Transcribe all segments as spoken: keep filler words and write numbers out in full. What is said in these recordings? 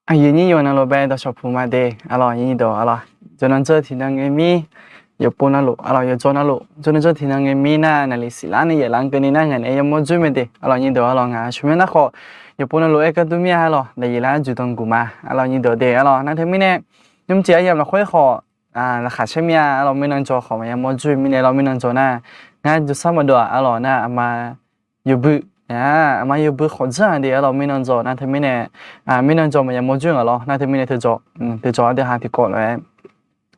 Aqyuif nyir yawqnan lof bae dawqshawq puq ma de, aqlawq nyir deuq aqlawq. Jawrnan dzeur tiqnan ngae mir, yawqpov navluf aqlawq, yawqjawr navluf jawrnan dzeur tiqnan ngae mir nar, naqliq siqlar nae yaeqlar-anr keuvni nar, ngaq naeq-aer yamawr dzoer mae de, aqlawq nyir deuq aqlawq. Ngaq sheuqmyanr nar khawf, yawqpov navluf-aer gardur mir-a aqlawq, daqyeq lar juq danqguq ma, aqlawq nyir deuq de aqlawq. Nar teumirnae, nymrcif aryamq lafkhoer khawf, laqkhaq caer mir-a aqlawq, mirnan jawq khawf maqya mawr dzoer mirnae lawr, mirnan jawq nar, ngar jawrsar maqdov-aq aqlawq nar, aqma yawbui, aqma yawbui khawf dzeur-aq de aqlawq, mirnan jawq nar teumirnae, mirnan jawq maqya mawr dzoer-aq lawr, nar teumirnae teu jawq, teu jawq aqdui ha tiqkawv lof-aer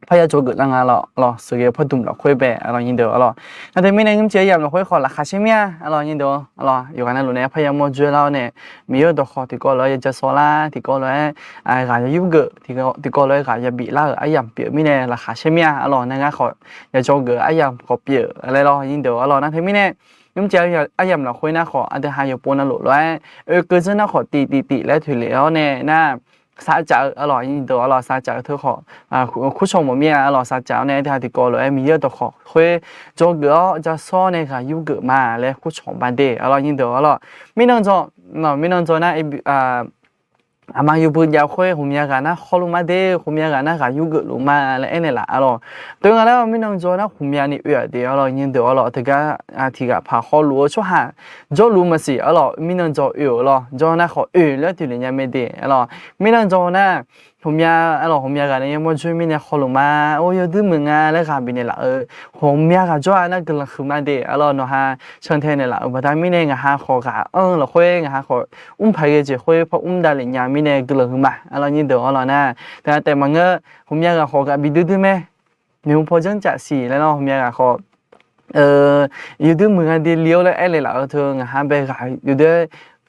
parya dzawgeuf lar nga lawr, sheuqghae pardmq lafkhoer bae aqlawq nyir deuq aqlawq. Nar teumirnae nymrcif aryamq lafkhoer khawf laqkhaq caer mir-a aqlawq nyir deuq aqlawq. Yawqghaq navluf nae parya mawr dzoer lar-awr nae, Miqyaer-euq dawqkhawq tiqkawv lof-aer ya ja sawv lar, tiqkawv lof-aer ghaq ya yurgeuf, tiqkawv lof-aer ghaq ya biflar-euq aryamq pyeuf mirnae laqkhaq caer mir-a aqlawq. Nar ngar khawf ya dzawgeuf-eu aryamq khawf pyeuf laer lawr nyir deuq aqlawq. Nar teumirnae, nymrcif aryamq lafkhoer nar khawf aqdui ha yawqpov navluf lof-aer oekeuv dzeur nar khawf tiqtiq tiq laer toeqlef-awr nae nar, saqcaf-eu aqlawq nyir deuq aqlawq, saqcaf-eu teu khawf, kurcawq mawf mir-a aqlawq. Saqcaf-awr nae aqdui ha tiqkawv lof-aer Miqyaer-euq dawqkhawq khoer dzawgeuf-awr ja sawr nae ghaq yurgeuf ma laer kurcawq ma de aqlawq nyir deuq aqlawq. Mirnan jawq, mirnan jawq nar, aqma yawbui jav khoer ghawqmya ghaq nar hawluf ma de, ghawqmya ghaq nar ghaq yurgeuf luf ma laer aernaeq laf aqlawq. Teu nga laer mirnan jawq nar ghawqmyani oe-aq de aqlawq nyir deuq aqlawq. Teugar tiqghaq paq hawluf-eu tsawrhaq jawrluf maqsiq aqlawq, mirnan jawq oe-euq lawr, jawr nar khawf oe laer toeqlef nya mae de aqlawq. Mirnan jawq nar, ghawqmya aqlawq, ghawqmya ghaq nae yamawr dzoer mirnae hawluf ma, or yawduir muiq nga laer ghaq bifnaeq laf-eu ghawqmya ghaq jawr-a nar guiqlanq huiqma de aqlawq. Nawqha cantae naeqlaf-euq baqda mirnae ngaq ha khawf ghaq anr-eu lafkhoer ngaq ha khawf mrpaq ghae jeq khoer par mr davlef nya mirnae guiqlanq huiqma aqlawq nyir deuq aqlawq. Nar teunav taef maqngeur, ghawqmya ghaq khawf ghaq bi duidui mae, noeqhu paw janrcaf siq laer lawr, ghawqmya ghaq khawf yawduir muiq nga de li-awr laer aernaeq laf-eu teu ngaq ha bae ghaq yawduir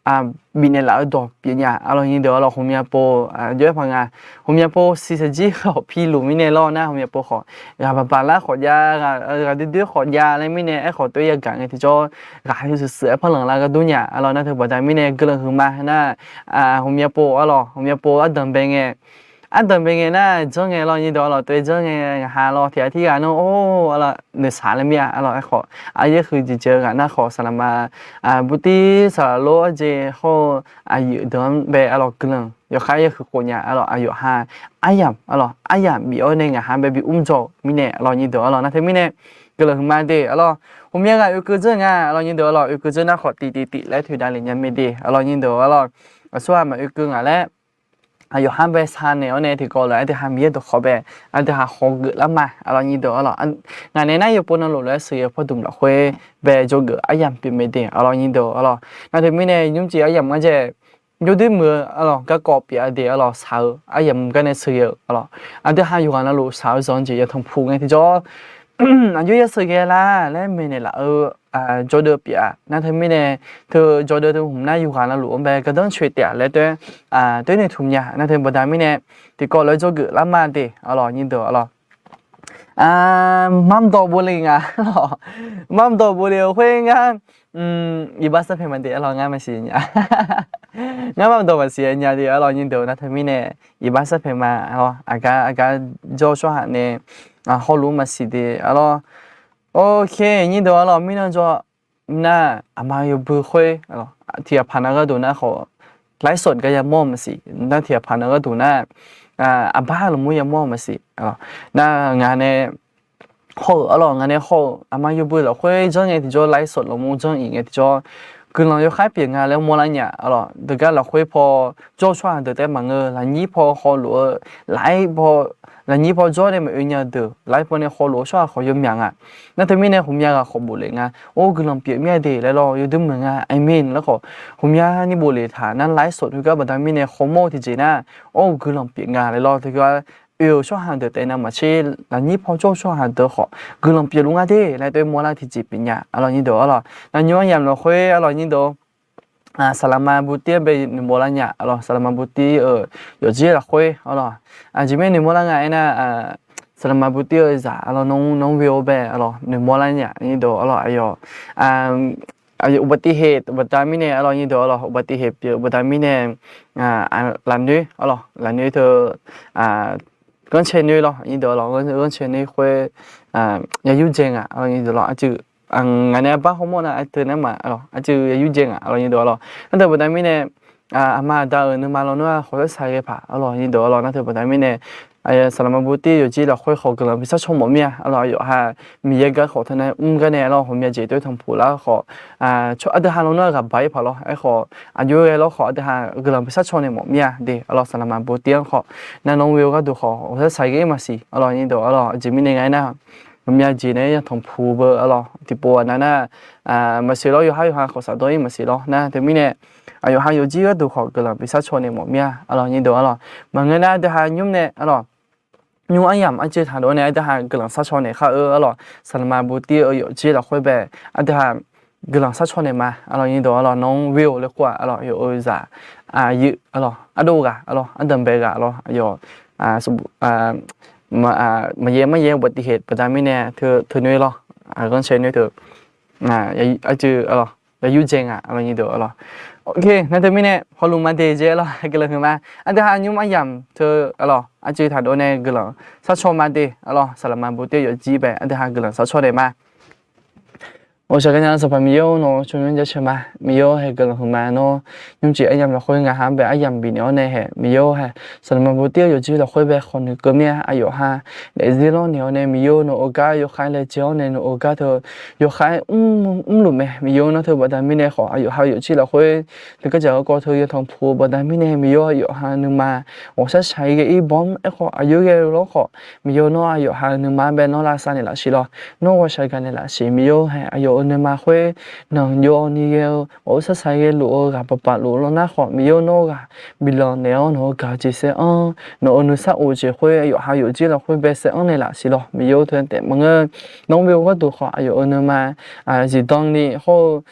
bifnaeq laf-eu dawq pyeuf nya aqlawq nyir deuq aqlawq. Ghawqmya pov jawr-aer paq nga, ghawqmya pov siq saqjir khawf piluf mirnae lawr nar ghawqmya pov khawf ghaq baqbaq lar khawf jav, ghaq duidui khawf jav laer mirnae aerkhawf toer yagaq ngae tiqjawr ghaq huiqshuif shuif-aer par lanqlar ghardur nya aqlawq. Nar teu baqda mirnae guiqlanq huiqma nar, ghawqmya pov aqlawq, ghawqmya pov ardanq bae ngae, ardanq bae ngae nar janr ngae lawr nyir deuq aqlawq, toer janr ngae ngaq ha lawr tiq ghaq tiq ghaq nar or aqlawq noeqshaq laer mir-a aqlawq. Aerkhawf aryaer huiq jeq jeq-eu ghaq nar khawf saqlaqma, burtir saqlaq lor arjeq hawr-eu aqyuif deuq-anr bae aqlawq guiqlanq yawkhav yaer huiq khof nya aqlawq. Aqyawf ha aryamq aqlawq, aryamq bif-awr nae ngaq ha bae bi mr dzaw-eu mirnae aqlawq nyir deuq aqlawq. Nar teumirnae guiqlanq huiqma de aqlawq. Ghawqmya ghaq oekeuv dzeur nga aqlawq nyir deuq aqlawq, oekeuv dzeur nar khawf tiqtiq tiq laer toeqdavlef nya mae de aqlawq nyir deuq aqlawq. Aqsurghaq maqoekeuv ngaq laer aqyawf ha bae sar naeq-awr nae tiqkawv lof-aer aqdui ha Miqyaer dawqkhawq bae aqdui ha khawf geuflar ma aqlawq nyir deuq aqlawq. Ngaq nae nar yawqpov navluf lof-aer sheuqghae-eu pardmq lafkhoer bae dzawgeuf aryamq pyeuf mae de aqlawq nyir deuq aqlawq. Nar teumirnae nymrcif aryamq ngar jae yawduir muiq-eu aqlawq garkawv pyeuf-a de aqlawq, shaq-eu aryamq gar nae sheuqghae-eu aqlawq. Aqdui ha yawqghaq navluf shaq-eu zanq-eu jeq ya tanqpuq ngae tiqjawr aqjox ya sheuqghae la laer maeqnaeq laf-eu jawrdeuv pyeuf-a. Nar teumirnae teu jawrdeuv teu hmq nar yawqghaq navluf-anr bae gardanr coeq taef-a laer toer, toer noeqtmq nya. Nar teu baqda mirnae tiqkawv lof-aer dzawgeuf lar ma de aqlawq nyir deuq aqlawq. Marmr dawq bov le nga lawq. Marmr dawq bov le-eu khoer ngar iqbax sarpaeq ma de aqlawq, ngar maqsiq nya. Ngar marmr dawq maqsiq nya de aqlawq nyir deuq. Nar teumirnae iqbax sarpaeq ma aqlawq. Aqgar aqgar jawr-eu tsawrhaq nae hawluf-anr maqsiq de aqlawq. Ok, nyir deuq aqlawq, mirnan jawr nar aqma yawbui khoer tiq ghaq paq nav gharduq nar khawf ไลฟ์สด gar yamawr-eu maqsiq. Nar tiq ghaq paq nav gharduq nar aqbar lmqmr yamawr-eu maqsiq. Nar ngaq nae hawr-euq aqlawq, ngaq nae hawr-euq aqma yawbui lafkhoer janr ngae tiqjawr ไลฟ์สด lmqmr janr-iq ngae tiqjawr guiqlanq yawkhav pyeuf nga laer mawrlar nya aqlawq. Deuq gar lafkhoer paw jawr-eu tsawrhaq deuq taef maqngeur, lafnyir paw hawluf-eu, lafnyir paw, lafnyir paw jawr nae maqoe nya-eu deuq lafnyir paw nae hawluf-eu tsawrhaq khawf yawmyaq nga. Nar teumirnae ghawqmya ghaq khawf bofle nga. Or guiqlanq pyeuf mir-a de laer lawr, yawduir muiq nga, aqmeq laer khawf ghawqmyani bofle taq nar ไลฟ์สด khoergar baqda mirnae hawmawr-eu tiqjeq nar, or guiqlanq pyeuf nga laer lawr. Teugar oe-euq tsawrhaq deuq taef navmaqtser lafnyir paw jawr-eu tsawrhaq deuq khawf guiqlanq pyeufluf nga de laer toer mawrlar tiqjeq pyeuf nya aqlawq nyir deuq aqlawq. Nar nymr aryamq lafkhoer aqlawq nyir deuq saqlaqma butir-anr bae noeqmawf lar nya aqlawq. Saqlaqma butir-euq yawqjeq lafkhoer aqlawq, aqjeq mirnae noeqmawf lar nga aernar, saqlaqma butir-eu zaq aqlawq, nawq-anr ve-awr bae aqlawq noeqmawf lar nya nyir deuq aqlawq. Aqyawf aqyawf อุบัติเหตุ baqda mirnae aqlawq nyir deuq aqlawq, อุบัติเหตุ pyeuf-eu baqda mirnae lafnoer aqlawq, lafnoer teu ghanrcae noer lawr nyir deuq aqlawq, ghanrcae noer khoer ya yurdzae ngaq aqlawq nyir deuq lawr. Aqjeq ngaq nae arbar hawmawr nar aqteu nar ma aqlawq, aqjeq ya yurdzae ngaq aqlawq nyir deuq aqlawq. Nar deuq baqda mirnae aqma aqda-euq nuima lawnmr-aq khawf sar sar ghae paq arlawq, nyir deuq arlawq. Nar teu baqda mirnae, saqlaqma botir yawqjir lafkhoer khawf guiqlanq bi sharcaw mawf mir-a arlawq. Aqyawf ha Miqyaer gar khawf teunae mr gar nae arlawq, ghawqmya jeq toer tanqpuq lar khawf, aqdui ha lawnmr-aq ghaq baq-ir paq lawr. Aerkhawf aqjox ghae lawr khawf, aqdui ha guiqlanq bi sharcaw naeq mawf mir-a de arlawq. Saqlaqma botir-anr khawf, nar nawr ghoe-eu gharduq khawf ghawqshar shaq ghae-ir maqsiq arlawq, nyir deuq arlawq. Aqjeq mirnae nga aernar, ghawqmya jeq nae-aer yataq puq beu arlawq, tiqpov-aq nar nar, maqsiq lawr, yawqhar yawqha khawf shafdawr-ir maqsiq lawr. Nar teumirnae, aqyawf ha yawqjir gharduq khawf guiqlanq bi sharcaw naeq mawf mir-a arlawq, nyir deuq arlawq. Maqngeur nar aqdui ha nymr nae arlawq, nymr aryamq arcuiv taqdov nae aqdui ha guiqlanq sharcaw naeq khar-eu arlawq. Saqlaqma botir-eu yawqjir lafkhoer bae aqdui ha guiqlanq sharcaw naeq ma arlawq, nyir deuq arlawq. Nawr-anr ghoe-awq laer khoer-aq arlawq, yawf-eu zaq aqyuif arlawq, ardov ghaq arlawq, ardanqbae ghaq arlawq, aqyawf maqyaer maryaer bawqtiqheq baqda mirnae teu noer lawr, ghanrcae noer teu, arcuiv arlawq, yayur dzae nga arlawq, nyir deuq arlawq. Nar teu mirnae hawluf ma de jeq arlawq, guiqlanq huiq ma. Aqdui ha nymr aryamq teu arlawq, arcuiv taqdov nae guiqlanq sharcaw ma de arlawq. Saqlaqma botir yawqjir bae aqdui ha guiqlanq sharcaw naeq ma. Ghawqshaq ghae nya Sanqpaq Miqyaer-or, nawq-eu tsawrmyanr jaceuq ma. Miqyaer-or, hae guiqlanq huiq ma. Nawr nymrcif aryamq lafkhoer ngaq ha bae aryamq bifnaeq-awr nae hae, Miqyaer-or, hae saqlaqma botir-eu yawqjir lafkhoer bae khawf noeqkeuv mir-a. Aqyawf ha daefzir lawrnaeq-awr nae Miqyaer-or, nawq-euq gar yawkhav laejae-awr nae nawq-euq gar teu yawkhav mrluf mae. Miqyaer-or, nar teu baqda mirnae khawf aqyawf ha yawqjir lafkhoer teugar jaq-eu kawv teu yawtanq puq-eu baqda mirnae Miqyaer-or, aqyawf ha nuima ghawqshar shaq ghae-ir bawr-anr aerkhawf aqjox ghae lawr khawf, Miqyaer-or, nawr aqyawf ha nuima-anr bae nawr lavsav naeqlaf siq lawr. Nawr ghawqshaq gaq naeqlaf siq. Miqyaer-or, hae aqyawf-euq nuima khoer nanqjawv ni ghae-eu ghawqshar shaq ghae luf-eu ghaq paqpaq luf lawr nar khawf, Miqyaer-or, nawr ghaq bilanq naeq-awr nawq-euq gaq-eu jeq saer-anr, nawq-euq nuisar of jeq khoer aqyawf ha yawqjir lafkhoer bae saer-anr naeqlaf siq lawr. Miqyaer-or, teu taef maqngeur, nawr ghoe-eu gharduq khawf aqyawf-euq nuima zifdan ni hawr-eu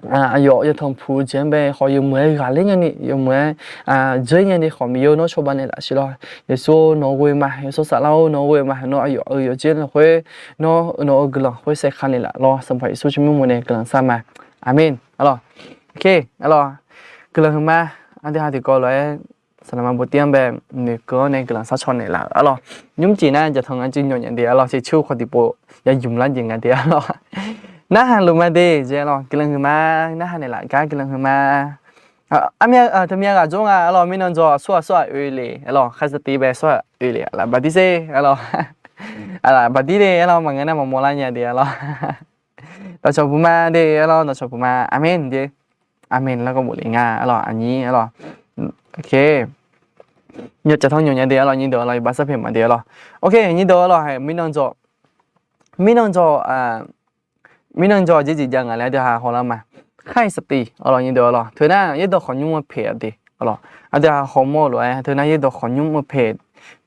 aqyawf yawtanq puq-eu jeq-anr bae khawf yawmuiq-aer ghaqler nyani, yawmuiq-aer dzeur nyani khawf, Miqyaer-or, nawr cawba naeqlaf siq lawr. Yeqsur-or, nawq ghoe ma. Yawsanr Saflar-or, nawq ghoe ma. Nawr aqyawf-euq yawqjir lafkhoer, nawr nawq-euq guiqlanq khoer saerkhav naeqlaf lawr. Sanqpaq Yeqsur tsawrmyanr mawf nae guiqlanq shar ma. Aqmeq. Arlawq, arlawq, guiqlanq huiq ma. Aqdui ha tiqkawv lof-aer saqlaqma botir-anr bae noeqkeuv-awr nae guiqlanq sharcaw naeqlaf-euq arlawq. Nymrcif nar jaqtanq nga cuiv nyawq nya de arlawq, siqcur khawf tiqpov ya ymq lar jeq nga de arlawq. Narhaq luf ma de jeq arlawq, guiqlanq huiq ma. Narhaq naeqlaf gar guiqlanq huiq ma. Armyav teu myav ghaq jawr nga arlawq, mirnan jawr aqsur aqsur-aq oe le arlawq, khar saftiv bae aqsur-aq oe le laf baqdir ser arlawq. Laf baqdir le arlawq, maqngeur nar maqmawr lar nya de arlawq. Dawqcawq puq ma de arlawq, dawqcawq puq ma. Aqmeq jeq. Aqmeq lar gawr bof le nga arlawq, aqnyir arlawq. Nyawq caf tanq nyawq nya de arlawq, nyir deuq arlawq, iqbax sarpaeq ma de arlawq. Ok, nyir deuq arlawq, mirnan jawr, mirnan jawr, mirnan jawr jeq jeq jav nga laer aqdui ha hawlar ma. Khar-iq saftiv arlawq, nyir deuq arlawq, teu nar yaerdawq khawqnymr-eu paeq-a de arlawq. Aqdui ha hawmawr-eu lof-aer teu nar yaerdawq khawqnymr-eu paeq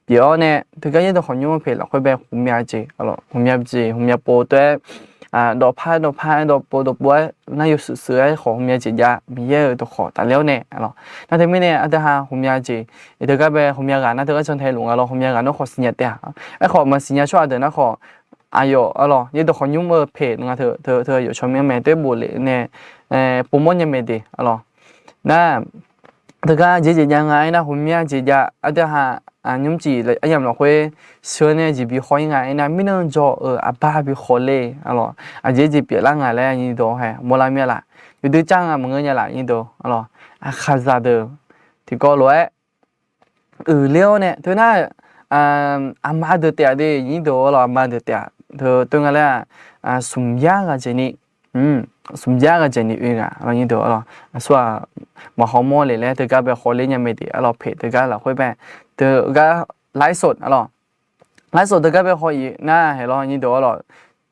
pyeuf-awr nae, teugar yaerdawq khawqnymr-eu paeq lafkhoer bae ghawqmya jeq arlawq, ghawqmya jeq ghawqmya pov teu-aer dawqpar dawqpar-aer dawqpov dawqpov-aer nar yawshuif shuif-aer khawf ghawqmya jeq jav, Miqyaer-euq dawqkawq tafler-awr nae arlawq. Nar teumirnae aqdui ha ghawqmya jeq, teugar bae ghawqmya ghaq nar teugar can tae luf nga lawr, ghawqmya ghaq nar khawf siqnya taef-a. Aerkhawf maqsiqnya tsawrhaq deuq nar khawf, aqyawf arlawq, yaerdawq khawqnymr-eu paeq nga teu, teu aqyawf tsawrmyanr mae toer bof le nae povmawr nya mae de arlawq. Nar teugar jeq jeq jav nga aernar, ghawqmya jeq jav aqdui ha nymrcif aryamq lafkhoer sheuq nae jeq bi khawf-ir nga aernar, mirnan jawr-euq aqbar bi khawf le arlawq. Aqjeq jeq pyeuflar nga laer nyir deuq hae mawrlar mir-a laf. Yawdui car nga maqngeur nya laf, nyir deuq arlawq. Aqkhaqzaq deuq tiqkawv lof-aer uiqler-awr nae teu nar, aqma deuq taef-a de, nyir deuq arlawq, aqma deuq taef-a. Teu teu nga laer-aq, smq yar ghaq jeq ni, smq yar ghaq jeq ni oe nga arlawq, nyir deuq arlawq. Aqsur-aq maqhaw mawr le laer teugar bae khawf ler nya mae de arlawq, paeq teugar lafkhoer bae, teugar ไลฟ์สด arlawq. ไลฟ์สด teugar bae khawf-iq nar hae lawr, nyir deuq arlawq.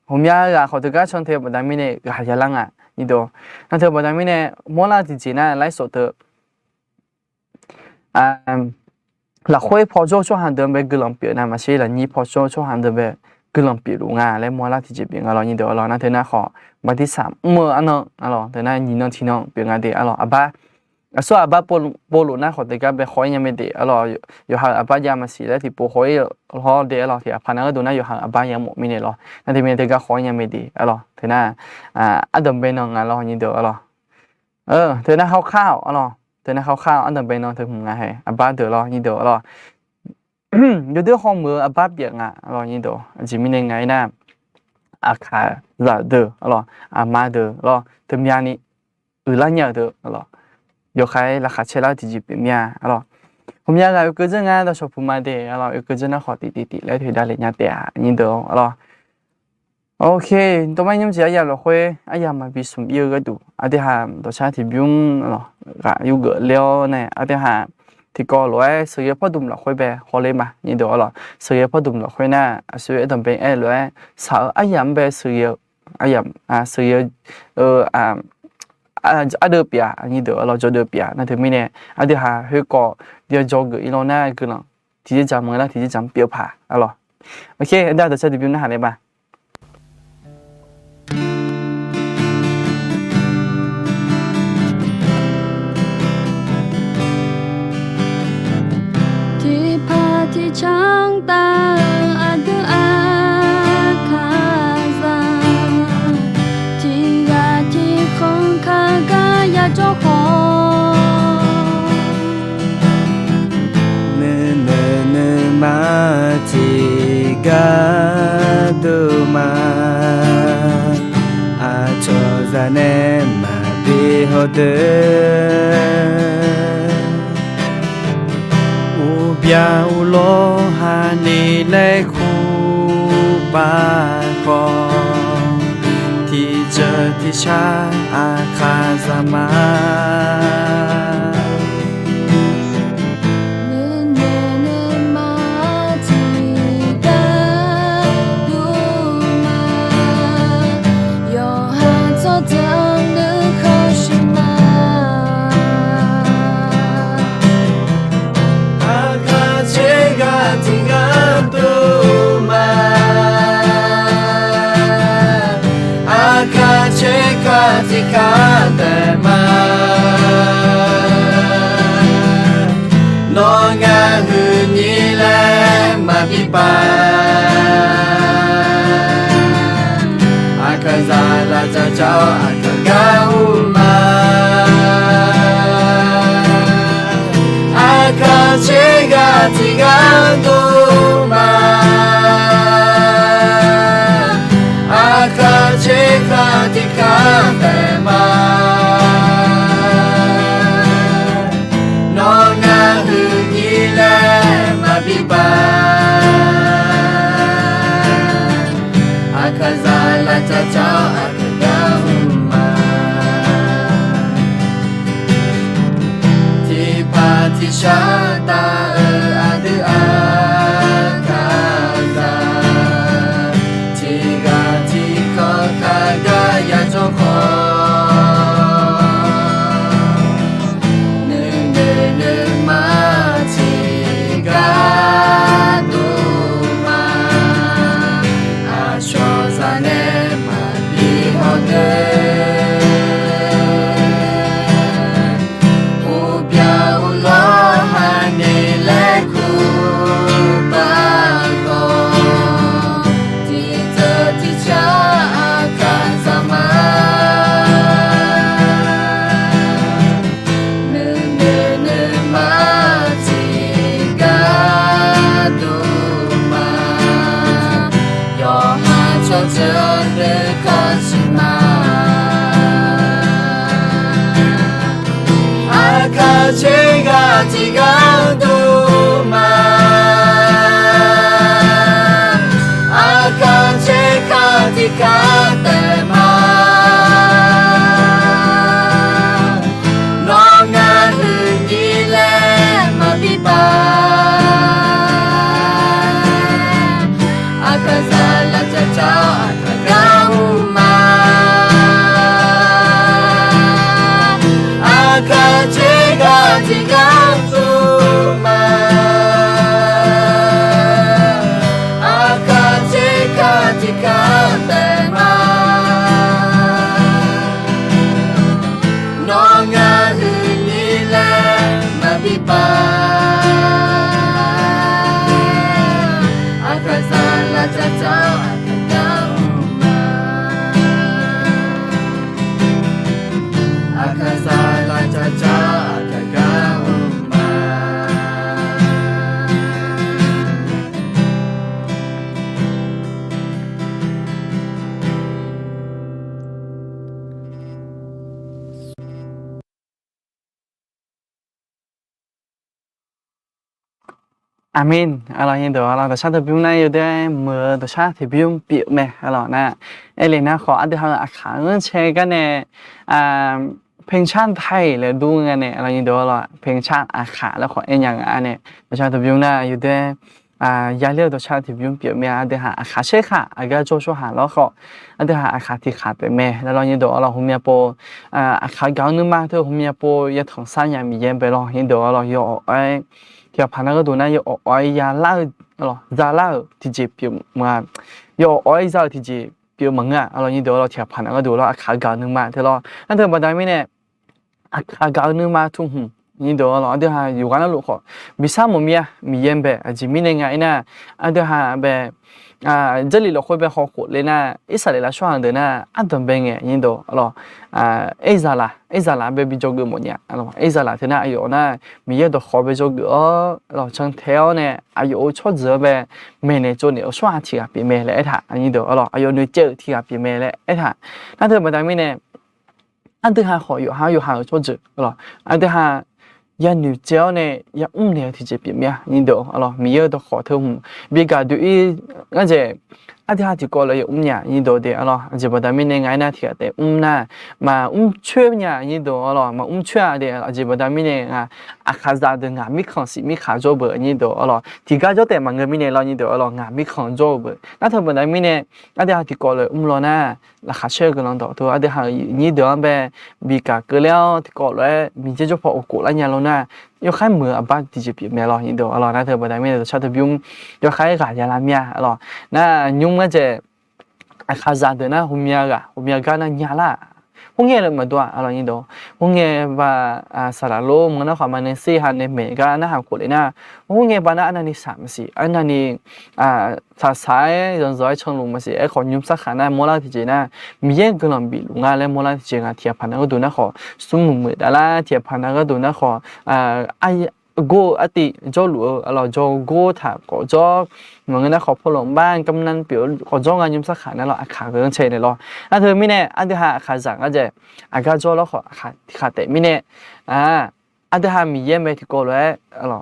Ghawqmya ghaq khawf teugar can tae baqda mirnae ghaq yalar nga, nyir deuq. Nar teu baqda mirnae mawrlar tiqjeq nar ไลฟ์สด teu lafkhoer pawjawr-eu tsawrhaq deuq-anr bae guiqlanq pyeuf nar maqshir, lafnyir pawjawr-eu tsawrhaq deuq bae guiqlanq pyeufluf nga laer mawrlar tiqjeq pyeuf nga lawr, nyir deuq arlawq. Nar teu nar khawf maqdir saq mr-eu arnan arlawq, teu nar nyiq nan tiq nan pyeuf nga de arlawq. Aqbar, aqsur aqbar povluf nar khawf teugar bae khawf-ir nya mae de arlawq. Yawqha-euq aqbar jav maqsiq laer tiqpov khawf-ir hawr de arlawq. Tiq aqpaq nav gharduq nar yawqha-euq aqbar ya mawf mirnae lawr. Nar teumirnae teugar khawf-ir nya mae de arlawq. Teu nar ardanq bae nan nga lawr, nyir deuq arlawq. Teu nar hawkar-awq arlawq. Teu nar hawkar-awq, ardanq bae nan teu hmq nga hae aqbar deuq lawr, nyir deuq arlawq. Yawdoer hawmuiq-eu aqbar pyeuf nga arlawq, nyir deuq. Aqjeq mirnae nga aernar, aqkaqzaq deuq arlawq, aqma deuq lawr, teumyani uiqlar nya-euq deuq arlawq. yawkhav-aer laqkhaq caer lar-eu tiqjeq pyeuf mir-a arlawq. Ghawqmya ghaq oekeuv dzeur nga dawqshawq puq ma de arlawq, oekeuv dzeur nar khawf tiqtiq tiq laer toeqdav lef nya taef-a nyir deuq-awr arlawq. Ok, dawqma nymr jeq aryamq lafkhoer aryamq maqbi smq ir-eu gharduq aqdui haq dawqcar tiqbymr ghaq yurgeuf ler-awr nae aqdui haq tiqkawv lof-aer sheuqghae pawrdmq lafkhoer bae hawler ma nyir deuq arlawq. Sheuqghae pawrdmq lafkhoer nar aqsur aerdanqbae aer lof-aer shaq-eu aryamq-anr bae sheuqghae-eu, aryamq sheuqghae-eu ardeuv pyeuf-a nyir deuq arlawq, jawrdeuv pyeuf-a nar teumirnae aqdui haq khoerkawv dyaw jawrgeuf ir law nar guiqlanq tiqjeq dzaq manq nar tiqjeq dzaq-anr pyeuf paq arlawq. Ok, aqdui haq dawqcar tiqbymr narhaq le ma. Tiqpaq tiqcanr tav-eu aqdui aqkaqzaq, tiqghaq tiqkhanq kaqgar yajawr khawf, nuinoeq nuima tiqgar duq ma. Aqcawq zaq nae maqbi hawdeuq, uqbya uqlawr hani laer kur pav khawf, tiqjeuq tiqshar aqkaqzaq ma. Nuinoeq nuima tiqgar duq ma, yawqha tsawrjeuq nuikhanr shuif ma. Aqkaq caer ghaq tiqgar duq ma, aqkaq caer ghaq tiqgar taef ma. Nawr ngar huiqnyir laer maqbi pav, aqkaqzaq lavtsaf jar-awr aqkaq gar ur ma. Aqkaq caer ghaq tiqgar duq ma, aqkaq caer ghaq tiqgar taef ma. Nawr ngar huiqnyir laer maqbi pav, aqkaqzaq lavtsaf jar-awr aqkaq gar ur ma. Tiqpaq tiqshar tav-eu aqdui aqkaqzaq, tiqghaq tiqkhanq kaqgar yajawr khawf, nuinoeq nuima tiqgar duq ma. Aqcawq zaq nae maqbi hawdeuq, uqbya uqlawr hani laer kur pav khawf, tiqjeuq tiqshar aqkaqzaq ma. Nuinoeq nuima tiqgar duq ma, yawqha tsawrjeuq nuikhanr shuif ma. Aqkaq caer ghaq tiqgar duq ma, aqkaq caer ghaq tiqgar taef ma. Nawr ngar huiqnyir laer maqbi pav, aqkaqzaq lavtsaf jar-awr aqkaq gar ur ma. Aqkaq caer ghaq tiqgar duq ma, aqkaq caer ghaq tiqgar taef ma. Nawr ngar huiqnyir laer maqbi pav, aqkaqzaq lavtsaf jar-awr aqkaq gar ur ma. Aqkaqzaq lavtsaf jar-awr aqkaq gar ur ma. Aqmeq. Arlawq, nyiq deuq arlawq, dawqshar teu bymr nar yawdoer-aer muiq-eu dawqshar tiq bymr pyeuf mae arlawq nar, aerle nar khawf aqdui ha-euq aqkaq-anr cae gar nae เพลงชาติไทย laer dur nga nae arlawq, nyiq deuq arlawq, เพลงชาติ aqkaq laer khawf aer nya nga nae, dawqshar teu bymr nar yawdoer-aer yaler-eu dawqshar tiq bymr pyeuf mae. Aqdui ha aqkaq shaer khaq, aqgar jawr shawrhaq lawr khawf, aqdui ha aqkaq tiqkhaq taef mae laer lawr, nyiq deuq arlawq, hmqmya pov aqkaq gaq-eu nuima teu hmqmya pov yatanq sar nya Miqyaer bae lawr, nyiq deuq arlawq, yawawq-aer tiqghaq paq nar gharduq nar yawawq-aer yalar-eu, zalar-euq tiqjeq pyeuf ma. Yawawq-aer za-euq tiqjeq pyeuf maqngeur-aq arlawq, nyiq deuq arlawq, tiqghaq paq nar gharduq lawr, aqkaq gaq-eu nuima teu lawr. Nar teu baqda mirnae aqkaq gaq-eu nuima teu hmq, nyiq deuq arlawq, aqdui ha yawqghaq narluf khawf bishar mawf mir-a. Miqyaer bae aqjeq mirnae nga aernar, aqdui ha bae Jarlif lafkhoer bae hawkhof le nar, Irsaqleqlav tsawrhaq deuq nar ardanq bae ngae, nyiq deuq arlawq, Erzaqlaq, Erzaqlaq bae bi dzawgeuf mawf nya. Erzaqlaq teu nar aqyawf nar Miqyaer dawqkhawq bae dzawgeuf-awr lawq, cantae-awr nae aqyawf-euq tsawrjeuq-anr bae maeqnaeq tsovnaeq-eu tsawrhaq tiqghaq pyeuf mae laer aertaq, nyiq deuq arlawq, aqyawf noeqcaev-euq tiqghaq pyeuf mae laer aertaq. Nar teu baqda mirnae aqdui ha khawf yawqha-anr yawqha-euq tsawrjeuq arlawq, aqdui ha yanoeq caev-awr nae yamr naeq-eu tiqjeq pyeuf mir-a, nyiq deuq arlawq, Miqyaer-euq dawqkhawq teu hmq bi gaq doe-ir ngar dzaeq, aqdui ha tiqkawv lof-aer yamr nya, nyiq deuq de arlawq. Aqjeq baqda mirnae nga aernar, tiqghaq taef mr nar maqmr coer nya, nyiq deuq arlawq, maqmr coer-a de. Aqjeq baqda mirnae nga, aqkaqzaq deuq ngaq mirkhanq siq mirkhanq jawr-eu beuq, nyiq deuq arlawq, tiqgar jawr taef maqngeur mirnae lawr, nyiq deuq arlawq, ngaq mirkhanq jawr-eu beuq. Nar teu baqda mirnae aqdui ha tiqkawv lof-aer mr lawr nar, laqkhaq caer-eu guiqlanq dawq teu aqdui ha-euq nyir deuq-anr bae bi gaq keuvler-awr tiqkawv lof-aer Miqyaer jawrpaw of khof lar nya lawr nar, yawkhaer muiq-eu aqbar tiqjeq pyeuf mae lawr, nyiq deuq arlawq. Nar teu baqda mirnae dawqshar teu bymr yawkhaer ghaq ya lar mir-a arlawq. Nar nymr ngar dzaeq aqkaqzaq deuq nar ghawqmya ghaq ghawqmya gar nar nya lar-aq, khoerngae lef maqdov-a arlawq, nyiq deuq. Khoerngae ba saqlaq lor maqngeur nar khawf, maqnae ser ha nae maeq gar narhaq khof le nar, khoerngae ba nar arnavni saq maqsiq, arnavni saqsaq-aer zanqzanq-aer canluf maqsiq. Aerkhawf nymr sarkhaq nar mawrlar tiqjeq nar, Miqyaer guiqlanq bif luf nga laer mawrlar tiqjeq nga. Tiqghaq paq nar gharduq nar khawf, smrmuiq muiq davlar, tiqghaq paq nar gharduq nar khawf, gor-eu artiv jawrluf-eu arlawq, jawr gor taq khawf jawr, maqngeur nar khawf, ผู้ใหญ่บ้าน กำนัน pyeuf-eu khawf jawr nga. Nymr sarkhaq nar lawr, aqkaq ghanrcae naeq lawr. Nar teu mirnae aqdui ha aqkaqzaq ngar dzaeq aqgar jawr lawr khawf, aqkaq tiqkhaq taef mirnae aqdui ha Miqyaer mae tiqkawv lof-aer,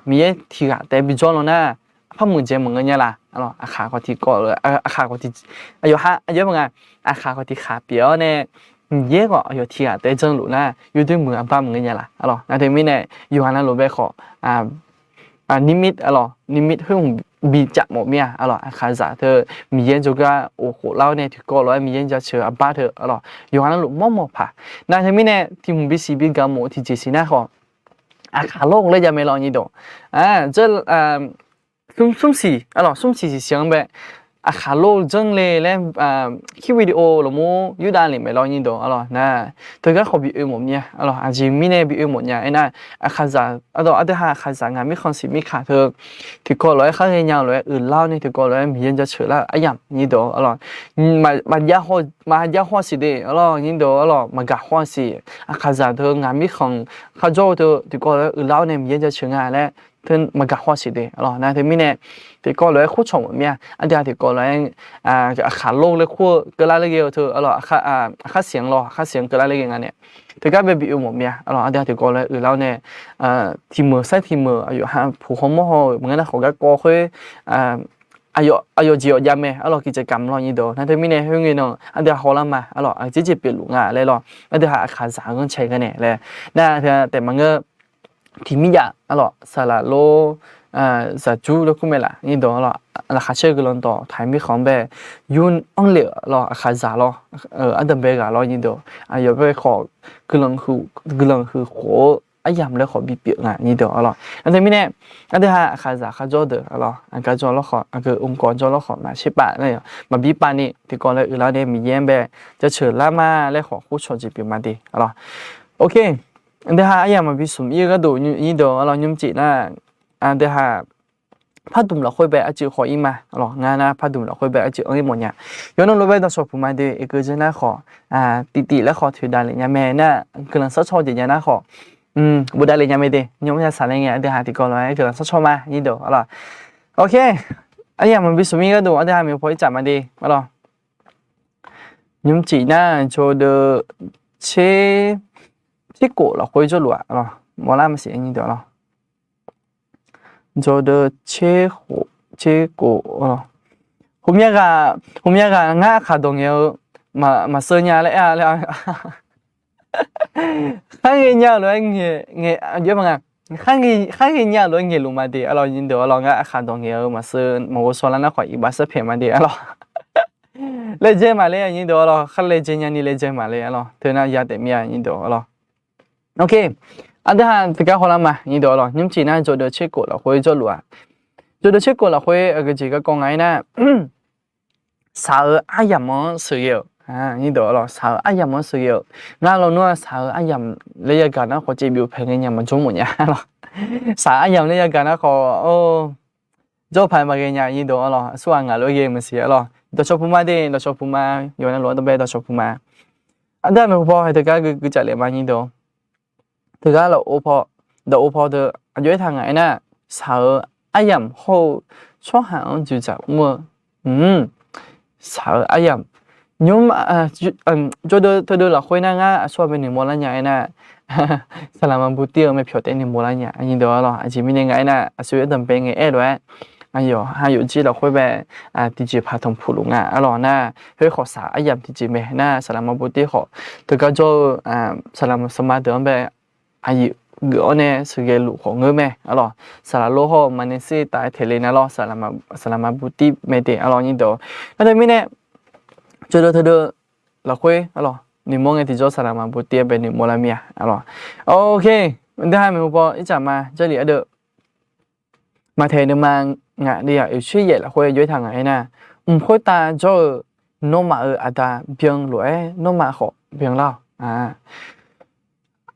Miqyaer tiqghaq taef bi jawr lawr nar, par muiqdzaeq maqngeur nya laf. Aqkaq khawf tiqkawv, aqkaq khawf tiq, aqyawf ha aqyawf maqnga, aqkaq khawf tiqkhaq pyeuf-awr nae, Miqyaer khawf aqyawf tiqghaq taef janluf nar yawdoer muiq-eu aqbar maqngeur nya laf. Nar teu mirnae yawqha navluf bae khawf นิมิต arlawq, นิมิต khoer hmq bi caf mawf mir-a arlawq. Aqkaqzaq teu Miqyaer jawrgar of khof lar-awr nae tiqkawv lof-aer Miqyaer jaceuq-eu aqbar teu arlawq, yawqha navluf mawrmawf paq. Nar teu mirnae tiq hmq bisiq bi gaq mawf-eu tiqjeq siq nar khawf, aqkaq lor laer jamae lawr, nyiq deuq. Smr siq arlawq, smr siq siq siq-anr bae aqkaq lor janr le laer, kir video lafmur yurdav le mae lawr, nyiq deuq arlawq. Nar teugar khawf bi oe mawf mir-a arlawq. Aqjeq mirnae bi oe mawf nya aernar, aqkaqzaq ardawq aqdui ha aqkaqzaq ngaq mirkhanq siq mirkhanq teu tiqkawv lof-aer khar ghaenya-eu lof-aer uiqlar-awr nae tiqkawv lof-aer Miqyaer jaceuq lar-eu aryamq, nyiq deuq arlawq. Maqjav haw siq de arlawq, nyiq deuq arlawq, maqgaq haw siq. Aqkaqzaq teu ngaq mirkhanq kharjawr-eu teu tiqkawv lof-aer uiqlar-awr nae Miqyaer jaceuq nga laer teu maqgaq haw siq de arlawq. Nar teu mirnae tiqkawv lof-aer khoer cawq mawf mir-a. Aqdui ha tiqkawv lof-aer aqkaq lor laer khoer keuvlar ler ghae-eu teu arlawq, aqkar siq-anr lawr, aqkar siq-anr keuvlar ler ghae nga nae, teugar bae bi oe mawf mir-a arlawq. Aqdui ha tiqkawv lof-aer uiqlar-awr nae tiq meuq sair tiq meuq aqyawf ha puq haw mawr haw-euq maqngeur nar khawf garkawv khoer aqyawf jeq yawf jav mae arlawq, กิจกรรม lawr, nyiq deuq. Nar teu mirnae khoerngae nan aqdui ha hawlar ma arlawq, aqjeq jeq pyeufluf nga laer lawr, aqdui ha aqkaqzaq ghanrcae gar nae laer. Nar teu taef maqngeur tiq mirjav arlawq, saqlaq lor zaqjur laer kur mae laf, nyiq deuq arlawq. Laqkhaq caer-eu guiqlanq dawq taq-euq mirkhanq-anr bae yur-anr le-euq lawr, aqkaqzaq lawr, ardanq bae ghaq lawr, nyiq deuq. Aqyawf bae khawf guiqlanq huiq khof-eu aryamq laer khawf bipyeuf nga, nyiq deuq arlawq. Nar teu mirnae aqdui ha aqkaqzaq kharjawr deuq arlawq, aqgar jawr lawr khawf, aqgeu ongkawv jawr lawr khawf maqshir pav, maqbi pav ni tiqkawv lof-aer uiqlar nae Miqyaer-anr bae jaceuq lar ma laer khawf khoer cawq jeq pyeuf ma de arlawq. Aqdui ha aryamq maqbi smq ir-eu gharduq, nyiq deuq arlawq, nymr cef nar aqdui ha ภาพรวม lafkhoer bae arcuiv haw ir ma arlawq. Ngar nar ภาพรวม lafkhoer bae arcuiv anr ir mawf nya. Yawqnan lof-aer dawqshawq puq ma de, eqkeuv dzeur nar khawf tiqtiv laer khawf toeqdav lef nya mae nar, guiqlanq sarcaw jeq nya nar khawf bofdav lef nya mae de. Nymr ya saqlaer ngae aqdui ha tiqkawv lof-aer guiqlanq sarcaw ma, nyiq deuq arlawq. Aryamq maqbi smq ir gharduq aqdui ha maeqhu paw ir tsaf ma de arlawq. Nymr cef nar jawr deuv tser kof lafkhoer jawrluf-aq arlawq, mawrlar maqsiq, nyiq deuq arlawq. Jawqdeuq tser khof, tser khof, hmya ghaq, hmya ghaq ngar aqkhaq dawq ngaeq-eu maqseuv nya laer aer-a laer. Khar ghae nya-eu lof-aer ngaeq, ngaeq, aqjox-aer ma nga. Khar ghae nya-eu lof-aer ngaeqluf ma de arlawq, nyiq deuq arlawq, ngar aqkhaq dawq ngaeq-eu maqseuv, maqghov shawrlar nar khawf iqbax sarpaeq ma de arlawq. Laejae maqle, nyiq deuq arlawq, khar laejae nyani laejae maqle arlawq, teunar ya taef mir-a, nyiq deuq arlawq. Ok, aqdui haq tiqgar hawlar ma, nyiq deuq arlawq, nymrcif nar jawqdeuq tser khof lafkhoer jawrluf-a. Jawqdeuq tser khof lafkhoer aqgeujeq garkawv nga aernar, shaq-eu aryamq-anr sheuqghae-euq, nyiq deuq arlawq, shaq-eu aryamq-anr sheuqghae-euq. Ngar lawnmr-aq shaq-eu aryamq laer yagaq nar khawf caevbyov paeq ghae nya maqjawr mawf nya arlawq. Shaq-eu aryamq laer yagaq nar khawf, jawr paq maqghae nya, nyiq deuq arlawq, aqsurghaq ngaq lof-aer ghae maqsiq arlawq. Dawqcawq puq ma de, dawqcawq puq ma, yawqnan lof-aer dawqbae dawqcawq puq ma. Aqdui haq maeqhu paw hae teugar gui gui caf lef ma, nyiq deuq. Teugar lafov paw, dawqov paw deuq aqjox-aer taq ngaq aernar, shaq-eu aryamq hawr-eu tsawrhaq-anr dzoeqdzaq mr-eu, shaq-eu aryamq, nymr, jawrdeuv teudeuv lafkhoer nar ngar aqsurghaq bae noeqmawr lar nya aernar, saqlaq maqbu tir-eu mae pyawq taef noeqmawr lar nya, nyiq deuq arlawq. Aqjeq mirnae nga aernar, aqsur-aer danqbae ngae aer lof-aer, aqyawf ha yawfjir lafkhoer bae, tiqjeqpaq tanqpuq luf nga arlawq nar, khoer khawf shaq aryamq tiqjeq mae nar, saqlaq maqbu tir khawf, teugar jawr-eu, saqlaq maqsaqma deuq-anr bae, aqyuif geuf-awr nae sheuqghae luf khawf ngeur mae arlawq. Saqlaq lor hawr-eu maqnaeq sir taf-aer taeq le nar lawr, saqlaq maqbu tir mae de arlawq, nyiq deuq. Nar teumirnae, jawrdeuv teudeuv lafkhoer arlawq, noeqmawr ngae tiqjawr saqlaq maqbu tir-aer bae noeqmawr lar mir-a arlawq. Ok, deuq ha maeqhu paw ircaf ma, Jarlif ardeuv, maqtaeq nuima ngaq de-aq, oeqtser yaef lafkhoer jawr-aer taq ngaq aernar, mq khoertav jawr-eu nawmaf-euq aqda byan lof-aer nawmaf khawf byan lar-awq.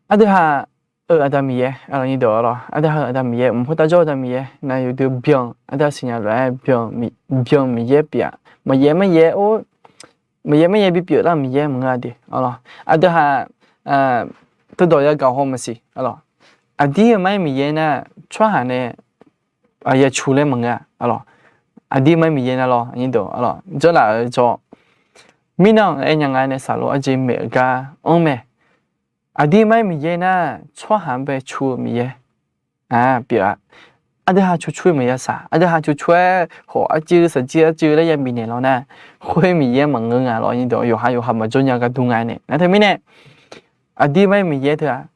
Aqdui haq-euq Aqda Miqyaer, nyiq deuq arlawq, aqdui haq-euq Aqda Miqyaer, mq khoertav jawr-eu Aqda Miqyaer nar yawdui byan, aqdui haq siqnya lof-aer byan, byan Miqyaer pyeuf-a. Maqyaef maryaef or, maqyaef maryaef bipyeuf lar-eu Miqyaer maqngeur-a de arlawq. Aqdui haq teudawq yagaq haw maqsiq arlawq. Aqdir-eu mar-aer Miqyaer nar, tsawrhaq nae yacu laer maqngeur-a arlawq. Aqdir mar-aer Miqyaer nar lawr, nyiq deuq arlawq, jawrlaf-eu jawr. Mirnan aer nya nga nae saqloq arjeq maeq-eu gar anr mae. Aqdir mar-aer Miqyaer nar, tsawrhaq-anr bae cu-eu Miqyaer pyeuf-a. Aqdui haq cuqcur-aer maqya saq, aqdui haq cuqcur-aer khawf arcuiv saqjir arcuiv laer ya bifnaeq lawr nar, khoer Miqyaer maqngeur nga lawr, nyiq deuq, yawqha yawqha maqjawr nya gharduq nga nae. Nar teumirnae, aqdir mar-aer Miqyaer teu-aq,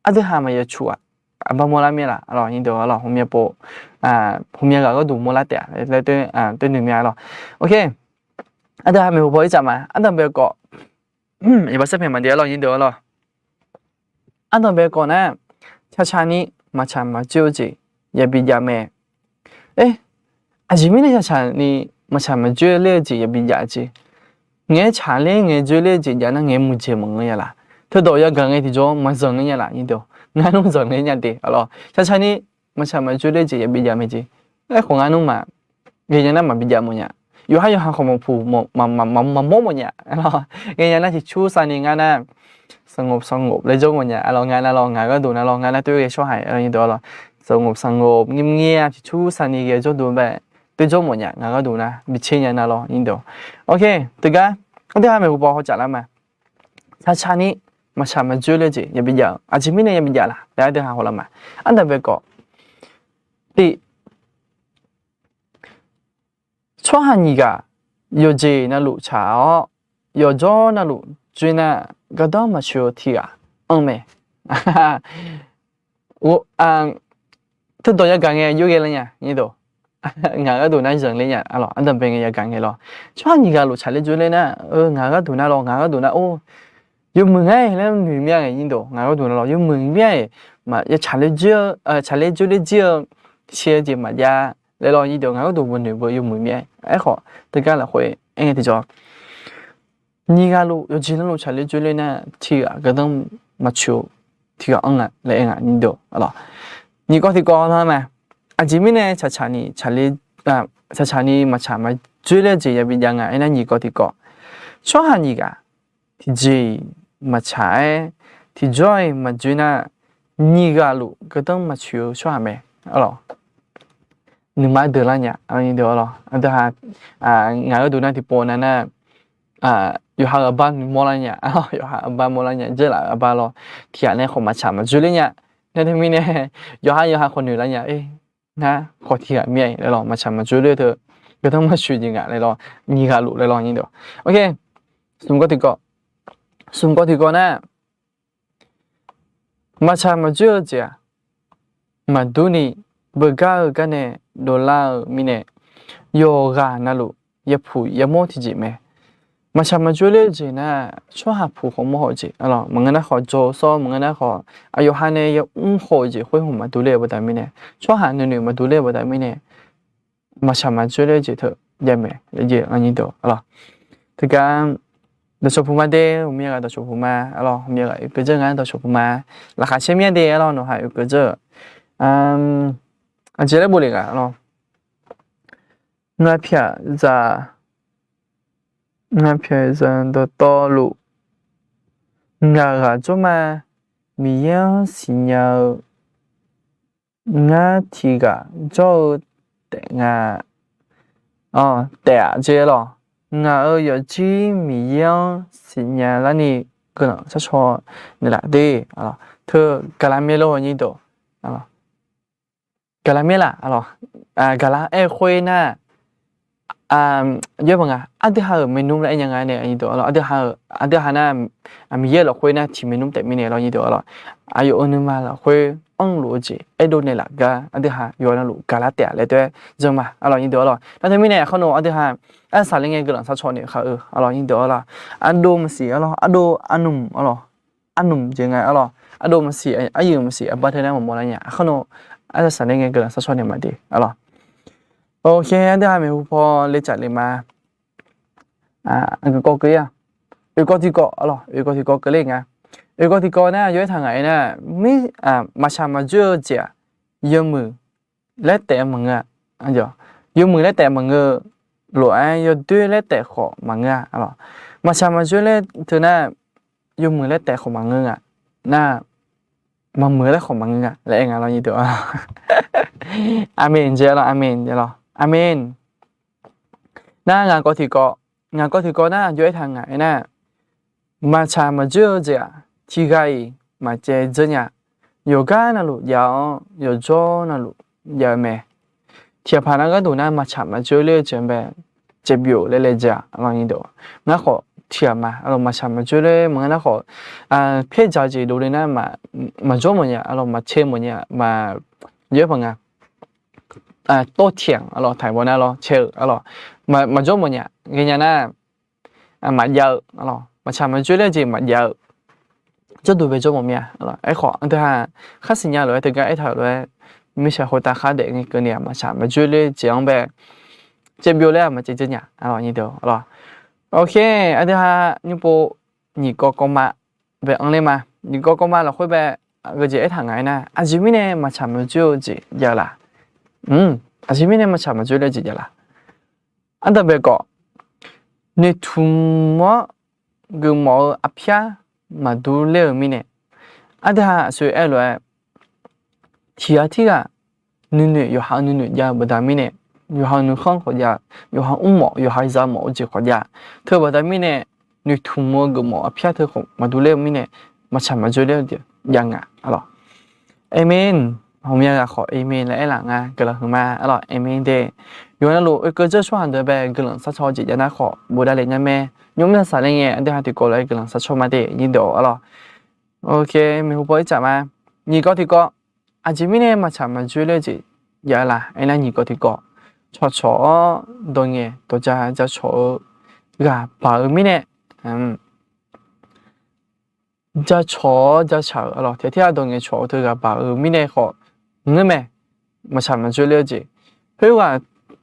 aqdui haq maqya cu-aq, aqbar mawrlar mir laf arlawq, nyiq deuq arlawq, hmqmya pov, hmqmya ghaq gharduq mawrlar taef-a laer toer noeq mya lawr. Ok, aqdui haq maeqhu paw ircaf ma, ardanqbae kawv, iqbax sarpaeq maqde arlawq, nyiq deuq arlawq. Ardanqbae kawv nar, caqcaq ni maqtsaq maqdzoer-eu jeq yabi jav mae. Aqjeq mirnae caqcaq ni maqtsaq maqdzoer ler-eu jeq yabi jav jeq. Ngaeq-aer tsaqler ngaeq dzoer ler-eu jeq jav nar ngaeq-aer muiqdzaeq maqngeur ya laf. Teudawq yagaq ngae tiqjawr maqzanq ler nya laf, nyiq deuq, ngar nmr zanq ler nya de arlawq. Caqcaq ni maqtsaq maqdzoer ler-eu jeq yabi jav mae jeq. Aerkhawf ngar nmr maq ghaenya nar maqbi jav mawf nya. Yawqhar yawqha khawf maqpuq maqmawr mawf nya. Ghaenya nar tiqcur saqni ngar nar, sanqgof sanqgof laer jawr mawf nya arlawq, ngar nar lawr, ngaq gharduq nar lawr, ngar nar toer ghae shawr haiq, nyiq deuq arlawq. Sanqgof sanqgof ngir ngir-a tiqcur saqni ghae jawrduq bae, toer jawr mawf nya, ngaq gharduq nar bi tser nya nar lawr, nyiq deuq. Ok, teugar, aqdui haq maeqhu paw hawcaf lar ma. Caqcaq ni maqtsaq maqdzoer ler-eu jeq yabi jav-eu, aqjeq mirnae yabi jav laf laer aqdui haq hawlar ma. Ardanqbae kawv, tiq, tsawrhaq nyiq ghaq yawqjeq navluf tsaq-awr, yawqjawr navluf dzoer nar, gardanr maqtsoeq-eu tiq ghaq anr mae. Teudawq yagaq ngae jawr ghae lar nya, nyiq deuq. Ngaq gharduq nar zanqler nya arlawq, ardanqbae ngae yagaq ngae lawr. Tsawrhaq nyiq ghaq luf tsaqler dzoerler nar, ngaq gharduq nar lawr, ngaq gharduq nar or, yawmuiq ngar-aer laer noeq mir-a, nyiq deuq, ngaq gharduq nar lawr, yawmuiq mir-a, tsaqler dzoerler jir-eu, shir-eu jeq maqjav laer lawr, nyiq deuq, ngaq gharduq beu noeq beu yawmuiq mir-a. Aerkhawf teugar lafkhoer aer ngae tiqjawr, nyiq ghaq luf yawqjeq navluf tsaqler dzoerler nar tiq ghaq gardanr maqtsoeq-eu tiq ghaq anr nga laer aer nga, nyiq deuq arlawq. Nyiq kawv tiq kawv lar ma. Aqjeq mirnae caqcaq ni maqtsaq maqdzoer ler-eu jeq yabi jav nga aernar, nyiq kawv tiq kawv, tsawrhaq nyiq ghaq tiqjeq-iq maqtsaq-aer tiqjawr-iq maqdzoer nar, nyiq ghaq luf gardanr maqtsoeq-eu tsawrhaq mae arlawq. Nuima deuq lar nya, nyiq deuq arlawq, aqdui haq, ngaq gharduq nar tiqpov nav nar, yawqha-euq aqbar noeqmawr lar nya, yawqha aqbar mawrlar nya, dzeurlaf-euq aqbar lawr, tiq ghaq nae khawf maqtsaq maqdzoer ler nya. Nar teumirnae yawqha yawqha khawf noeq lar nya, e, ngar khawf tiq ghaq mir-a laer lawr, maqtsaq maqdzoer ler teu, yawdanr marshuif jeq ngaq laer lawr, nyiq ghaq luf laer lawr nyir deuq. Ok, smq kawv tiqkawv, smq kawv tiqkawv nar, maqtsaq maqdzoer-eu jeq-aq, maqdur ni beugar-eu gar nae dovlar-eu mirnae, yawqghaq navluf yapuq yamawr tiqjeq mae. Maqtsaq maqdzoer ler-eu jeq nar, tsawrhaq puq khawf mawr haw-eu jeq, maqngeur nar khawf dzaw sawr, maqngeur nar khawf aqyawf ha nae yamr haw-eu jeq khoer hmq maqdur ler-eu baqda mirnae, tsawrhaq nuinoeq maqdur ler-eu baqda mirnae, maqtsaq maqdzoer ler-eu jeq teu jav mae laer jeq lawr nyir deuq-a lawr. Teugar dawqcawq puq ma de, ghawqmya ghaq dawqcawq puq ma, a lawr, ghawqmya ghaq oekeuv dzeur nga dawqcawq puq ma, laqkhaq caer mya de, a lawr, nawq ha oekeuv dzeur-eu, aqjeq laer bof le ghaq, a lawr, ngapyaq zaq, ngapyaq zaq dawqtawvluf, ngaq ghaq jawr ma, Miqyaer-anr siqnya-eu, ngar tiq ghaq jawr-eu taef nga, taef-aq jeq lawr, ngaq-euq yawqjir Miqyaer-anr siqnya larni guiqlanq sharcaw naeqlaf de, teu gaqlaq myaer lawr nyir deuq, gaqlaq myaer laf, gaqlaq aer-eu khoer nar, yaer baq nga, aqdui ha-euq maernmr laer aer nya nga nae, aqdui ha-euq, aqdui ha nar, Miqyaer lafkhoer nar tiq maernmr taef mirnae lawr nyir deuq-a lawr, aqyawf-euq nuima lafkhoer anrluf-eu jeq aerdov naeqlaf gar aqdui ha yawqha navluf gaqlar taef-a laer teu-aer janr ma, a lawr nyir deuq-a lawr. Nar teumirnae aqkar nawq aqdui ha arsaq laer ngae guiqlanq sharcaw naeq khaq-eu, a lawr nyir deuq-a lawr, aqdov maqsiq, a lawr, aqdov aqnmq, a lawr, aqnmq jeq nga, a lawr, aqdov maqsiq, aryuif maqsiq, aqbar teu nar maqmawr lar nya, aqkar nawq arsaq laer ngae guiqlanq sharcaw naeq ma de, a lawr. Ok, aqdui ha maeqhu paw le tsaf le ma. Aqgeu kawv keuv-ir-a, oekawv tiqkawv, a lawr, oekawv tiqkawv keuvle nga. Oekawv tiqkawv nar yawr aertaq ngaq-aer nar, maqtsaq maqdzoer-eu jeq-aq, yawmuiq laer taef maqngeur-a, yawmuiq laer taef maqngeur, lof-aer yawdoer laer taef khawf maqngeur-a, a lawr, maqtsaq maqdzoer laer teu nar, yawmuiq laer taef khawf maqngeur nga, nar, maqmuiq laer khawf maqngeur nga laer aer nga lawr nyir deuq-a. Aqmeq jeq, a lawr, aqmeq jeq lawr, aqmeq. Nar ngaq kawv tiqkawv, ngaq kawv tiqkawv nar yawr aertaq ngaq-aer nar, maqtsaq maqdzoer-eu jeq-aq, tiq ghaq-iq maqcaev dzeur nya. Yawqgar navluf jav-awr, yawqjawr navluf jav-eu mae. Tiqghaq paq nar gharduq nar maqtsaq maqdzoer ler-eu jeq bae, caevbyov laer laejae-a, a lawr nyir deuq. Ngar khawf tiqghaq ma, a lawr, maqtsaq maqdzoer ler maqngeur nar khawf, pyaer dzaq jeq dovle nar, maqjawr mawf nya, a lawr, maqcae mawf nya, ma, yaer paq nga, tawr tiq-anr, a lawr, taqbaw nar lawr cae-eu, a lawr, maqjawr mawf nya, ghaenya nar, maqjav-eu, a lawr, maqtsaq maqdzoer ler jeq maqjav-eu, jawrduq bae jawr mawf mya, a lawr, aerkhawf aqdui ha khar siqnya lof-aer teugar aertaq-euq lof-aer, mirtsaq khoertav khar daef ngae keuvni-aq, maqtsaq maqdzoer ler jeq-anr bae, caevbyov laer-aq maqcaev dzeur nya, a lawr, nyir deuq, a lawr. Ok, aqdui ha nymr pov nyiq kawv kawv ma, bae anr ler ma. Nyiq kawv kawv ma lafkhoer bae, aqgeujeq aertaq ngaq-aer nar, aqjeq mirnae maqtsaq maqdzoer-eu jeq jav-eu laq? Aqjeq mirnae maqtsaq maqdzoer ler-eu jeq jav laq? Ardanqbae khawf, noeqtmq-awr geufmawf-eu aqpyar maqdur ler-eu mirnae, aqdui ha aqsur aer-eu lof-aer, tiq ghaq tirghaq nuinoeq, yawqha-euq nuinoeq jav-eu baqda mirnae, yawqha-euq nuikhanr khawf jav, yawqha mrmawf, yawqha za mawf-eu jeq khawf jav, teu baqda mirnae, noeqtmq-eu geufmawf aqpyar teu khawf maqdur ler-eu mirnae, maqtsaq maqdzoer ler-eu jeq jav nga, a lawr. Aqmeq. Ghawqmya ghaq khawf aqmeq laer aerlaf nga guiqlanq huiqma, a lawr, aqmeq de. Yawqha navluf oekeuv dzeur tsawrhaq deuq bae guiqlanq sharcaw jeq jav nar khawf bofdav le nya mae. Nymr mr saq laer ngae aqdui ha tiqkawv lof-aer guiqlanq sharcaw ma de, nyir deuq, a lawr. Ok, maeqhu paw ir tsaf ma. Nyiq kawv tiqkawv, aqjeq mirnae maqtsaq maqdzoer ler-eu jeq jav-eu laq? Aernar nyiq kawv tiqkawv, cawqcawq-awr dawq ngaeq dawq ja ja cawq-eu ghaq baq-eu mirnae, jacawq-awr jacaq-euq, a lawr, tiq ghaq tirghaq dawq ngaeq cawq-eu teughaq baq-euq mirnae khawf ngeur mae. Maqtsaq maqdzoer ler-eu jeq, khoerghaq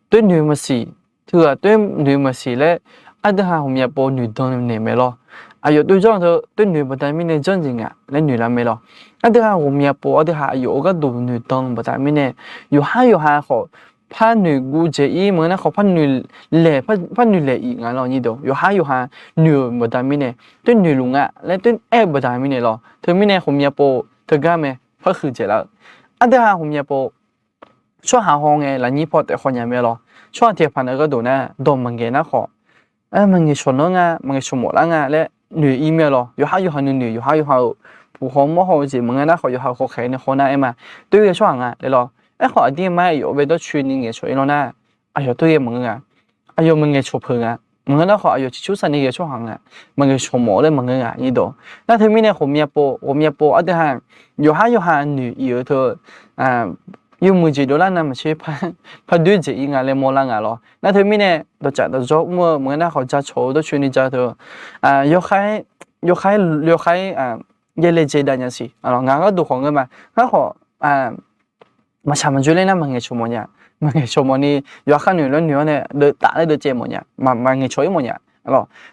toer noeq maqsiq, teughaq toer noeq maqsiq laer, aqdui ha ghawqmya pov noeqdan naeq mae lawr. Aqyawf toer janr teu toer noeq baqda mirnae janr jeq ngaq laer noeq lar mae lawr. Aqdui ha ghawqmya pov aqdui ha aqyawf-euq gharduq noeqdan baqda mirnae, yawqhar yawqha khawf par noeqguv dzaeq-ir maqngeur nar khawf par noeq laeq, par noeq laeq-iq nga lawr, nyir deuq. Yawqhar yawqha noeq-euq baqda mirnae, toer noeqluf nga laer toer aer-eu baqda mirnae lawr. Teumirnae ghawqmya pov teugar mae par huiqdzaeq lar-eu. Aqdui ha ghawqmya pov tsawrhaq haw ngae lafnyir paw taef haw nya mae lawr. Tsawrhaq tiq ghaq paq nar gharduq nar dawq maqngaeq nar khawf, maqngaeq shawq nanr nga, maqngaeq shawq mawf lar nga laer noeq-ir mae lawr. Yawqhar yawqha nuinoeq, yawqhar yawqha-euq puq haw mawr haw-eu jeq maqngeur nar khawf, yawqha-euq khawkhaeq nae haw nar aer ma, toer ghae tsawrhaq nga laer lawr. Aerkhawf aqdir mar aqyawf bae dawrcoeni ngaeqcawq-ir lawr nar, aqyawf tov ghae maqngeur nga. Aqyawf maqngaeq cawq peuq nga. Maqngeur nar khawf aqyawf ciqcur saqni ghae tsawrhaq nga. Maqngaeq cawq mawf laer maqngeur nga, nyiq dawq. Nar teumirnae ghawqmya pov ghawqmya pov ardui ha, yawqhar yawqha noeq-ir-eu teu, yawmuiq jeq dovlar navmaqtser par doer jeq-ir nga laer mawrlar nga lawr. Nar teumirnae dawqtsaf dawqdzawr mr-eu maqngeur nar khawf jacawq-eu dawrcoeni ja teu, yawkhav-aer, yawkhav-aer, yawkhav-aer yaelaejae dav nya siq. Ngaq gharduq khawf ngeur ma. Ngar khawf maqtsaq maqdzoer ler nar maqngaeq cawq mawf nya. Maqngaeq cawq mawf ni yawqha khar noeq lawr noeq-awr nae deuvtav laer deuvcaev mawf nya. Maqngaeq cawq-ir mawf nya.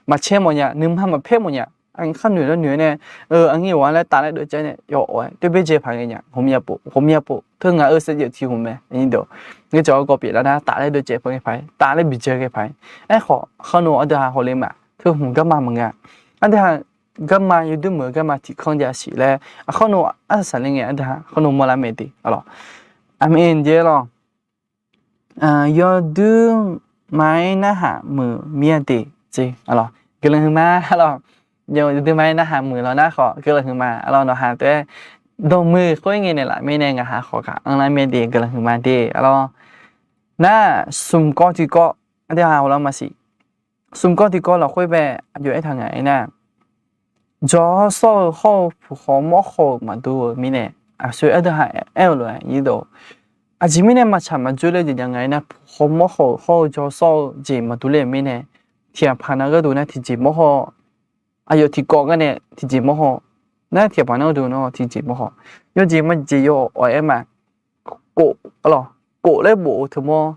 Maqcae mawf nya, nuima maqpaer mawf nya. Khar noeq lawr noeq-awr nae, aqnyir awq-a laer taf laer deuvcaev nae yawf awq-aer toer baer dzae paq ngae nya. Ghawqmya pov ghawqmya pov teu ngaq-euq saevdzeuf tiq hmq mae, nyiq dawq. Ngeur cawq-awr kawv pyeuf lar nar taf laer deuvcaev paq ngae paq-aer, taf laer biqdzae ngae paq-aer. Aerkhawf khar nov ardui ha hawle ma. Teu hmq garma maqngeur-a. Ardui ha garma yawdoer meuq-eu garma tiq kanr jav siq laer aqkhar nov arsaq saqler ngae ardui ha khar nov mawrlar mae de. Aqmeq jeq lawr. Yawdoer ma-aer narhaq muiq mir-a de jeq. Guiqlanq huiqma lawr. Yawdoer ma-aer narhaq muiq lawr nar khawf guiqlanq huiqma lawr. Nawq ha taef-aer dawqmuiq khoer ngae naeqlaf mirnae ngaq ha khawf gaq anrlar mae de, guiqlanq huiqma de lawr. Nar smq kawv tiq kawv ardui ha hawlar ma siq. Smq kawv tiq kawv lafkhoer bae aqjox aertaq ngaq-aer nar, jawr sawr-eu hawr-eu puq haw mawr haw-euq maqdur-eu mirnae, aqsoer ardui ha aer-eu lof-aer nyir dawq. Aqjeq mirnae maqtsaq maqdzoer ler jeq jav ngaq-aer nar, puq haw mawr haw-euq hawr-eu jawr sawr-eu jeq maqdur ler-euq mirnae, tiq ghaq paq nar gharduq nar tiqjeq mawr haw, aqyawf tiqkawv gar nae tiqjeq mawr haw, nar tiq ghaq paq nar gharduq nar tiqjeq mawr haw. Yawjeq majeq yaw awq-aer ma. Kof, kof laer bof-eu teu mawr,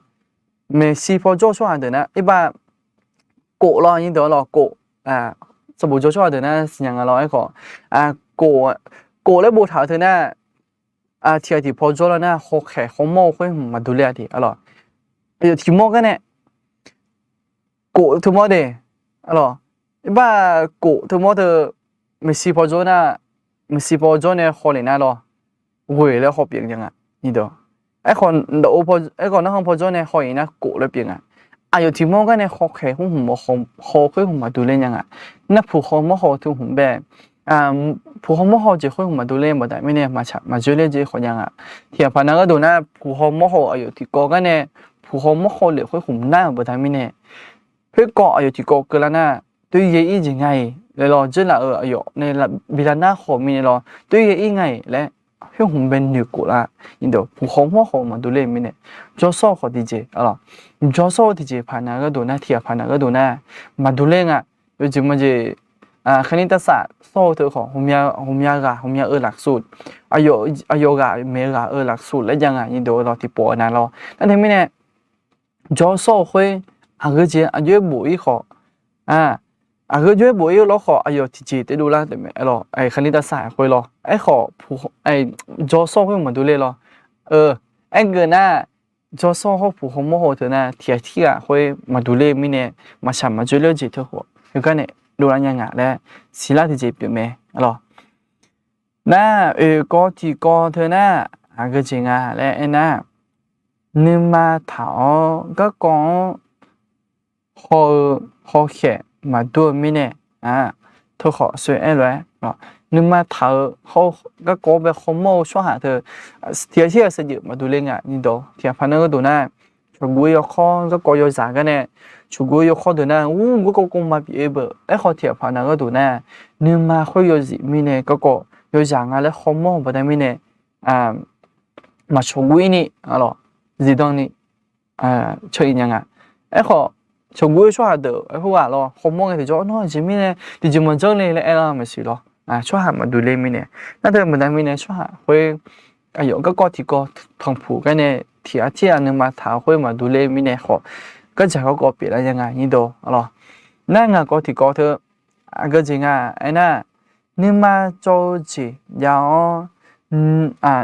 maeqshi pawjawr-eu tsawrhaq deuq nar, iqbax kof lawr nyir dawq lawr kof, sanqbof jawr tsawrhaq deuq nar siqnya nga lawr aerkhawf, kof laer boftaq-eu teu nar, tiq ghaq tiq pawjawr lar nar hawkhaeq hawmawr-eu khoer hmq maqdur ler-a de lawr. Aqyawf tiq mawr gar nae kof teu mawr de lawr. Iqbax kof teu mawr teu, maeqshi pawjawr nar, maeqshi pawjawr nae hawlef nar lawr, ghoeq laer haw pyeuf nya nga. Aerkhawf, aerkhawf narkhan pawjawr nae haw-iq nar kof laer pyeuf nga. Aqyawf tiq mawr gar nae hawkhaeq khoer hmq mawf haw, haw khoer hmq maqdur ler nya nga. Nar puq haw mawr haw teu hmq bae, puq haw mawr haw jeq khoer hmq maqdur ler baqda mirnae maqtsaq maqdzoer ler jeq khawf nya nga. Tiq ghaq paq nar gharduq nar puq haw mawr haw-euq aqyawf tiqkawv gar nae, puq haw mawr haw lef khoer hmq nar-euq baqda mirnae, khoerkawv aqyawf tiqkawv keuvlar nar, toer yaer-ir jeq nga-iq laer lawr, dzeurlaf-euq aqyawf nae bilar nar khawf mirnae lawr, toer yaer-ir nga-iq laer, khoer hmq bae noeqkof lar. Nyiq dawq, puq haw mawr haw maqdur ler-eu mirnae, jawr sawr-eu khawf tiqjeq, jawr sawr-eu tiqjeq paq nar gharduq nar, tiq ghaq paq nar gharduq nar, maqdur ler nga. Yawjeq majeq, khaeqni tarsaq sawr-eu teu khawf, ghawqmya ghaq ghawqmya-eu lafsur, aqyawf ghaq maeq ghaq-euq lafsur laer jav nga. Nyiq dawq lawr tiqpawf-eu nar lawr. Nar teumirnae, jawr sawr-eu khoer, aqgeu jeq aqjox-aer bof-ir khawf, aqgeu jawr-aer bof-ir-eu lawr khawf aqyawf tiqjeq taedov lar taef mae lawr, khaeqni tarsaq khoer lawr. Aerkhawf, jawr sawr-eu khoer maqdur ler lawr. Aergeuf nar, jawr sawr hawr puq haw mawr haw teu nar tiq ghaq tirghaq khoer maqdur ler mirnae, maqtsaq maqdzoer ler jeq teu khawf heugar nae dovlar nya nga laer siqlar tiqjeq pyeuf mae lawr. Nar oeq kawv tiq kawv teu nar, aqgeu jeq nga laer aernar, nuima taq-awr garkawv-anr haw-eu hawkhaeq maqdur-eu mirnae, teu khawf soe aer lof-aer, nuima taq-eu garkawv-anr bae hawmawr-eu tsawrhaq teu, tiq ghaq tirghaq saevdzeuf maqdur ler nga. Nyiq dawq, tiq ghaq paq nar gharduq nar, cawqguv-eu yawkawr garkawv yawzaq gar nae, cawqguv-eu yawkawr deuq nar ur garkawv kov ma pyeuf-eu beuq. Aerkhawf tiq ghaq paq nar gharduq nar, nuima khoer yawzif mirnae garkawv yawzaq nga laer hawmawr-eu baqda mirnae, maqcawqguv-ir ni, zifdan ni, cawq-ir nya nga. Aerkhawf, cawqguv-eu tsawrhaq deuq aer khoerghaq lawr hawmawr ngae tiqjawr nawr aqjeq mirnae tiqjeq maqjanr le laer aerlar maqsiq lawr. Tsawrhaq maqdur ler mirnae, nar teu baqda mirnae tsawrhaq khoer, aqyawf garkawv tiqkawv tanqpuq gar nae tiq ghaq tirghaq nuima taq-eu khoer maqdur ler mirnae khawf, gardzaq garkawv pyeuflar nya nga. Nyiq dawq lawr, nar ngaq kawv tiqkawv teu, aqgeu jeq nga aernar, nuima cawv-eu jeq jav-awr,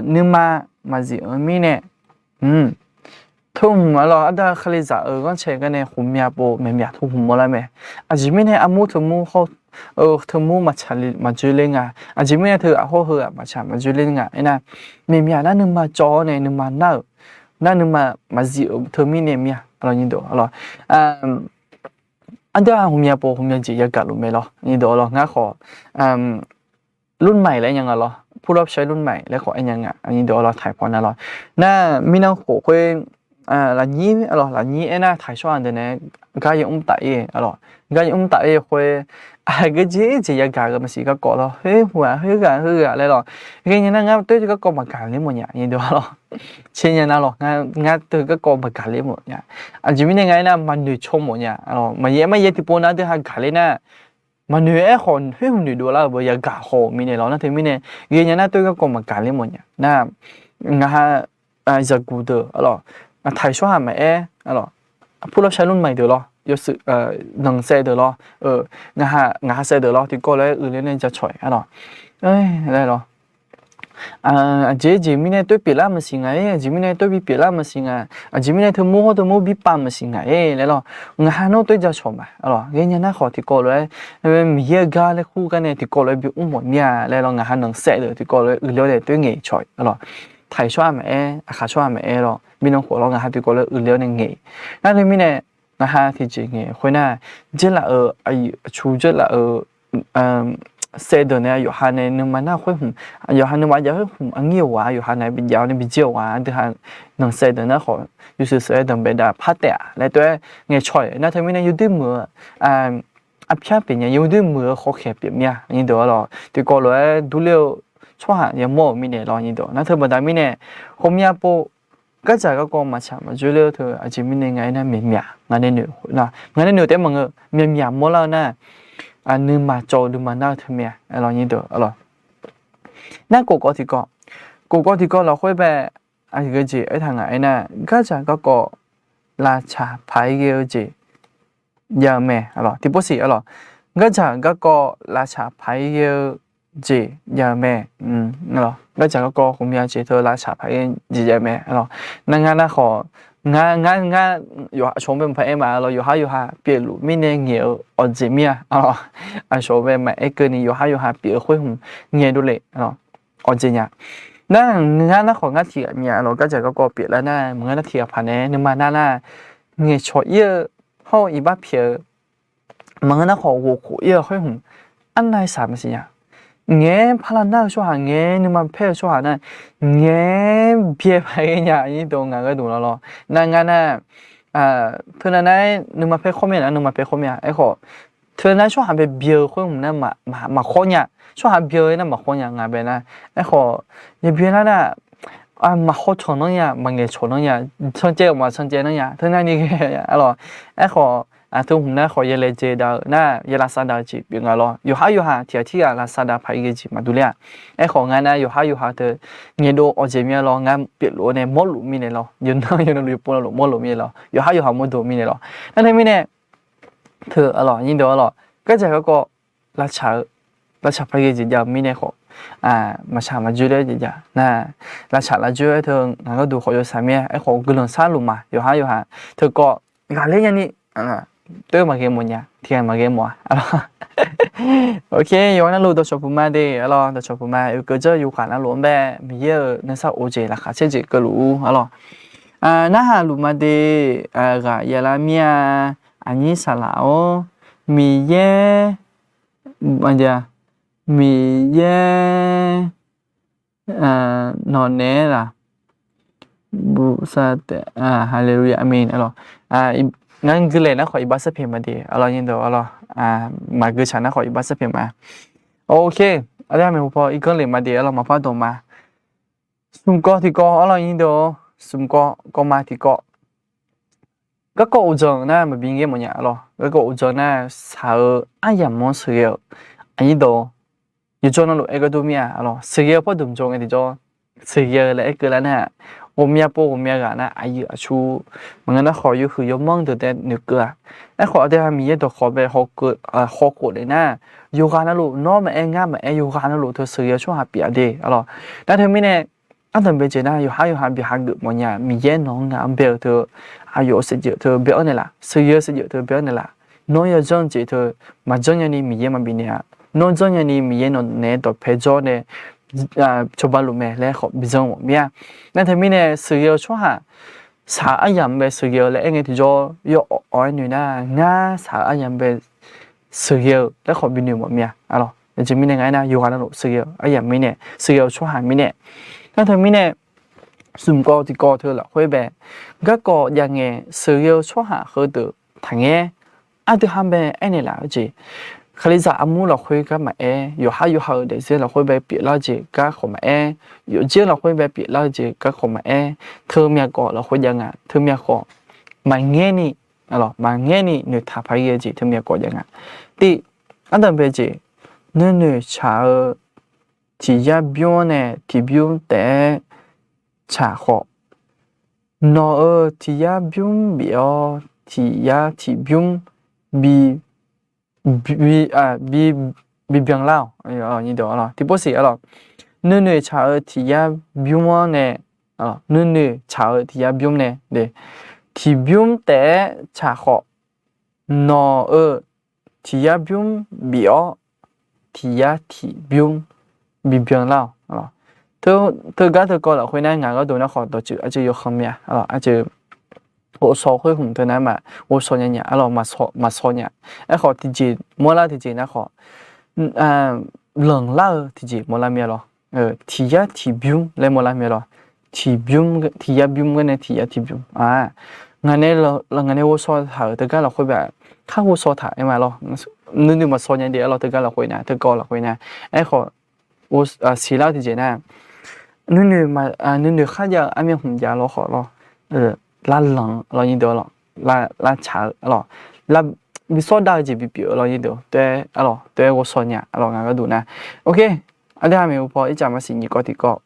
nuima maqzif-eu mirnae, teu hmq-a lawr, aqda kalizaq-euq ghanrcae gar nae ghawqmya pov maeqmyaq teu hmq mawrlar mae. Aqjeq mirnae armur teumur hawr-eu teumur maqtsaq maqdzoer ler nga. Aqjeq mirnae teughaq hawr heughaq maqtsaq maqdzoer ler nga aernar, maeqmyaq nar nuima cawv-awr nae nuima nar-euq, nar nuima maqzif-euq teumirnae mir-a lawr. Nyiq dawq lawr, aqda ghawqmya pov ghawqmya jeq yagaq luf mae lawr. Nyiq dawq lawr, ngar khawf รุ่นใหม่ laer nya nga lawr. ผู้รับใช้รุ่นใหม่ laer khawf aernya nga, aqnyir deuq-awr lawr, ไทย paw nar lawr. Nar mirnan khof khoer, lafnyir, lafnyir aernar ไทย tsawrhaq deuq nae gar yamr taf-ir, gar yamr taf-ir khoer, aqgeu jeq jeq yagaq-eu maqsiq garkawv lawr, khoer hmq-aq khoerghaq khoerghaq laer lawr. Ghaenya nar ngar tov garkawv maqgaq ler mawfnya, aqnyir deuq-awr lawr. Caer nya nar lawr, ngar tov garkawv maqgaq ler mawfnya. Aqjeq mirnae nga aernar maqnoeq caw mawfnya. Maqyaer maqyaer tiqpov nar deuq ha gaq ler nar, maqnoeq-aer khawf khoer hmq noeqdov lar-euq beu yagaq haw-euq mirnae lawr. Nar teu mirnae ghaenya nar tov garkawv maqgaq ler mawfnya. Nar ngaq ha zaqguq deuq lawr, ไทย tsawrhaq maqaer, ผู้รับใช้รุ่นใหม่ deuq lawr, yawshuif nanqsaev deuq lawr, ngaq ha saev deuq lawr tiqkawv lof-aer uiqler nae jacawq-iq lawr. Aqjeq jeq mirnae tov pyeuflar maqsiq nga-ir, aqjeq mirnae tov bi pyeuflar maqsiq nga, aqjeq mirnae teumur hawr teumur bi pav maqsiq nga-ir laer lawr. Ngaq ha nawr tov jacawq ma lawr. Ghaenya nar khawf tiqkawv lof-aer Miqyaer-eu gar laer kur gar nae tiqkawv lof-aer bi mr mawf mir-a laer lawr. Ngaq ha nanqsaev deuq tiqkawv lof-aer uiqler-awr nae tov ngaeq cawq-iq lawr. ไทย tsawrhaq maqaer, aqkhaq tsawrhaq maqaer lawr, mirnan khof lawr ngaq ha tiqkawv lof-aer uiqler-awr nae ngaeq. Nar teu mirnae ngaq ha tiqjeq ngaeq khoer nar, dzeurlaf-eu aqyuif aqtsu dzeurlaf-eu saev deuq nae yawqha nae nuima nar khoer hmq, yawqha nuima jav khoer hmq aqnyir-euq ghaq, yawqha nae bi jav-awr nae bi dzer-euq ghaq deuq ha, nanqsaev deuq nar khawf yawshuif shuif-aer danqbae dav par taef-a laer tov-aer ngaeqcawq-iq. Nar teu mirnae yawdoer muiq-eu arpyar pyeuf nya, yawdoer muiq-eu khawkhaeq pyeuf mir-a, aqnyir deuq-awr lawr. Tiqkawv lof-aer durler-eu tsawrhaq yamawr-euq mirnae lawr, aqnyir deuq. Nar teu baqda mirnae ghawqmya pov gardzaq garkawv maqtsaq maqdzoerler-eu teu aqjeq mirnae nga aernar myaqmyaq, ngaq nae noeq taef maqngeur, myaqmyaq mawrlar-eu nar, nuima cawv-eu nuima nar-eu teu mae-a lawr, aqnyir deuq-awr lawr. Nar khofkawv tiqkawv, khofkawv tiqkawv lafkhoer bae, aqgeu jeq aertaq ngaq aernar, gardzaq garkawv lavtsaq paq-aer ghae-eu jeq jav-eu mae lawr. Tiqpov siq lawr, gardzaq garkawv lavtsaq paq-aer ghae-eu jeq jav-eu mae lawr. Gardzaq garkawv ghawqmya jeq teu lavtsaq paq-aer ghae jeq jav-eu mae lawr. Nar ngar nar khawf, ngar ngar ngar, aqcawq-anr bae maqpar aer ma lawr, yawqhar yawqha pyeufluf mirnae ngaeq-eu awqjeq mir-a lawr. Aqcawq bae maqaer keuvni yawqhar yawqha pyeuf-eu khoer hmq ngaeq dovle lawr, awqjeq nya. Nar ngar nar khawf ngar tiqghaq nya lawr, gardzaq garkawv pyeuflar nar maqngeur nar tiqghaq paq nae nuima nar nar ngaeqcawq-ir-eu hawr-eu iqbax pyaeq-eu maqngeur nar khawf ghofkhof-ir-eu khoer hmq arnav saq maqsiq nya. Ngaeq-aer parlar nar-eu tsawrhaq, ngaeq-aer nuima paer-eu tsawrhaq nar, ngaeq-aer byae paq-aer nya, aqnyir deuq ngaq gharduq lawr lawr. Nar ngar nar, teunav nar-aer nuima paer khawr mir-a nar, nuima paer khawr mir-a. Aerkhawf teunav nar tsawrhaq bae byae-eu khoer hmq nar maqkhawr nya. Tsawrhaq byae-eu nar maqkhawr nya nga bae nar. Aerkhawf yabyae lar nar, maqkhawr cawq nanr nya, maqngaeq cawq nanr nya, cancaev-euq maqcancaev nanr nya, teunavni ghae-a lawr. Aerkhawf teu hmq nar khawf yalaejae dav-eu nar, yalavsav dav-eu jeq pyeuf nga lawr. Yawqhar yawqha tiqghaq tirghaq lavsav dav paq-aer ghae jeq maqdur ler-a. Aerkhawf ngar nar yawqhar yawqha teu ngaeqdov awqjeq mir-a lawr, ngar pyeufluf-awr nae mawrluf mirnae lawr, yawqnan yawqnan luf yawpov navluf mawrluf mirnae lawr, yawqhar yawqha mawrdo mirnae lawr. Nar teu mirnae teu lawr, aqnyir deuq-awr lawr, gardzaq garkawv lavtsaq-eu, lavtsaq paq-aer ghae jeq jav-eu mirnae khawf, maqtsaq maqdzoer laer jeq jav nar, lavtsaq lavdzoer-aer teu ngaq gharduq khawf yawsaq mir-a. Aerkhawf guiqlanq sharluf ma, yawqhar yawqha teukawv ghaqler nyani, tov maqghae mawf nya, tiqghaq maqghae mawf-a. Ok, yawqghaq navluf dawqcawq puq ma de, aqlawr dawqcawq puq ma, oekeuv dzeur yawqghaq navluf-anr bae Miqyaer-euq nuisar of jeq laqkhaq caer jeq keuvluf-ur, aqlawr. Narhaq luf ma de, ghaq yalar mir-a, aqnyir saqlaq-awr, Miqyaer, Miqyaer nawqnaeq-aer laf, buq sar taef, haleluya, aqmeq, aqlawr. Ngar gui laeq nar khawf iqbax sarpeq ma de, aqlawr, aqlawr. Maqgui tsaq nar khawf iqbax sarpeq ma. Ok, aqdui aqmeq hawpaw irganr leq ma de, aqlawr, maqpar dawq ma. Smq kawv tiqkawv, aqlawr, aqnyir deuq-awr, smq kawv kawv ma tiqkawv. Garkawv uqdzan nar maqbi ngaer mawfnya, aqlawr. Garkawv uqdzan nar shaq-eu aryamq-anr sheuqghae-eu, aqnyir deuq-awr, yawjawr navluf aer gharduq mir-a, aqlawr. Sheuqghae-eu pawrduq mqjaw ngae tiqjawr, sheuqghae-eu laer aer keuv lar nar, ghawqmya pov ghawqmya ghaq nar aqyuif aqtsu, maqngeur nar khawf yawhuiq yawmanr deuq taef noeqkeuv-a. Aerkhawf aqdui-aq Miqyaer dawqkawq bae hawkhof naeq nar, yawqghaq navluf, nawr maqaer ngar maqaer, yawqghaq navluf teu sheuqghae-eu tsawrhaq pyeuf-a de, aqlawr. Nar teumirnae, ardanqbae jeq nar yawqhar yawqha byaqha geuf mawfnya, Miqyaer nawq-anr ngaq-anr bae-eu teu, aqyawf-euq saevdzeuf teu bae-anr naeqlaf, sheuqghae-eu saevdzeuf teu bae-anr naeqlaf, nawr yajanr jeq teu maqjanr nyani Miqyaer maqbif naeq-a. Nawr janr nyani Miqyaer nawq naeq-aer dawqpae jawr nae cawba luf mae laer khawf bi janr mawf mir-a. Nar teumirnae sheuqghae-eu tsawrhaq shaq-eu aryamq bae sheuqghae-eu laer aer ngae tiqjawr, yawawq-aer noeq nar, ngar shaq-eu aryamq bae sheuqghae-eu laer khawf bi noeq mawf mir-a, aqlawr. Aqjeq mirnae nga aernar, yawqghaq navluf sheuqghae-eu aryamq mirnae, sheuqghae-eu tsawrhaq mirnae, nar teu mirnae smq kawv tiqkawv teu lafkhoer bae, garkawv jav ngae sheuqghae-eu tsawrhaq heudeuq taqngaer. Aqdui ha bae aernaeq laf-eu jeq, Kalizaq armur lafkhoer gar maqaer, yawqhar yawqha-euq daefzir lafkhoer bae pyeuflar-eu jeq gar khawf maqaer, yawfjir lafkhoer bae pyeuflar-eu jeq gar khawf maqaer, teu myavkawv lafkhoer jav nga. Teu myavkawv maqngaer ni, maqngaer ni noeqtaq paq-aer ghae-eu jeq teu myavkawv jav nga. Tiv, ardanqbae jeq, nuinoeq tsaq-eu tiq yar bymr-anr nae tiq bymr taef-aer tsaq khawf, nawq-euq tiq yar bymr bif-awr tiq yar tiq bymr bi bi, bi, bibyan lar-awq. Tiqpov siq arlawq, nuinoeq tsaq-eu tiq yar bymr-anr nae, nuinoeq tsaq-eu tiq yar bymr nae, tiq bymr taef-aer tsaq khawf, nawq-euq tiq yar bymr bif-awr tiq yar tiq bymr bibyan lar-awq. Teugar teukawv lafkhoer nar ngaq gharduq nar khawf dawqtsuif aqjeq yawkhanq mya, aqjeq ghovshaw khoer hmq teu nar ma, ghovshaw nya nya arlawq, maqshaw nya. Aerkhawf tiqjeq mawrlar tiqjeq nar khawf, lanqlar-eu tiqjeq mawrlar mir-a lawr. Tiq yar tiq bymr laer mawrlar mir-a lawr. Tiq yar bymr gar nae tiq yar tiq bymr. Ngaq nae, ngaq nae ghovshaw taq-euq teugar lafkhoer bae, kar ghovshaw taq-aer ma lawr. Nuinoeq maqshaw nya de arlawq, teugar lafkhoer nar, teukawv lafkhoer nar. Aerkhawf siqlar-eu tiqjeq nar, nuinoeq kharjav-eu armyan hmq jav lawr khawf lawr, lavlanq lawr nyi deuq lawr, lavtsaq-eu arlawq, lav, bi sawr dav-eu jeq bipyeuf-eu lawr nyi deuq taef-aer arlawq, taef-aer ghovshaw nya arlawq ngaq gharduq nar. Ok, aqdui ha maeqhu paw ircaf maqsiq nyiq kawv tiqkawv,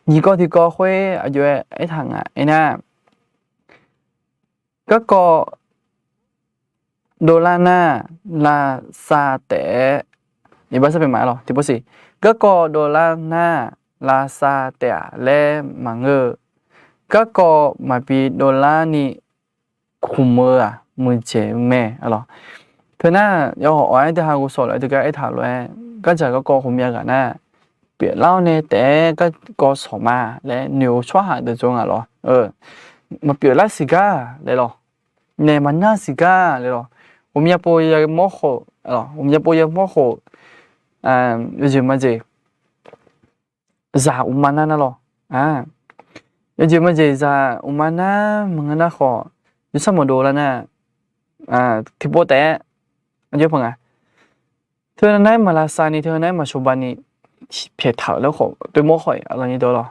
nyiq kawv tiqkawv khoer aqjox-aer aertaq nga aernar, garkawv dovlar nar lavsav taef-aer, iqbax sarpaeq maqaer lawr tiqpov siq, garkawv dovlar nar lavsav taef-aq laer maqngeur-eu, garkawv maqbi dovlar ni khmq-eu-aq muiqdzaeq-eu mae arlawq. Teu nar yawhawq awq-aer deuq ha ghovshaw lof-aer teugar aertaq lof-aer, gardzaq garkawv ghawqmya ghaq nar pyeuflar-awr nae taef-aer garkawv shawq ma laer noeq-eu tsawrhaq deuq jawr nga lawr. Maqpyeuflar siq gar laer lawr, naeq maqnar siq gar laer lawr, ghawqmya pov ya mawr khof, ghawqmya pov ya mawr khof, yawjeq majeq zaq uqma nar nar lawr. Yawjeq majeq zaq uqma nar maqngeur nar khawf, yawshar mawqdov lar nar, tiqpov taef-aer aqjox paq nga. Teu nar nar-aer maqlavsav ni, teu nar nar-aer maqcawba ni pyaeqtaq-euq laer khawf toeqmawr khawf-iq arlawq nyi deuq lawr.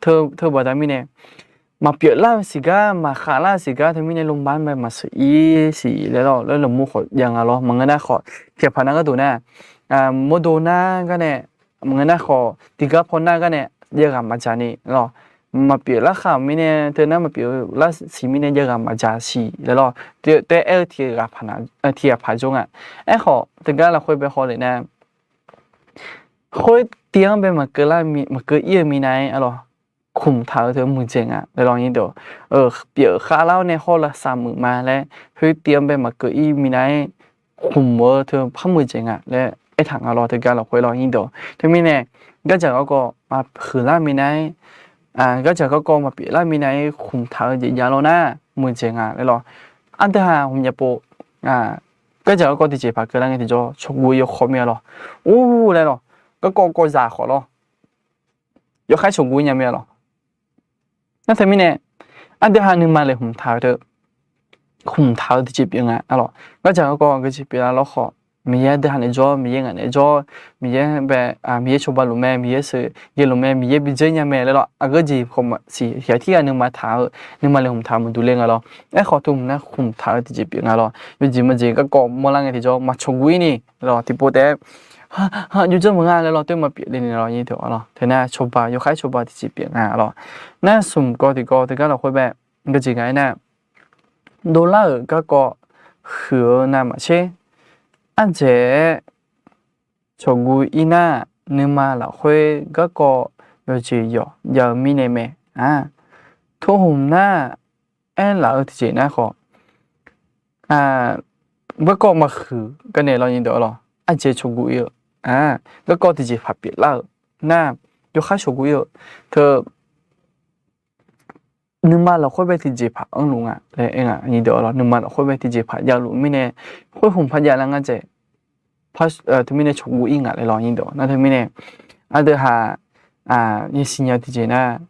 Teu baqda mirnae maqpyeuflar-eu siq gar, maqkhavlar-eu siq gar teumirnae loma-anr mae maqsheuq ir siq laer lawr, laer lawqmur khawf jav nga lawr. Maqngeur nar khawf pyaqpaq nar gharduq nar, mawrdo nar gar nae, maqngeur nar khawf tiqgar paw nar gar nae jav ghaq maqdzaq ni lawr. Maqpyeuflar khav-euq mirnae, teu nar maqpyeuflar siq mirnae jav ghaq maqdzaq siq laer lawr, taef-aer aer-eu tiq ghaq paq jawr nga. Aerkhawf teugar lafkhoer bae hawlef nar, khoertiv-anr bae maqkeuv lar, maqkeuv ir-eu minav-aer arlawq, khmq taq-eu teu muiqdzaeq nga laer lawr nyi deuq. Pyeuf khavlar-awr nae hawr lavsav muiq ma laer khoertiv-anr bae maqkeuv ir minav-aer khmq-eu teu par muiqdzaeq nga laer aertaq nga lawr teugar lafkhoer lawr nyi deuq. Teumirnae gardzaq garkawv maqhuiqlar minav-aer, gardzaq garkawv maqpyeuflar minav-aer khmq taq-eu jeq jav lawr nar muiqdzaeq nga laer lawr. Aqdui ha ghawqmya pov gardzaq garkawv tiqjeqpaq keuvlar ngae tiqjawr cawqguv yawkhawf mir-a lawr. Ur laer lawr, garkawv kawv zaq khawf lawr, yawkhaer cawqguv nya mir-a lawr. Nar teumirnae aqdui ha nuima laeqhmq taq-eu teu khmq taq-eu tiqjeq pyeuf nga arlawq. Gardzaq garkawv geujeq pyeuflar lawr khawf, Miqyaer aqdui ha naeq-aer jawr, Miqyaer ngaq naeq-aer jawr, Miqyaer bae, Miqyaer cawba luf mae, Miqyaer sheuqghae luf mae, Miqyaer bi dzeur nya mae laer lawr, aqgeu jeq khawf maqsiq, tiqghaq tirghaq nuima taq-eu, nuima laeqhmq taq-eu maqdur ler nga lawr. Aerkhawf teu hmq nar khmq taq-eu tiqjeq pyeuf nga lawr. Yawjeq majeq garkawv mawrlar ngae tiqjawr maqcawqguv ir ni lawr, tiqpov taef-aer ha, ha, jov dzeur maqnga laer lawr, toer maqpyeuf le ni lawr nyi deuq lawr. Teu nar cawba, yawkhaer cawba tiqjeq pyeuf nga lawr. Nar smq kawv tiqkawv teugar lafkhoer bae geujeq nga aernar, dovlar-euq garkawv huiq-eu navmaqtser, ardzaeq-aer cawqguv ir nar, nuima lafkhoer garkawv yawqjeq yawq jav-eu mirnae mae. Tohmq nar aerlaf-eu tiqjeq nar khawf, garkawv maqhuiq gar nae lawr nyi deuq lawr, ardzaeq cawqguv ir-eu, garkawv tiqjeqpaq pyeuflar-euq nar, yawkhaer cawqguv ir-eu teu nuima lafkhoer bae tiqjeqpaq anrluf nga laer aer nga nyi deuq lawr. Nuima lafkhoer bae tiqjeqpaq javluf mirnae, khoer hmq par javlar ngar dzaeq par teumirnae cawqguv ir ngaq laer lawr nyir deuq. Nar teumirnae aqdui haq yasiq nya tiqjeq nar,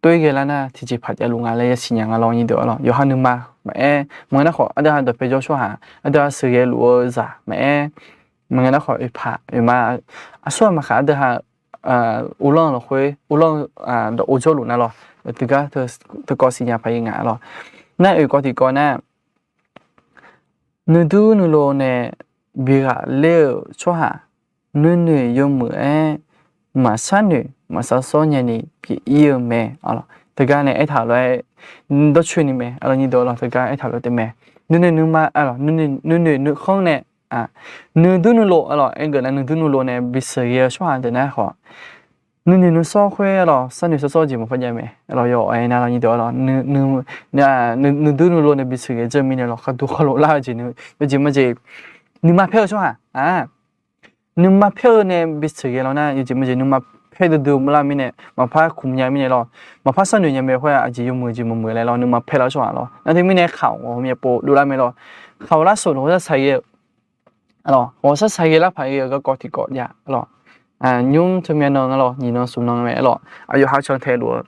toer ghae lar nar tiqjeq paq jav luf nga laer yasiq nya nga lawr nyir deuq lawr. Yawqha nuima maqaer, maqngeur nar khawf aqdui haq dawqpae jawr tsawrhaq, aqdui haq sheuqghae luf-eu zaq maqaer, maqngeur nar khawf oeqpaq oeqma, aqsur aqma khaq aqdui haq uvlanr lafkhoer uvlanr dawq uvjawr luf nar lawr, teugar teukawv siqnya paq-ir nga lawr. Nar oeq kawv tiqkawv nar, nuidur nuilov nae bighaq ler-euq tsawrhaq, nuinoeq yawmuiq-aer maqshar noeq maqshar sawr nyani pyeuf-ir-eu mae. Teugar nae aertaq-euq lof-aer dawrcoeni mae lawr nyir deuq lawr. Teugar aertaq-euq lof-aer teumai, nuinoeq nuima, nuinoeq nuikhanr nae, nuidur nuilov lawr, aergeuf nar nuidur nuilov nae bisheuq ghae-eu tsawrhaq deuq nar khawf, nuinoeq nuisawr khoer lawr, sharnoeq shawr sawr-eu jeq maqpar jav mae lawr. Yawf aernar lawr nyir deuq lawr, nuidur nuilov nae bisheuq ghae dzeur mirnae lawr, khaqduq khaqlof lar-eu jeq, yawjeq majeq, nuima paer-eu tsawrhaq, nuima paer-eu nae bisheuq ghae lawr nar, yawjeq majeq nuima paer duidui lar mirnae, maqpar kumq nya mirnae lawr, maqpar sharnoeq nya mae khoer-aq, aqjeq yawmuiq jeq maqmuiq laer lawr, nuima paer lar-eu tsawrhaq lawr. Nar teumirnae khaq-awr ghawqmya pov dovlar mae lawr, khaq-awr lar sawq lawq ghawqshar shaq ghae-eu lawr, ghawqshar shaq ghae lar paq ghae-eu garkawv tiqkawv jav lawr. Nymr teu myav nan lawr, nyiq nan smq nan mae lawr, aqyawf ha can tae luf-eu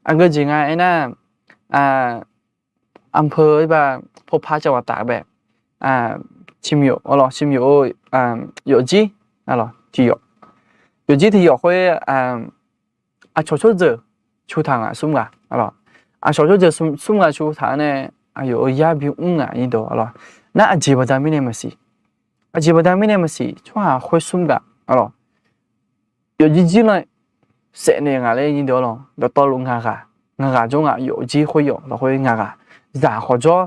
aqgeu jeq nga aernar, อำเภอ เออ พบพระจังหวัดตาก bae, ชิมหยก lawr, ชิมหยก yawfjir, tiq yawf, yawfjir tiq yawf khoer, aqcawq tsawrjeuq cu taq ngaq smr ghaq lawr. Aqcawq tsawrjeuq smr ghaq cu taq-anr nae, aqyawf-euq yar bimr ngaq nyir deuq lawr. Nar aqjeq baqda mirnae maqsiq, aqjeq baqda mirnae maqsiq, tsawrhaq khoer smr ghaq lawr, yawfjir jir lan saef naeq ngaq laer nyir deuq lawr. Dawqtawvluf ngaq ghaq, ngaq ghaq jawr ngaq, yawfjir khoer yawf lafkhoer ngaq ghaq, zaq khawf jawr,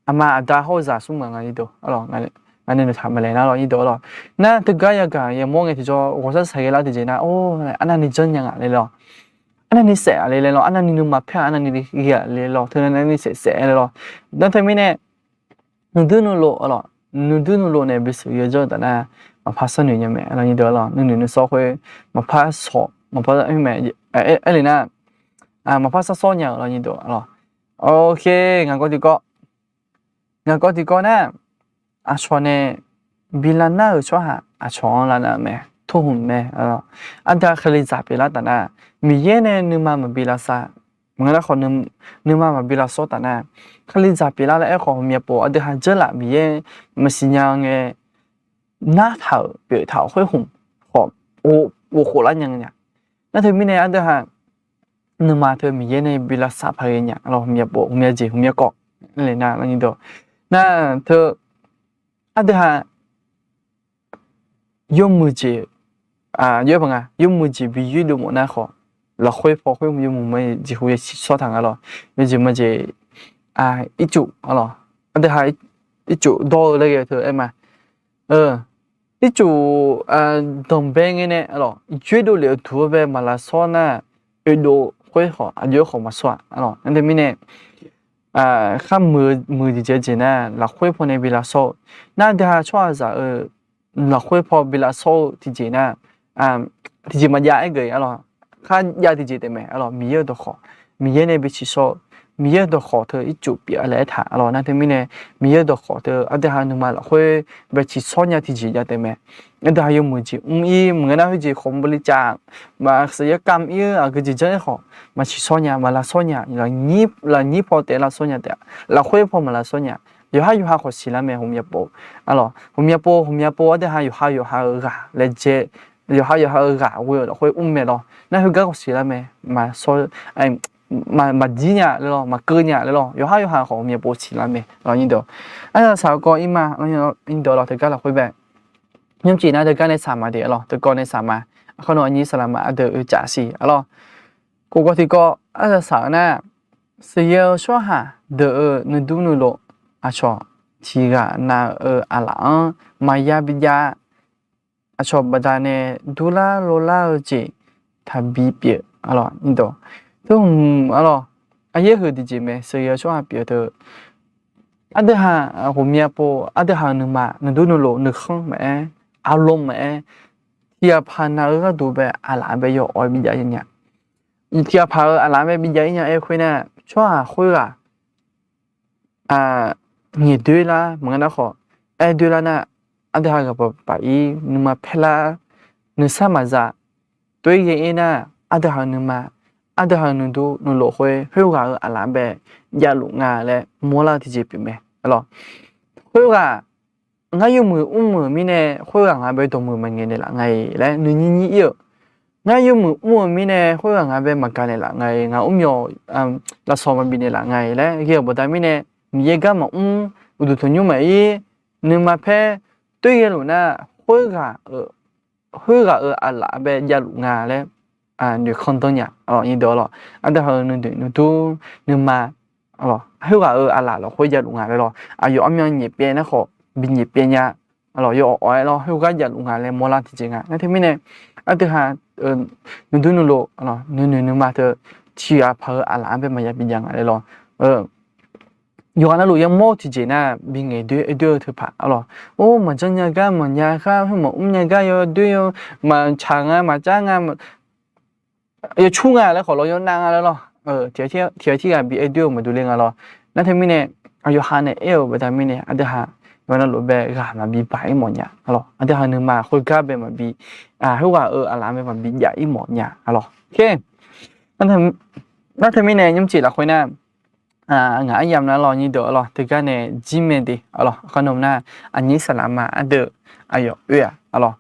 aqma aqda hawr-eu zaq smr ghaq nga nyir deuq lawr. Ngaq nae noeqtaq maqlaeq nar lawr nyir deuq lawr. Nar teugar yagaq yamawr ngae tiqjawr ghawqshar shaq ghae lar tiqjeq nar, arnavni janrnya ngaq le lawr, arnavni saef-a le laer lawr, arnavni nuima paer-a, arnavni ghae-a le lawr, teunav navni saef saef le lawr. Nar teumirnae nuidur nuilov lawr, nuidur nuilov nae bisheuq ghae dzeur-eu taf nar, maqpar sharnoeq nya mae lawr nyir deuq lawr. Nuinoeq nuisawr khoer maqpar shawq maqpar mae, aerle nar, maqpar shar sawr nya-euq lawr nyir deuq lawr. Oke, ngaq kawv tiqkawv, ngaq kawv tiqkawv nar, aqcawq nae bi lavnar-euq tsawrhaq aqcawq-anr lavnar-euq mae, โทษหมู่ mae. Aqdui-aq Kalizaq pyeuflar taf nar, Miqyaer nae nuima maqbi lavsav, maqngeur nar khawf, nuima maqbi lavsawr taf nar, Kalizaq pyeuflar laer aerkhawf ghawqmya pov aqdui ha dzeurlaf Miqyaer maqsiq nya ngae, nartaq-euq pyeuf taq-euq khoer hmq khawf, ghof khof lar nya nya. Nar teumirnae aqdui ha nuima teu Miqyaer nae bi lavsav paq ghae nya lawr, ghawqmya pov, ghawqmya jeq, ghawqmya kawv le nar lawr nyir deuq. Nar teu aqdui ha yawmuiq jeq, yawmuiq jeq bi yoerdov mawf nar khawf, lafkhoer paw khoer yawmuiq jeq hu ya ciqshawr taq nga lawr. Yawjeq majeq, ircuf lawr, aqdui ha ircuf dawr-eu laer ghae-eu teu aer ma. Ircuf danqbae ngae nae lawr, yoerdov lef-eu duq-eu bae maq lavsawr nar, oedov khoer khawf aqjox-aer khawf maqsawr-aq lawr. Nar teumirnae, kharmuiq-eu muiq tiqjeq jeq nar lafkhoer pawnae bi lavsawr-eu, nar aqdui ha tsawrhaqzaq-eu lafkhoer paw bi lavsawr-eu tiqjeq nar, tiqjeq maqjav aergeuf-a lawr, kharjav tiqjeq taef mae lawr. Miqyaer-euq dawqkhawq, Miqyaer nae bi ciqshawr-eu, Miqyaer-euq dawqkhawq teu ircuf pyeuf-a laer aertaq lawr. Nar teumirnae, Miqyaer-euq dawqkhawq teu aqdui ha nuima lafkhoer bae ciqshawr nya tiqjeq jav taef mae. Aqdui ha yawmuiq jeq mr-ir maqngeur nar khoer jeq khawf maqbolicav, maqsaqyar kamq-ir-eu aqgeu jeq janr-aer khawf, maq ciqshawr nya, maq lavsawr nya, lafnyir paw taef lavsawr nya taef, lafkhoer paw maq lavsawr nya. Yawqhar yawqha khawf siqlar mae ghawqmya pov. Aqlawq ghawqmya pov, ghawqmya pov aqdui ha yawqha yawqha-euq ghaq laejae, yawqha yawqha-euq ghaq ghoe-euq lafkhoer mr mae lawr. Nar heugar khawf siqlar mae, maqsawr, maqjir nya le lawr, maqkeuv nya le lawr, yawqhar yawqha khawf ghawqmya pov siqlar mae lawr nyir deuq. Arsaq saq-eu kawv ir ma, nyir deuq lawr teugar lafkhoer bae. Nymrcif nar teugar nae saq ma de lawr, teukawv nae saq ma. Aqkar nawq aqnyir saqlaq ma aqdeuq-eu caf siq lawr. Kofkawv tiqkawv arsaq saq-eu nar, sheuqghae-eu tsawrhaq deuq-euq nuidur nuilov aqcawq tiqghaq nav-eu aqlaf-anr maqya bijav-a. Aqcawq baqdanae durlar lorlar-eu jeq taqbi pyeuf. Aqlawq, teu hmq, aqlawq, aqyaer huiq tiqjeq mae, sheuqghae-eu tsawrhaq pyeuf-eu teu. Aqdui ha ghawqmya pov, aqdui ha-euq nuima, nuidur nuilov, nuikhanr maqaer, aqlawq maqaer, tiqghaq paq nav-eu gharduq bae aqlaf bae yawqawr bijav-ir nya. Tiqghaq paq-eu aqlaf bae bijav-ir nya aer khoer nar, tsawrhaq khoerghaq ngaeq doerlar maqngeur nar khawf, aer doerlar nar, ardui ha ghaq baq baq-ir nuima paerlar, nuisar maqza, toer ghae-ir nar, ardui ha-eu nuima, ardui ha-eu nuidur nuilof khoer khoerghaq-euq aqlaf bae javluf nga laer mawrlar-eu tiqjeq pyeuf mae. Alawq, khoerghaq ngar yawmuiq mr-euq mirnae khoerghaq ngaq bae dawqmuiq maqngaeq naeqlaf nga-iq laer nuinyir nyir-ir-euq, ngar yawmuiq mr-euq mirnae khoerghaq ngaq bae maqgaq naeqlaf nga-iq, ngaq mr myawq lafsawq maqbif naeqlaf nga-iq laer ghae-euq baqda mirnae, Miqyaer gar maqmr, uqduq tanqnymr maqir, nuima paer toer ghae luf nar, khoerghaq-euq aqlaf bae javluf nga laer noeqkanr danr nya. Alawq, nyirdeuq alawq, ardui ha-eu nuinoeq nuidur nuima, alawq, khoerghaq-euq aqlaf lafkhoer javluf nga laer lawr, aqyawf armyan nyaef pyaev nar khawf bi nyaef pyaev nya. Alawq, yawawq-aer lawr, khoerghaq javluf nga laer mawrlar tiqjeq nga. Nar teumirnae, ardui ha-eu nuidur nuilof, nuinoeq nuima teu tiqghaq paq-eu aqlaf-anr bae maqya bijav nga laer lawr. Yawqghaq navluf yamawr-eu tiqjeq nar, bingaeq doer aer doer-eu teupaq alawq, or maqjanr nya gar maqnya khar, maqmr nya gar yawdoer-eu, maqtsaq nga maqcav nga, yawcur nga laer khawf lawr, yawnav nga laer lawr, tiq ghaq tirghaq bi aer doer-eu maqdurler nga lawr. Nar teumirnae, aqyawf ha nae aer-euq baqda mirnae ardui ha yawqghaq navluf bae ghaq maqbi baq-ir mawf nya alawq, ardui ha nuima khoergar bae maqbi, khoerghaq-euq aqlaf bae maqbi jav-ir mawf nya alawq. Nar teumirnae nymrcif lafkhoer nar, ngaq aryamq nar lawr, nyirdeuq alawq, teugar nae jir mae de alawq, aqkar nawmq nar, aqnyir saqlaq ma ardeuv aqyawf oe-aq alawq.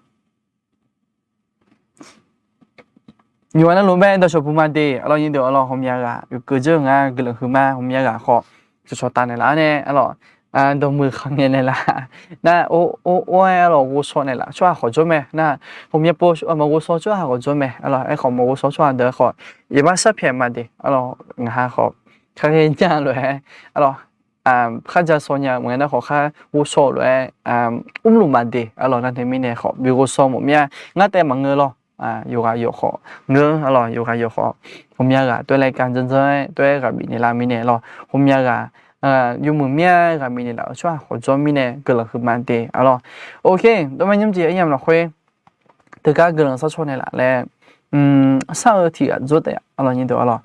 Yawqghaq navluf bae dawqshawq puq ma de alawq, nyirdeuq alawq, ghawqmya ghaq yawkeuv dzeur-eu nga, guiqlanq huiqma, ghawqmya ghaq khawf cawqcawq taf naeqlaf-awr nae alawq, dawqmuiq khaqngaeq naeqlaf nar, or or-aer alawq ghovshaw naeqlaf tsawrhaq khawf jawr mae nar, ghawqmya pov maqghovshaw tsawrhaq khawf jawr mae alawq. Aerkhawf maqghovshaw tsawrhaq deuq-aer khawf, iqbax sharpyaeq ma de alawq, ngaq ha khawf kharghae nya lof-aer alawq, kharja shaw nya maqngae nar khawf khar ghovshaw lof-aer mrluf ma de alawq. Nar teumirnae khawf bi ghovshaw mawf mir-a, ngar taef maqngeur lawr. Yawqghaq yawq khawf ngeur alawq, yawqghaq yawq khawf ghawqmya ghaq toer laer ka janr janr-aer toer-aer ghaq bifnaeq lar mirnae alawq, ghawqmya ghaq yawmuiq mir-a ghaq bifnaeq laf-eu tsawrhaq khawf jawr mirnae guiqlanq huiqma de alawq. Oke, dawrma nymrcif aryamq lafkhoer teugar guiqlanq sharcaw naeqlaf laer sar-eu tiq ghaq jawr taef alawq, nyirdeuq alawq.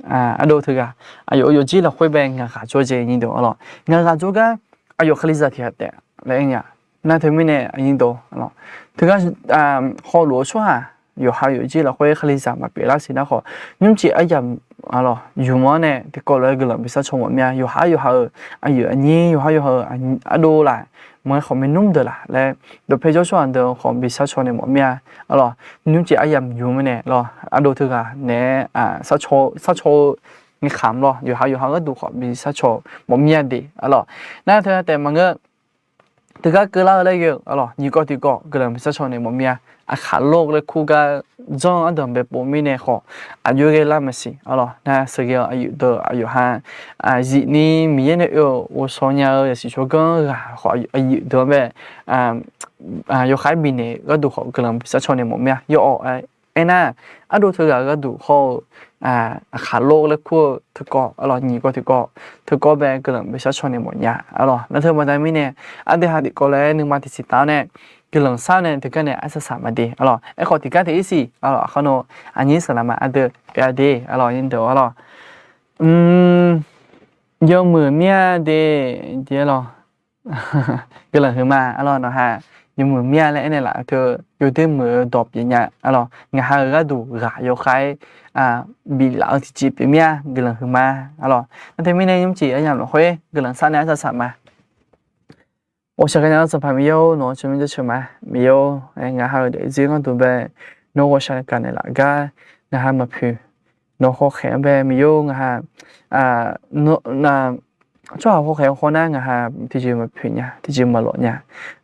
Ardov teughaq aqyawf-euq yawqjir lafkhoer bae ngaq ghaq jawr jeq, nyirdeuq alawq, ngaq ghaq jawr gar aqyawf kalizaq tiq ghaq taef laer aer nya. Nar teumirnae aqnyir dawq alawq, teugar hawluf-eu tsawrhaq yawqha yawqjir lafkhoer kalizaq maqpyeuf lar siq nar khawf, nymrcif aryamq alawq yumq-anr nae tiqkawv lof-aer guiqlanq bi sharcaw mawf mir-a. Yawqha yawqha-euq aqyuif aqnyir, yawqha yawqha-euq ardov laf, maqngae khawf maernmr deuq laf laer dawqpae jawr tsawrhaq deuq khawf bi sharcaw nae mawf mir-a alawq. Nymrcif aryamq yumq-anr nae lawr, ardov teughaq naeq-aer sharcaw-eu ngaeqkhamq lawr, yawqha yawqha gharduq khawf bi sharcaw mawf mir-a de alawq. Nar teugar taef maqngeur, teugar keuvlar-eu laer ghae-eu alawq, nyiq kawv tiqkawv guiqlanq bi sharcaw nae mawf mir-a. Aqkhaq lor laer kur gar janr-eu ardanq bae pov mirnae khawf, aqjox ghae lar maqsiq alawq. Nar sheuqghae-eu aqyuif deuq aqyawf ha zifni Miqyaer nae oe-euq ghovshaw nya-eu yasiq tsawrganr ghaq khawf aqyuif deuq-anr bae yawkhav-aer bifnaeq gharduq khawf guiqlanq bi sharcaw nae mawf mir-a. Yawawq aernar, ardov teughaq gharduq hawr-eu aqkhaq lor laer kur-eu teukawv alawq, nyiq kawv tiqkawv teukawv bae guiqlanq bi sharcaw nae mawf nya alawq. Nar teu baqda mirnae ardov ha tiqkawv lof-aer nuima tiqsiq taf-awr nae guiqlanq shar nae teugar nae arsaq saq ma de alawq. Aerkhawf tiqgar tiq-ir siq alawq, aqkar nawr aqnyir saqlaq ma ardeuv pyav de alawq, nyirdeuq alawq. Yawmuiq mir-a de, de alawq. Guiqlanq huiqma alawq, nawq ha yawmuiq mir-a laer aernaeq laf-eu teu yawdoer muiq-eu dawq pyeuf nya alawq. Ngaq ha-euq gharduq ghaq yawkhav-aer biflaf-eu tiqjeq pyeuf mir-a, guiqlanq huiqma alawq. Nar teumirnae nymrcif aryamq lafkhoer guiqlanq shar nae arsaq saq ma. Ghawqshaq gaqnaeq-eu Sanqpaq Miqyaer-or, nawq-anr tsawrmyanr jaceuq ma. Miqyaer-or, ngaq ha-euq daefzir gharduq bae nawr ghawqshaq gaqnaeq laf gar ngaq ha maqpoeq. Nawq hawkhaeq-anr bae Miqyaer-or, ngaq ha tsawrhaq hawkhaeq-eu khawf nar ngaq ha tiqjeq maqpoeq nya, tiqjeq maqlawf nya.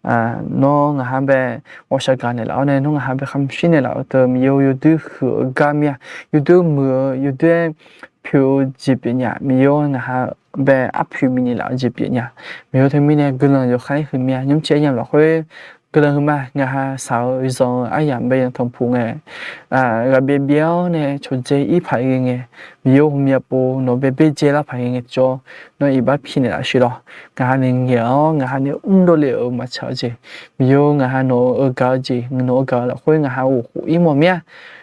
Nawr ngaq ha bae ghawqshaq gaqnaeq laf-awr nae nawr ngaq ha bae khamshir naeq laf-eu teu Miqyaer-or, yawdoer huiq-eu gar mir-a. Yawdoer muiq-eu, yawdoer-aer poeq-eu jeq pyeuf nya. Miqyaer-or, ngaq ha bae arpoeq bifnaeq laf-eu jeq pyeuf nya. Miqyaer-or, teumirnae guiqlanq yawkhav-aer huiq mir-a. Nymrcif aryamq lafkhoer guiqlanq huiqma. Ngaq ha shaq-eu zanq-eu aryamq bae yantanq puq ngae, ghaqbyaev byaev-awr nae cawqdzae ir paq-aer ghae ngae, Miqyaer-or, ghawqmya pov nawq bae byaerdzae lar paq ghae ngae tiqjawr, nawr iqbax pi naeq laf shir lawq. Ngaq ha nae ngaeq-awr ngaq ha nae mr dawv le-euq maqtsaq-eu jeq, Miqyaer-or, ngaq ha nawq-euq gaq-eu jeq, nawq-euq gaq-eu lafkhoer ngaq ha ghof khof ir mawf mir-a.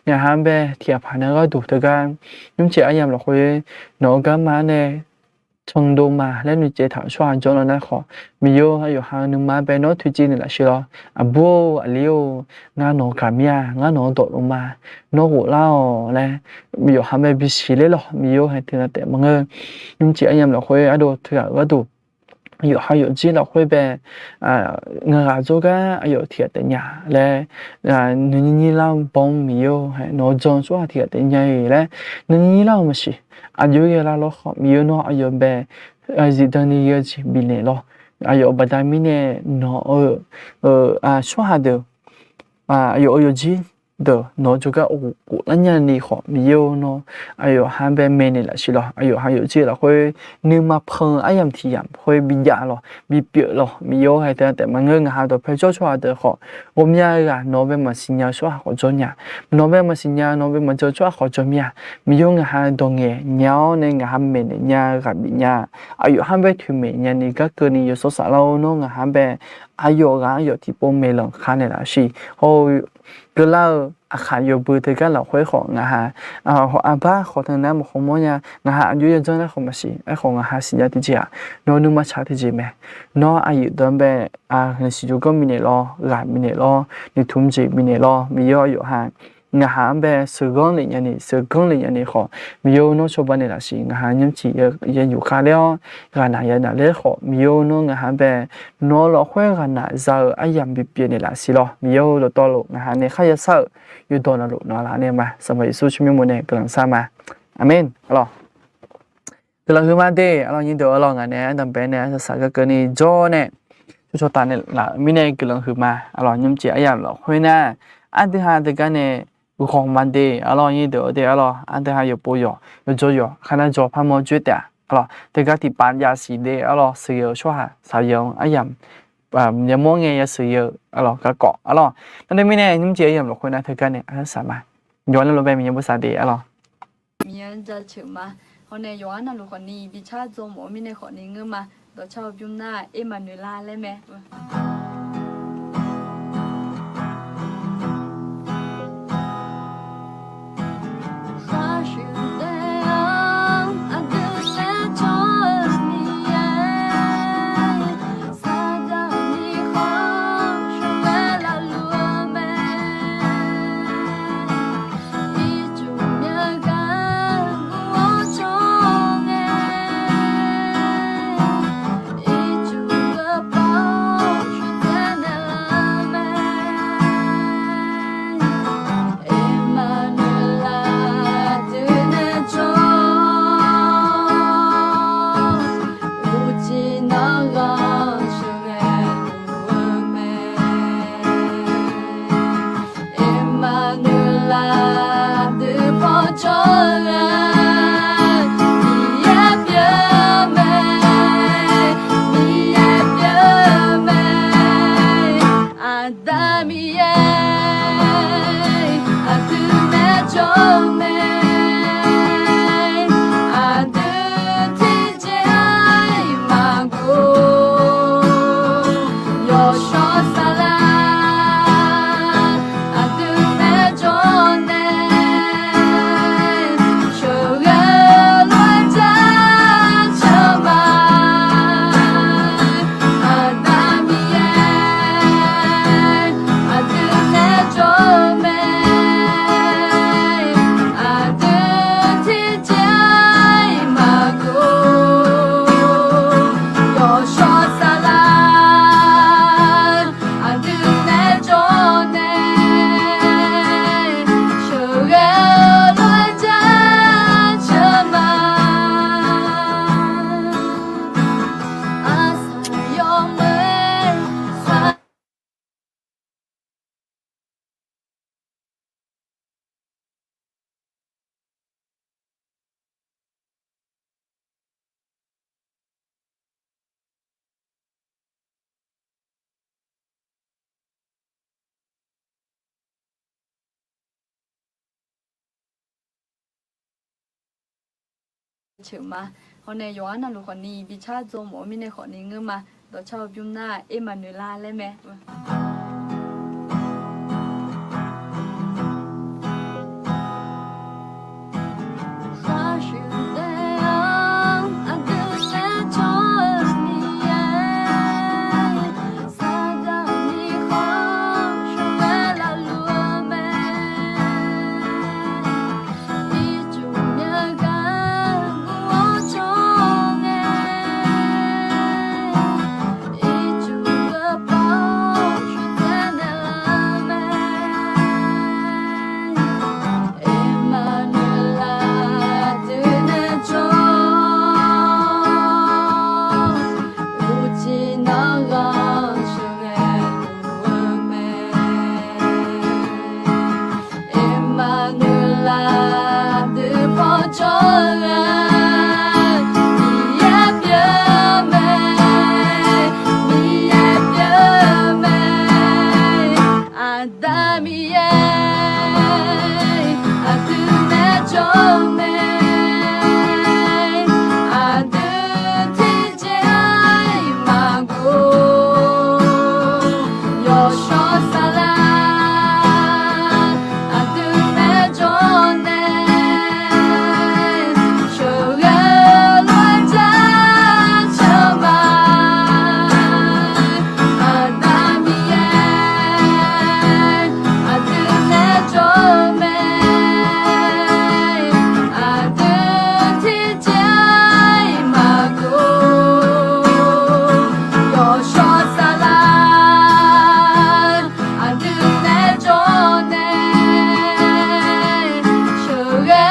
Ngaq ha bae tiqghaq paq nae gharduq teugar nymrcif aryamq lafkhoer nawq-euq garma-anr nae tsawrdov ma laer noeqtsaev taq-euq tsawrhaq jawr lar nar khawf, Miqyaer-or, aqyawf ha-eu nuima bae nawr toeqciv naeqlaf sheuq lawr. Aqbur-or, aqli-or, ngar nawq-anr gaq mir-a, ngar nawq-anr dawvluf ma, nawr ghoflar-awq laer, yawqha bae bisiq ler lawq. Miqyaer-or, hae teunav taef maqngeur. Nymrcif aryamq lafkhoer ardov teughaq-euq gharduq, yawqha yawfjir lafkhoer bae ngaq ghaq jawrgar aqyawf tiqghaq taef nya laer, nuinyir nyir lar-eu baw-anr Miqyaer-or, hae nawq-eu jan-eu tsawrhaq tiqghaq taef nya-iq laer nuinyir nyir lar-eu maqsiq. Aqjox-aer ghae lar lawr khawf, Miqyaer nawr aqyawf bae zifdan ni ghae-eu jeq bifnaeq lawr. Aqyawf baqda mirnae nawq-eu tsawrhaq deuq, aqyawf-euq yawfjir deuq nawq-eu jawrgar ghoflar nya ni khawf, Miqyaer-or, nawr aqyawf ha bae maeqnaeq laf siq lawr. Aqyawf ha yawfjir lafkhoer nuima pan-eu aryamq tiq yamq khoer bijav lawr, bipyeuf lawr. Miqyaer-or, hae teunav taef maqngeur. Ngaq ha dawqpae jawr tsawrhaq deuq khawf, ghawqmya ghaq nawq-eu bae maqsiq nya-eu tsawrhaq khawf jawr nya. Nawq-eu bae maqsiq nya, nawq-eu bae maqjawr-eu tsawrhaq khawf jawr mir-a. Miqyaer-or, ngaq ha dawq ngaeq nya-awr nae ngaq ha maeqnaeq nya-eu ghaq bif nya. Aqyawf ha bae toeqmaeq nya ni gar keuvni yawshawr saflar-or, nawr ngaq ha bae aqyawf ghaq aqyawf tiqpov maeqlanq kanaeq laf siq. Hawr-eu keuvlar-eu aqkhaq yawbui teugar lafkhoer khawf ngaq ha aqbar khawf teunav maqkhawf mawrnya. Ngaq ha aqjox-aer yawdzanr nar khawf maqsiq. Aerkhawf ngaq ha siqnya tiqjeq-aq, nawq-eu nuima tsaq tiqjeq mae. Nawr aqyuif deuq-anr bae aqsiq jawrganr bifnaeq lawr, ghaq bifnaeq lawr, noeqtmq jeq bifnaeq lawr. Miqyaer-or, aqyawf ha ngaq ha-anr bae sheuqghanr lef nya ni, sheuqganr lef nya ni khawf, Miqyaer-or, nawr cawba naeq laf siq. Ngaq ha nymrcif yanyuf khavler-awr ghaqnaq yanaf ler khawf, Miqyaer-or, nawr ngaq ha bae nawq-eu lafkhoer ghaqnaq za-eu aryamq bipyeuf naeq laf siq lawr. Miqyaer-or, dawqtawvluf ngaq ha nae kharya shar-euq yawqdawq navluf nawq laf nae ma. Sanqpaq Yeqsur tsawrmyanr mawf nae guiqlanq shar ma. Aqmeq. Aqlawq, guiqlanq huiqma de. Aqlawq, nyir deuq-eu lawq, ngaq nae ardanqbae nae arsaq saq gar keuvni jawr nae tsawrcawq taf naeq laf-euq mirnae guiqlanq huiqma. Aqlawq, nymrcif aryamq lafkhoer nar, ardui ha teugar nae ghawqma de. Aqlawq, nyir deuq-eu de. Aqlawq, ardui ha yawqpov yawq, yawqjawr yawq, kharnar jawr par mawr joer taef-a. Aqlawq, teugar tiqpav jav siq de. Aqlawq, sheuqghae-eu tsawrhaq shaqyawf-anr aryamq yamawr ngae ya sheuqghae-eu aqlawq garkawv. Aqlawq, nar deuq mirnae nymrcif aryamq lafkhoer nar teugar nae arsaq saq ma. Yawqha navluf bae Miqyaer bosav de. Aqlawq, Miqyaer jaceuq ma. Hawr nae yawqha navluf khawfni bicar dzaw mawf-eu mirnae khawfni ngeur ma. Dawqcar-eu bymr nar Ermaqnoeqlav laer mae. Aqda Miqyaer, aqdui nae jawr mae, aqdui tiqjeq-iq maqghof, yawshawr saflar, aqdui nae jawr nae, sheuqghae lof-aer jaceuq ma. Aqda Miqyaer, aqdui nae jawr mae, aqdui tiqjeq-iq maqghof, yawshawr saflar, aqdui nae jawr nae, sheuqghae lof-aer jaceuq ma. Arsaq yawmuiq-aer sar ceuq ma. Hawr nae yawqha navluf khawfni bicar dzaw mawf-eu mirnae khawfni ngeur ma. Dawqcar-eu bymr nar Ermaqnoeqlav laer mae. Khar shuif dae-awr aqdui nae jawr-eu-aq, Miqyaer pyeuf-eu mae, Miqyaer pyeuf-eu mae. Aqda Miqyaer, aqdui nae jawr-eu mae, aqdui tiqjeq-iq maqghof, yawshawr saflar, aqdui nae jawr nae, sheuqghae lof-aer jaceuq ma. Aqda Miqyaer, aqdui nae jawr-eu mae, aqdui tiqjeq-iq maqghof, yawshawr saflar, aqdui nae jawr nae, sheuqghae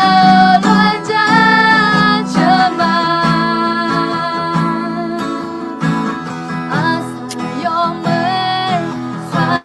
lof-aer jaceuq ma. Aqsaq yawmuiq-aer sar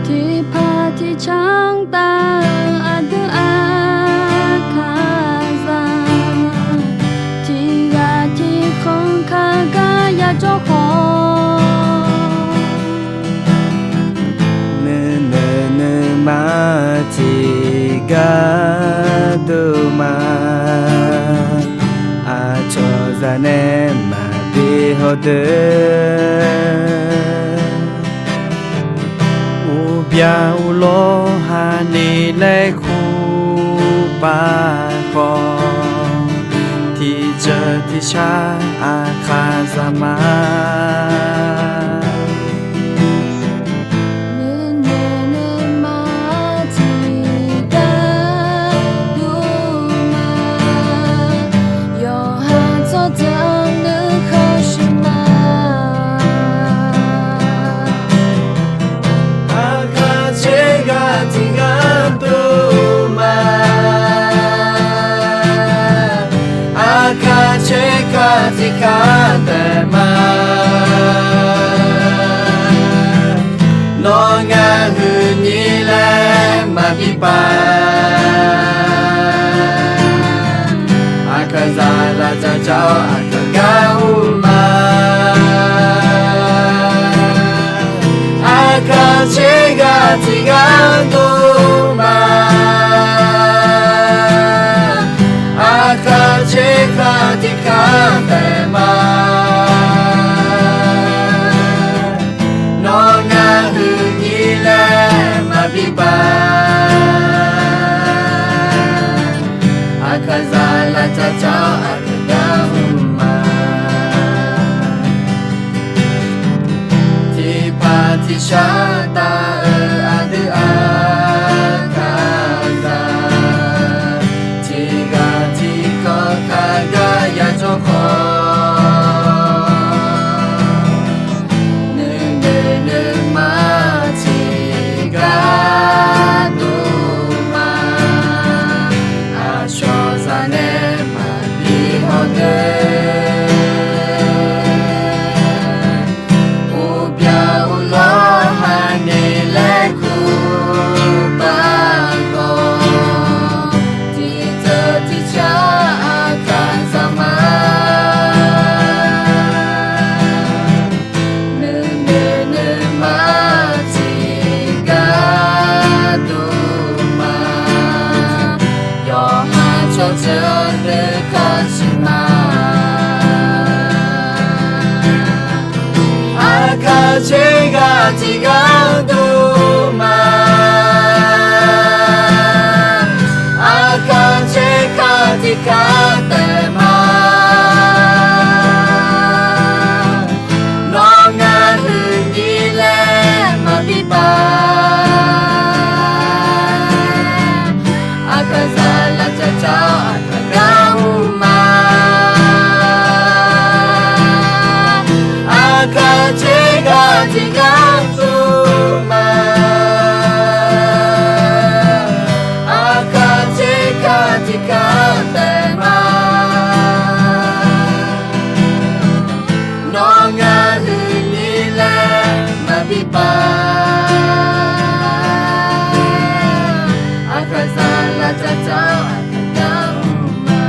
Tiqpaq tiqcanr taf-eu aqdui aqkaqzaq, tiqghaq tiqkhanq kaqgar yajawr khawf, nuinoeq nuima tiqgar dov ma. Aqcawq zaq nae maqbi hawdeuq, uqbya uqlawr hani laer kur pav khawf, tiqjeuq tiqshar aqkaqzaq ma. Nuinoeq nuima tiqgar dov ma. Yawqha tsawrjeuq nuikhanr shuif ma. Aqkaq tser ghaq tiqgar dov ma. Aqkaq tser ghaq tiqgar taef ma. Nawr ngaq huiq nyir laer maqbi pav. Aqkaqzaq lavtsaq jawr aqkaq gar ur ma. Aqkaq tser ghaq tiqgar dov ma. Aqkaq tser ghaq tiqgar taef ma. Nawr ngaq huiq nyir laer maqbi pav. Aqkaqzaq lavtsaq jawr aqkaq gar ur ma. Shaqtav-euq aqdui aqkaqzaq, tiqghaq tiqkawv kaqgar yajawr khawf, nuinoeq nuima tiqgar dov ma. Aqcawq zaq nae maqbi hawdoer, uqbyaq uqlawr haqnaeq laer kur bar khawf, tiqteuq tiqcar aqkaqzaq ma. Nuinoeq nuima tiqgar dov ma. Yawqha tsawrjeuq deuq kaq siq ma. Aqkaq tserghaq tiqgar dov ma. Aqkaq tserkaq tiqkaq taef ma. Nawr ngar huiqnyir laer maqbi paq. Aqkaqzaq lavtsavtsaq-awr aqkaq gar mr ma. Aqkaq tserghaq tiqgar dov ma. Aqkaq tserkaq tiqkaq taef ma. Nawr ngar huiqnyir laer maqbi paq. Aqkaqzaq lavtsavtsaq-awr aqkaq gar mr ma.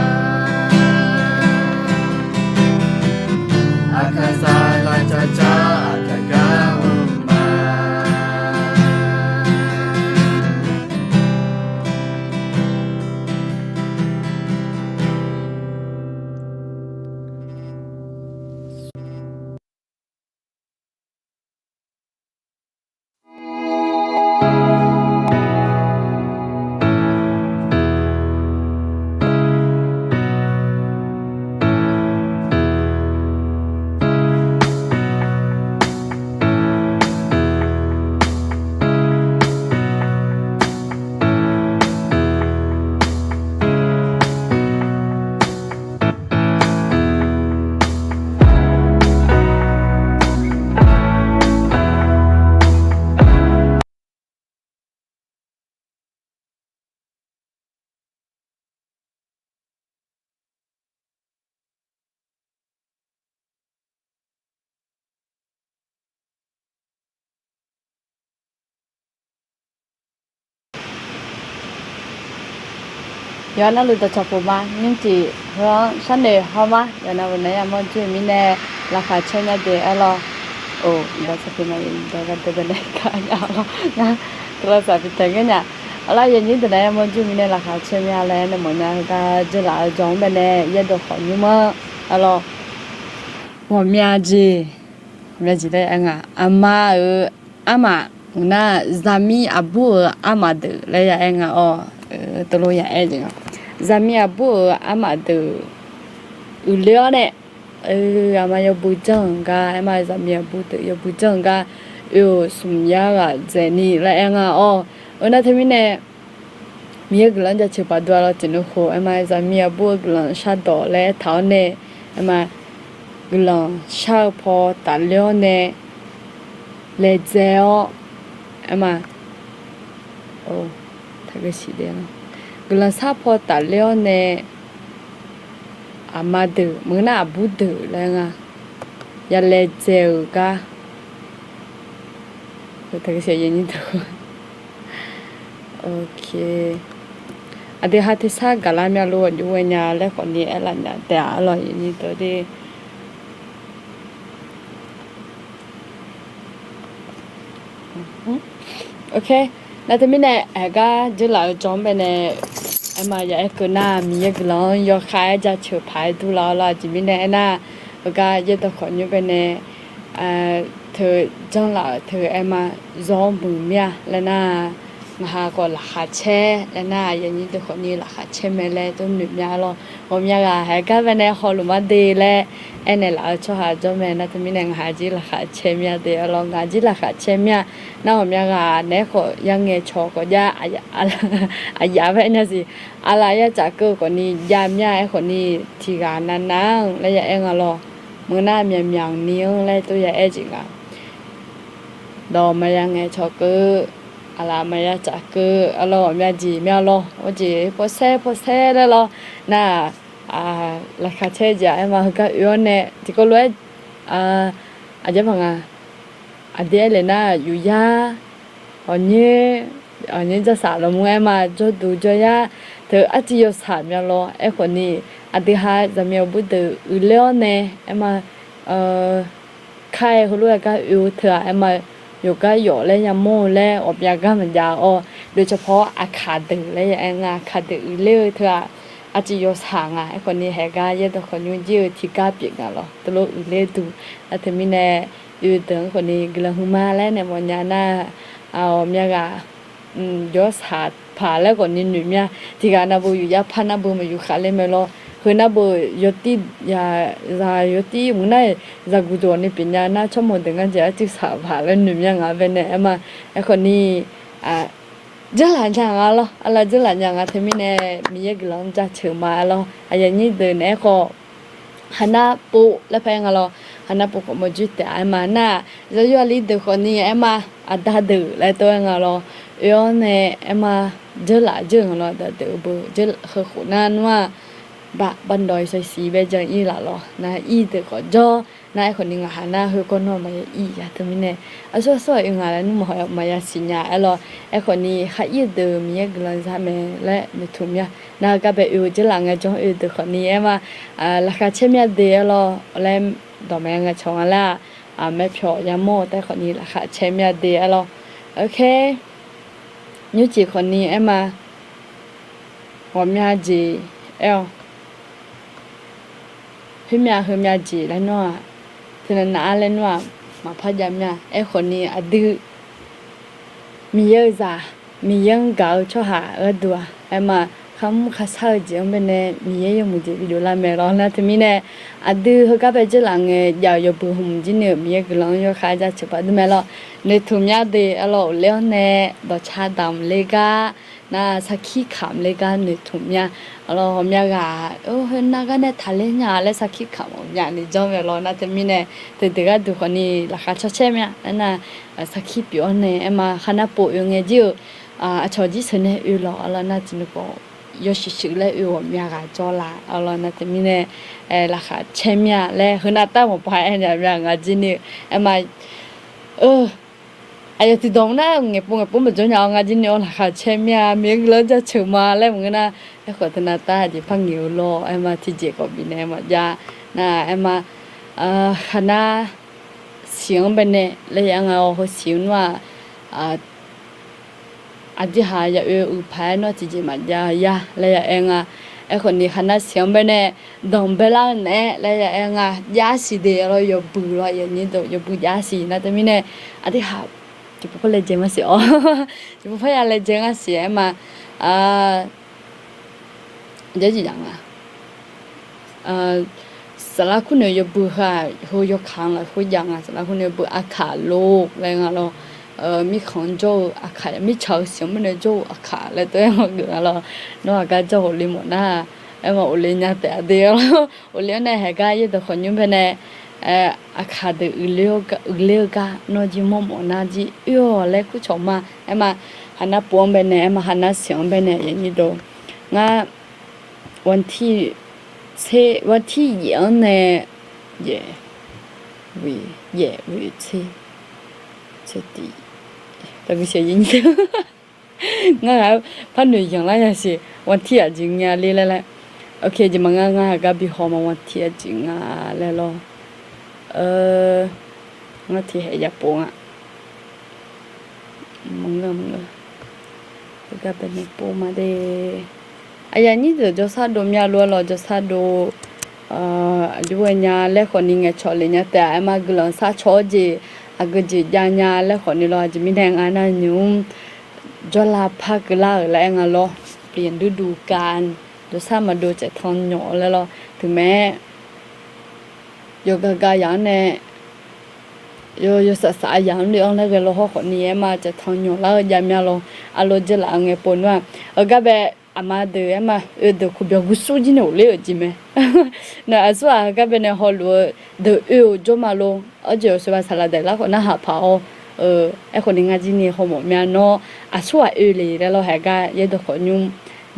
Aqkaqzaq lavtsavtsaq-awr aqkaq gar mr ma. Yawqha navluf dawqcawq puq ma, nymrcif heu-anr sharnoeq haw ma. Yawqha navluf nar yamawr jur-eu mirnae laqkhaq caer nya de aer lawr. Or, dawqcawq puq ma, dawq gardeuv baenae kar nya lawr. Ngar teulof saq bi taeq ngeur nya. Arlar yawnyir deuq nar yamawr jur-eu mirnae laqkhaq caer mya laer nae mawfnya heugar dzeurlaf-eu jawr-anr baenae yaerdawq khawf nymr-anr aer lawr. Ghawqmya jeq, ghawqmya jeq laer aer nga, aqma-euq armaf, mq nar zaqmiq aqbur-euq armaf deuq laer ya aer nga-awr, teulof ya aer jeq nga. Zaqmiq aqbur-euq armaf deuq uiqler-awr nae, aqma yawbui janr-euq gar aer ma, zaqmiq aqbur deuq yawbui janr-euq gar oe-euq smq yar ghaq dzaeqni laer aer nga-awr, oe nar teumirnae Miqyaer guiqlanq-anr jaceuq paq dov-a lawr jeq nuikhof aer ma, zaqmiq aqbur-eu guiqlanq shardawq laer taq-awr nae aer ma, guiqlanq shar-eu paw tafler-awr nae laedzae-awr aer ma, guiqlanq shar paw tafler-awr nae aqma deuq maqngeur nar aqbur deuq laer nga, ya laedzae-euq gar. Aqdui ha tersar gaqlar mya lof-awq jov ghae nya laer khawfni aerlaf nya taef-a lawr, yawnyir deuq de. Nar teumirnae aqgar dzeurlaf-eu jawr-anr baenae aer ma, ya aer keuv nar Miqyaer guiqlanq-anr yawkhav-aer jaceuq paq-aer durlaf-awr lawr, aqjeq mirnae aernar, heugar yaerdawq khawf nymr baenae teu janrlaf-euq teu aer ma, zawr muiq mir-a laer nar, Ngaqha khawf laqkhaq caer laer nar, aqyuif aqnyir deuq khawfni laqkhaq caer mae laer tov noeq mya lawr. Ghawqmya ghaq haeq gar bae nae hawluf mar de laer aernaeq laf-eu tsawrhaq jawr mae. Nar teumirnae ngaqha jir laqkhaq caer mya de lawr. Ngaq jir laqkhaq caer mya. Nar ghawqmya ghaq naeq-aer khawf yangaeq cawq khawf jar, aqyaf bae nya siq. Aqlaf ya tsaf keuv khawfni jav mya. Aerkhawfni tiqghaq navnav-anr laer ya aer nga lawr. Meuq nar myaqmyaq ni-anr laer tov ya aer jeq nga. Dawq maqya ngaeq cawq keuv, aqlaf maqya tsaf keuv, arlawr ghawqmya jeq mya lawr. Arjeq pawsaer pawsaer laer lawr. Nar-aq, laqkhaq caer jeq-aq aer ma, heugar oe-awr nae tiqkawv lof-aer aqjeq baq nga. Aqdui aer le nar, yufyar, aqnyoer, aqnyoer jawrsaq lawqmur aer ma, jawrduq jawryar teu arcuiv yawshaq mya lawr. Aerkhawfni aqdui ha zaqmiq aqbur deuq uiqler-awr nae aer ma, kar-aer heulof-aer gar oe-eu teu-aq aer ma, yawqgar yawf laer yamawr-eu laer ghawqmya gar maqjav-awr, โดยเฉพาะ aqkaq deuq laer ya aer nga, aqkaq deuq uiqler-eu teu-aq arcuiv yawshaq nga. Aerkhawfni haeq gar yaerdawq khawqnymr jir-eu tiqgar pyeuf nga lawr. Teulof uiqler duq. Nar teumirnae oe deuq-anr khawfni guiqlanq huiqma laer nae mawfnya nar, ghawqmya ghaq jawrsaq paq laer khawfni noeq mya. Tiqghaq navbeu yufyar par navbeu maqyuf khaq ler mae lawr. Heu navbeu yawtir, zaq yawtir mq nar-iq zaqguq dawq ni pyeufnya nar, tsawrmawq deuq ngar jeq arcuiv saq paq laer noeq mya nga bae nae aer ma. Aerkhawfni dzeurlaf nya nga lawr. Arlaf dzeurlaf nya nga teumirnae Miqyaer guiqlanq-anr jaceuq ma lawr. Aqyuif aqnyir deuq naeq-aer khawf, haqnar pov laer par aer nga lawr. Haqnar pov khawf mawrjoer taef-a aer ma nar, yawqyawq li deuq khawfni aer ma, aqda deuq laer tov aer nga lawr. Oe-awr nae aer ma, dzeurlaf dzeur nga lawr. Aqda deuq-eu beu heu khof nar nmr-aq, baq baq dawq-iq shaqsiq bae jan ir laf lawr. Nar ir deuq khawf jawr. Nar aerkhawfni ngaqha nar heu gawrnawr maqya ir ya teumirnae, aqsur aqsur-aq oe nga laer nmr maqya siqnya aer lawr. Aerkhawfni khar ir-eu deuq Miqyaer guiqlanq za mae laer noeqtmq mya. Nar gar bae oe-eu dzeurlaf ngaejawr oe deuq khawfni aer ma, laqkhaq caer mya de aer lawr laer dawq maqya ngaeqcawq nga laer-aq, maeq pyawq yamawr-eu taef khawfni laqkhaq caer mya de aer lawr. Oke, nymrcif khawfni aer ma, ghawqmya jeq aer-awq. Khoermya heumya jeq laer nawr-aq, teunav nav-ar laer nawr-aq, maqpar jav mya. Aerkhawfni aqdui Miqyaer-eu zaq, Miqyaer-anr gaq-eu tsawrhaq gharduq-aq aer ma, kharmr kharshar-eu jeq-anr bae nae Miqyaer yawmuiq jeq bidov lar mae lawr. Nar teumirnae aqdui heugar bae dzeurlaf ngae jav-euq yawbui hmq jir ni-euq Miqyaer guiqlanq-anr yawkhav jaceuq paq dur mae lawr. Noeqtmq mya de aer lawr. Ghofler-awr nae dawqcar damq ler gar, nar sarkir kamq ler gar noeqtmq mya. Aqlawq ghawqmya ghaq, heu nar gar nae taqler nya laer sarkir kamq ghawqmyani janr mae lawr. Nar teumirnae teudeuq gharduq khawfni laqkhaq caw caer mya. Aernar, sarkir pyeuf-awr nae aer ma, kharnar pov oe ngae jir-euq aqcawq jir sheuq nae oe lawq. Aqlawq nar tiqnui khawf yawshuif shuif laer oe ghawqmya ghaq jawr la. Aqlawq nar teumirnae laqkhaq caer mya laer heunav tar maqpar aer nya mya nga jir ni-eu aer ma. Aqyawf tiqdawq nar ngaeqpov ngaeqpov maqjawr nya-awr nga jir ni-awr laqkhaq caer mya, Miqyaer guiqlanq jaceuq ma laer maqngeur nar, aerkhawf teunav tar jeq par ngaeq-eu lawr aer ma, tiqjeq khawf bifnaeq maqjav. Nar aer ma, kharnar siq-anr bae nae laer ya nga-awr, heu siq-eu nmr-aq, aqdui haq ya oe-eu uiq paq-aer nawr tiqjeq maqjav ya laer ya aer nga. Aerkhawfni kharnar siq-anr bae nae danqbae lar-eu naeq-aer laer ya aer nga. Jav siq de lawr, yawbui lawr, aqyuif aqnyir deuq yawbui jav siq. Nar teumirnae aqdui haq tiqpov par laejae ngar siq-awr, tiqpov par ya laejae ngar siq aer ma. Jarjir jav nga. Saflar kur nae yawbui heu-aq, heu yawkaq-anr lafkhoer jav nga. Saflar kur nae yawbui aqkaq lor laer nga lawr. Mirkhanq-anr jawr-eu aqkaq, mirtsaq-eu siq-anr bae nae jawr-eu aqkaq laer tov-aer maqgeuf nga lawr. Nawr aqgar jawr ghofle mawf nar, aer ma ghofle nya taef-a de lawr. Ghofle-awr nae haeq gar yaerdawq khawqnymr bae nae aqkaq deuq uiqler-eu gar nawr jir mawrmawf nar jir oe-awq laer kurcawq ma. Aer ma, kharnar pov-anr bae nae, aer ma kharnar siq-anr bae nae, aqyuif aqnyir deuq, ngar วันที่ วันที่ yaef-anr nae, yaef, yaef, yaef tser, tser tiq, taqguv siq aqyuif aqnyir deuq. Ngar ghaq par noeq yanq lar nya siq, วันที่ aqjeq nga ler laer laer. Oke, jeq maqnga, ngar haeq gar bi haw ma, วันที่ aqjeq nga laer lawr. Ngar tiqhaeq ya pov nga. Maqngeur, maqngeur. Heugar bae nae pov ma de. Aqyuif aqnyir deuq jawrsar dov mya lof-aer lawr, jawrsar dov. Aqjox-aer nya laer khawfni ngaeqcawq le nya taef-a. Aer ma guiqlanq sar cawq-awr jeq, aqgeujeq jav nya laer khawfni lawr. Aqjeq mirnae ngar nar nymq-mr jawrlav par keuvlar-euq laer aer nga lawr. เปลี่ยนฤดูกาล dovsar maqdov caeqtan nyawq laer lawr. Teumae yawqgar gar yaq-anr nae yawsaf saf-a yaq-anr le-anr laer ghae law hawr khawfni aer ma, caeqtan nyawq lar-eu jav mya lawr. Arlawr dzeurlaf-eu ngae pov nmr-aq, heugar bae aqma deuq aer ma, oe deuq kuqbyaq gursur jir nae ghofler-euq jeq mae. Nae aqsur-aq heugar bae nae hawluf-eu deuq oe-euq jawr ma lor. Arjeq-awq seuba saqlaq daeq lar khawf narhaq paq-awr, aerkhawfni ngar jir ni hawmawf mya nawr, aqsur-aq oe le laer lawr. Haeq gar yaerdawq khawf nymr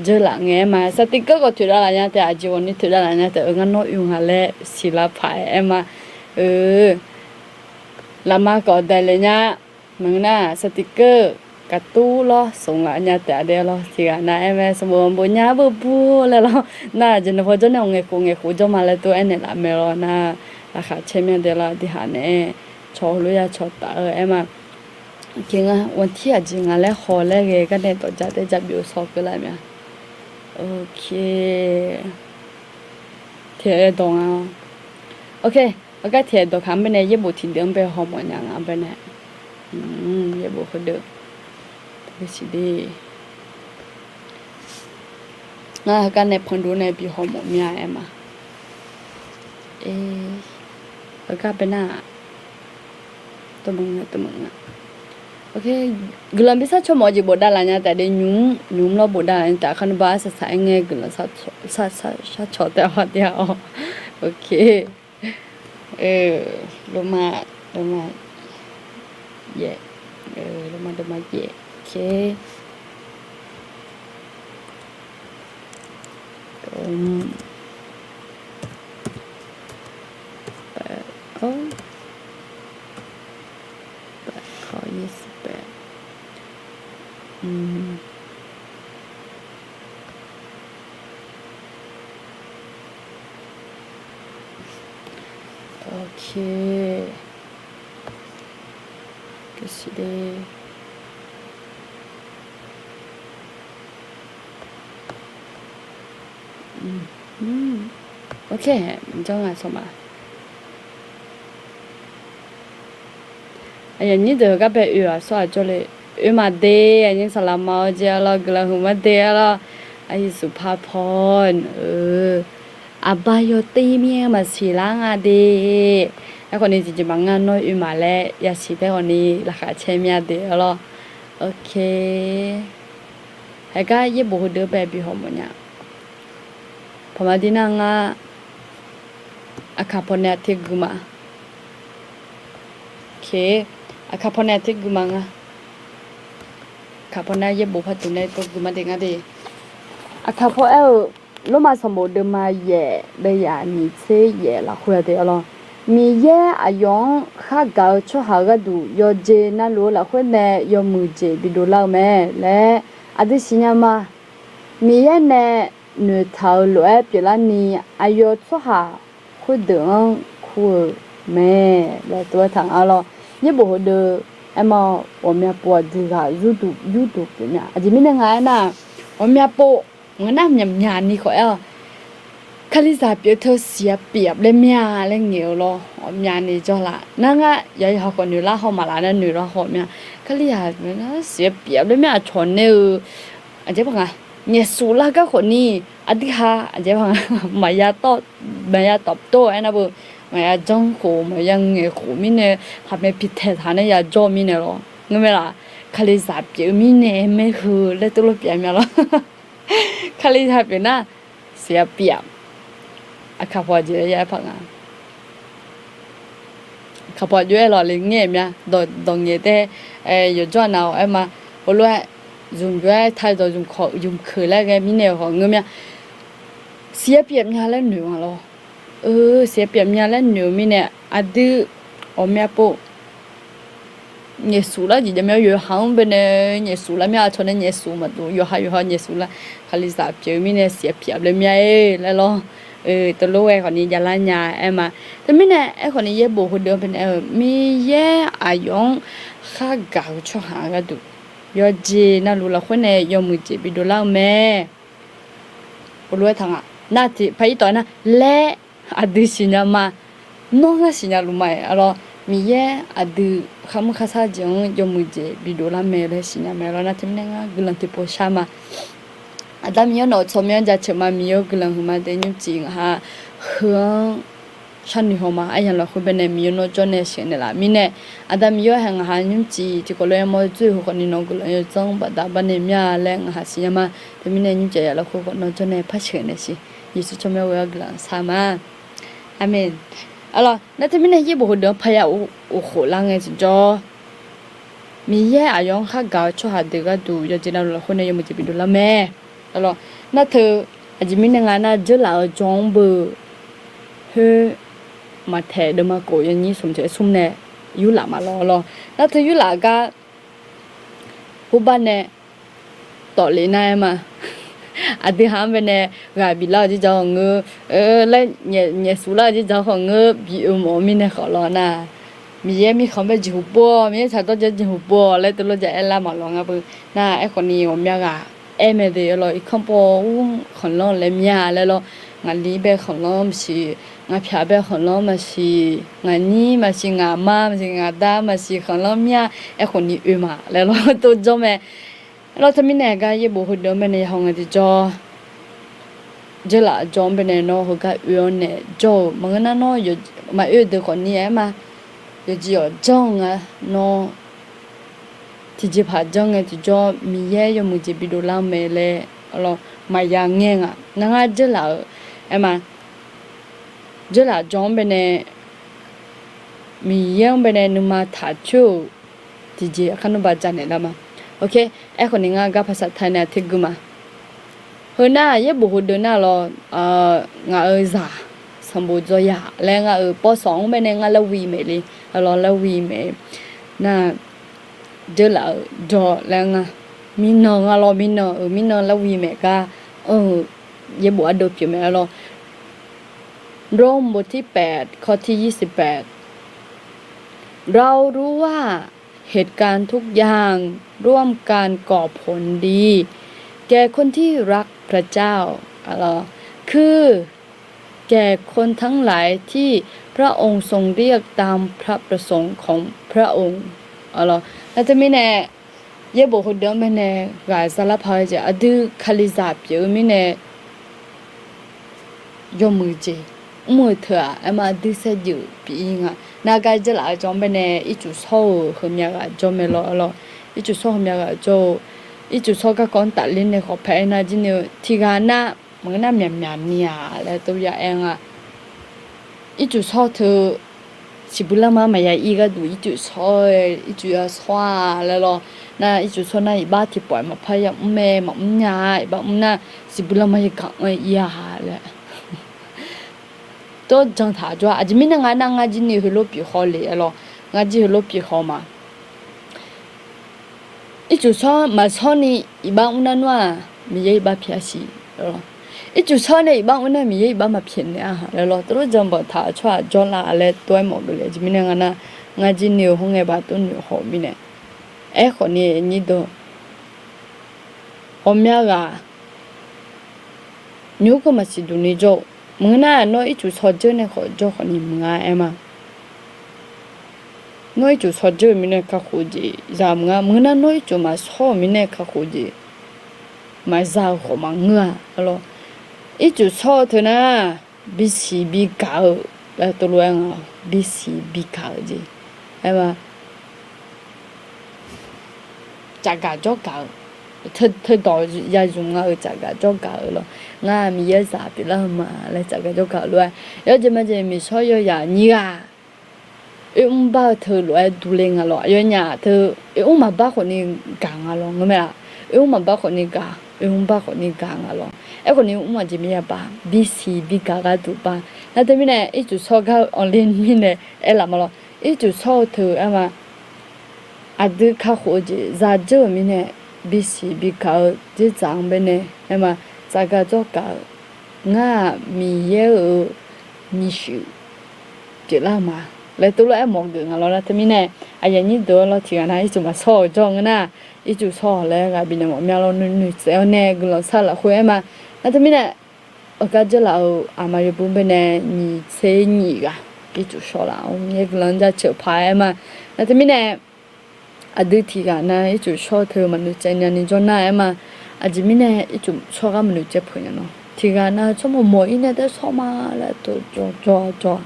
dzeurlaf ngae aer ma, สติกเกอร์ khawf toeqdav laf nya taef, aqjeq ghawqni toeqdav laf nya taef, oe ngar nawr oe nga laer siqlar paq-aer aer ma. Lafma kawf daeq le nya. Maqngeur nar สติกเกอร์ kaqtur lawr smq laf nya taef-a de lawr. Tiqghaq nav aer mae, sanqbof anqbof nya beu bur laer lawr. Nar aqjeq nawq paw jawr nae-awq ngaeqkhof ngaeqkhof jawr ma laer tov aernaeq laf mae lawr. Nar laqkhaq caer mya de lawr. Tiqghaq nae-aer cawq heulof ya cawq taf-eu aer ma. Oke, ngar วันที่ aqjeq nga laer haw laer ghae gar nae dawq ja taer ja byov saw keuv laf mya. Oke. Tiq aer dawq nga. Oke. Heugar tiq aer dawq kaq-anr bae nae yaerbof tiqdeuq-anr bae hawmawf nya nga bae nae. Yaerbof heudeuq. Siq de. Ngar heugar nae panqdov nae bi hawmawf mya aer ma. Heugar bae nar-aq, tmq nga tmq nga. Oke. Guiqlanq bi sar caw mawf-eu jeq bofdav laf nya taef de, nymq nymq lawr bofdav laf nya taef, kharnuba arsaq saq-aer ngae guiqlanq sar caw taef-a tir-a-awr. Oke. Lormav, lormav yaef, lormav dawqma yaef. Oke. Paef, paef, paef, paef. Oke. Kasiq de. Oke, janr nga sawq ma. Aqyuif aqnyir deuq gar bae oe-aq sawr-aq jawrle. Oe maqde, aqnyir saqlaq ma-awr jeq-a lawr, guiqlanq huiq mar de-a lawr. Aqyuif suf par paw-eu, aqba yawter mir-aer maqsiq lar nga de. Aerkhawfni tiqjeq maqngeur nawr oe maqlaer yasiq taer khawfni laqkhaq caer mir-a de-a lawr. Oke. Haegar yaerbof heudeuq bae bi hawmawf nya. Pawqma dir nar ngar aqkaq pawnae aqter gui ma. Oke. Aqkaq pawnae aqter gui ma ngar. Aqkaq pawnae yaerbof par dmq nae tov gui ma de ngar de. Aqkaq paw aer-eu, Lormav sanqbof deuvma yaef, deuvma nyiq tser yaef lafkhoer-a de-a lawr. Miqyaer aqyawf-anr khar gaq-eu tsawrhaq-eu gharduq yawjeq navluf-eu lafkhoer nae yawmuiq jeq bidov lar-eu mae laer aqdui siqnya ma. Miqyaer nae noeqtaq-euq lof-aer pyeuflarni aqyawf tsawrhaq khoerdeuq-anr kur-euq mae laer tov-aer taq nga lawr. Yaerbof heudeuq aer ma, ghawqmya pov aqdui ghaq yurduq yurduq pyeufmya. Aqjeq mirnae nga aernar, ghawqmya pov ngeur nar myaqmyaq ni khawf aer-awq. Kalizaq pyeuf teu siq-a pyeuf laer mya laer ngaeq-eu lawr. Ghawqmyani jawrlaf nar ngar yawqha khawf noeqlar haw maqlaf nar noeqlar haw mya. Kalizaq siq-a pyeuf laer mya aqcawq nae-eu aqjeq par nga, ngaeqsuf lar gar khawfni aqdui ha aqjeq par nga, maqya tawv, maqya tawv tov-aer nar beu, maqya janr khof maqya ngaeq khof mirnae, haqmae pi taeq taq nae ya jawr mirnae lawr. Ngeur mae laf, Kalizaq pyeuf mirnae maer heu laer tov lawr pyeuf mya lawr. Kalizaq pyeuf nar siq-a pyeuf. Aqkaq paw aqjeq laer ya aer par nga. Aqkaq paw aqjox-aer lawq le ngaer mya, dawq ngaeq tae, yawqjawr-aq nav-awq aer ma. Heulof-aer zmq jov-aer taq dawq zmq keuq laer ghae mirnae-euq khawf ngeur mya. Siq-a pyeuf mya laer noeq nga lawr. Siq-a pyeuf mya laer noeq-eu mirnae aqdui ghawqmya pov ngaeqsuf lar jeq jav mya, yawqha-anr baenae ngaeqsuf lar mya, aqcawq nae ngaeqsuf maqdov, yawqha yawqha ngaeqsuf lar. Kalizaq pyeuf-eu mirnae siq-a pyeuf laer mya-aer laer lawr. Teulof-aer khawfni javlar nya aer ma. Teumirnae aerkhawfni yaerbof heudeuq-anr baenae-eu, Miqyaer aqyawf-anr khar gaq-eu tsawrhaq-eu gharduq yawqjeq navluf lafkhoer nae yawmuiq jeq bidov lar-eu mae. Heulof-aer taq nga. Nar tiq par ir tawf-aer nar laer aqdui siqnya ma. Nawr ngar siqnya luf ma-aer lawr. Miqyaer aqdui kharmr kharshar jeq-anr yawmuiq jeq bidov lar mae laer siqnya mae lawr. Nar teumirnae ngar guiqlanq tiqpov shar ma. Aqda Miqyaer nawq-euq tsawrmyanr jaceuq ma. Miqyaer-eu guiqlanq huiqma dae nymrcif ngaq ha heu-anr sharnoeq haw ma. Aryamq lafkhoer baenae Miqyaer nawr jawr nae sheuqnaeq laf mirnae, Aqda Miqyaer haeq ngaq ha nymrcif tiqkawv lof-aer yamawr dzoer-eu heu khawfni nawq-eu guiqlanq yawdzanr baqda barnae mya laer ngaq ha siqnya ma. Teumirnae nymrcif aqyawf lafkhoer khawf nawr jawr nae par sheuqnaeq siq. Yeqsur tsawrmyanr ghoe-awr guiqlanq shar ma. Aqmeq. Arlawr, nar teumirnae yaerbof heudeuq-anr parya of khof lar ngae tiqjawr, Miqyaer aqyawf-anr khargaq-eu tsawrhaq deuq gharduq yawqjeq navluf lafkhoer nae yawmuiq jeq bidov lar mae. Arlawr, nar teu aqjeq mirnae nga nar, dzeurlaf-eu jawr-anr beu khoer maqtaeq deuvma khof yawnyir smq teu smr nae yurlaf maqlawr lawr. Nar teu yurlaf gar hurbar nae tawflef nar-aer ma. Aqdui ha-anr baenae ghaq biflar-eu jirjaq khawf ngeur, laer nyaef suflar-eu jirjaq khawf ngeur, bi oe mawf-eu mirnae khawf lawr nar, Miqyaer mirkhanq bae jeqhu pov-awq, Miqyaer tsaqdawr ja jeqhu pov-awq laer teulof ja aerlar maqlawr nga beu. Nar aerkhawfni ghawqmya ghaq aer mae de lawr, irkanr pov-awr ur khanqlanr laer mya laer lawr, ngaqli bae khanqlanr maqsiq, ngaqpyaq bae khanqlanr maqsiq, ngaqnyir maqsiq, ngaqma maqsiq, ngaqda maqsiq, khanqlanr mya, aerkhawfni oe ma laer lawr tov jawr mae. Lawr teumirnae gar yaerbof heudeuq-anr baenae yahaw ngae tiqjawr, dzeurlaf jawr-anr baenae nawr heugar oe-awr nae jawr-euq maqngeur nar nawr maqoe deuq khawfni aer ma. Yawqjeq yawqjanr nga nawr tiqjeqpaq janr ngae tiqjawr Miqyaer yawmuiq jeq bidov lar mae laer lawr maqya ngae nga. Nar ngar dzeurlaf-euq aer ma, dzeurlaf jawr-anr baenae Miqyaer-anr baenae nuima taq coer-euq tiqjeq aqkar nuiba janaeq lar ma. Aerkhawfni ngar gar paqsaq taq nae aqteu gui ma. Heu nar yaerbof heudeuq nar lawr, ngaq-euq zaq sanqbof dzaw ya laer ngaq-euq pawsawq-anr baenae ngar lar wi maeq le, lawr lar wi maeq. Nar dzeurlaf-euq jawr laer nga, mirnan nga lawr, mirnan-euq mirnan lar wi maeq gar anr-eu yaerbof ardeuv pyeuf mae lawr. โรมบทที่แปด ข้อที่ยี่สิบแปด เรารู้ว่าเหตุการณ์ทุกอย่างร่วมกันก่อผลดี แก่คนที่รักพระเจ้า คือ แก่คนทั้งหลายที่พระองค์ทรงเรียกตามพระประสงค์ของพระองค์ Nar teumirnae yaerbof heudeuq-anr baenae ghaq zalar paq-eu jeq aqdui Kalizaq pyeuf-eu mirnae yawmuiq jeq mr-eu teu-aq aer ma, aqdui saevdzeuf pyeuf-ir nga. Nar gar dzeurlaf-eu jawr-anr baenae ircuf shawr-euq heumya ghaq jawr mae lawr lawr. Ircuf shawr heumya ghaq jawr-eu, ircuf shawr garkawv-anr tafler nae khawf pae aer nar jir ni-eu tiqghaq nar maqngeur nar myaqmyaq ni-aq laer tov ya aer nga. Ircuf shawr teu siqbuir lanma maqya ir gharduq ircuf shawr-aer ircuf ya shawr-a laer lawr. Nar ircuf shawr nar iqbax tiqpawf-aer maqpar ya mr mae, maqmr nya-a. Iqbax mr nar siqbuir lanma yagaq anr-aer ir-a laer tov jan taq jawr-a. Aqjeq mirnae nga nar ngar jir ni heulof pyeuf haw le aer lawr. Ngar jir heulof pyeuf haw ma. Ircuf shawr maqshawr ni iqbax mr nar nmr-aq Miqyaer iqbax pyaeq-a siq. Ircuf shawr nae iqbax mr nar Miqyaer iqbax maqpyaeq naeq-a laer lawr. Tov lof jan banq taq-euq tsawrhaq jawrlar laer tov-aer mawf geuf le. Aqjeq mirnae nga nar ngar jir ni-eu hawr ngae ba tov noeq haw-euq mirnae. Aerkhawf ni nyir deuq ghawqmya ghaq nymr keuv maqsiq duq ni jawr-eu maqngeur nar nawr ircuf shawr dzeur nae khawf jawr khawf ni maqnga aer ma. Nawr ircuf shawr dzeur-euq mirnae kakhof-eu jeq za maqnga. Maqngeur nar nawr ircuf maqshawr-euq mirnae kakhof-eu jeq maqza-eu khawf maqngeur-a lawr. Ircuf shawr-eu teu nar bisiq bigaq-eu laer tov lof-aer nga. Bisiq bigaq-eu jeq aer ma. Tsafgaq jawrgaq-eu, teudawq ya zmq nga-euq tsafgaq jawrgaq-eu lawr. Ngar Miqyaer zaq pyeuflar-eu ma laer tsafgaq jawrgaq-eu lof-aer, yawjeq majeq miqshawr yawyaq nyiq ghaq oermr bar-eu teu lof-aer durler nga lawr. Aqyawfnyaf teu oermr maqbar khawfni gaq nga lawr. Ngeurmae-aq, oermr maqbar khawfni gaq, oermr bar khawfni gaq nga lawr. Aerkhawfni mr aqjeq mir-a bar, bisiq bigaq gharduq bar. Nar teumirnae ircuf shawr gar-eu anqler mirnae aerlaf ma lawr. Ircuf shawr-eu teu aer ma. Aqdui kakhof-eu jeq zadzeur-euq mirnae bisiq bigaq-eu dzerdzaq-anr baenae aer ma. Tsafgaq jawrgaq-eu ngar-aq Miqyaer-euq nyiq shuif pyeuflar-eu ma laer tov lof-aer mawf geuf nga lawr. Nar teumirnae aqyuif aqnyir deuq-anr lawr tiqghaq nar ircuf maqshawr-euq jawr ngeur nar, ircuf shawr-awq laer ghaq bifnaeq mawf mya lawr. Nuinoeq tsaev-awr nae guiqlanq shar lafkhoer aer ma. Nar teumirnae heugar dzeurlaf-euq aqma yawbur baenae nyiq tser nyiq ghaq Ircuf shawr laf-awr Miqyaer guiqlanq jaceuq paq-aer ma. Nar teumirnae aqdui tiqghaq nav ircuf shawr teu maqnoeq caev nyani jawr nar-aer ma. Aqjeq mirnae ircuf shawr gar maqnoeq caev peuq nya nawr, tiqghaq nav tsawrmawq mawq-ir nae taef shawr ma laer tov jawr jawr jawr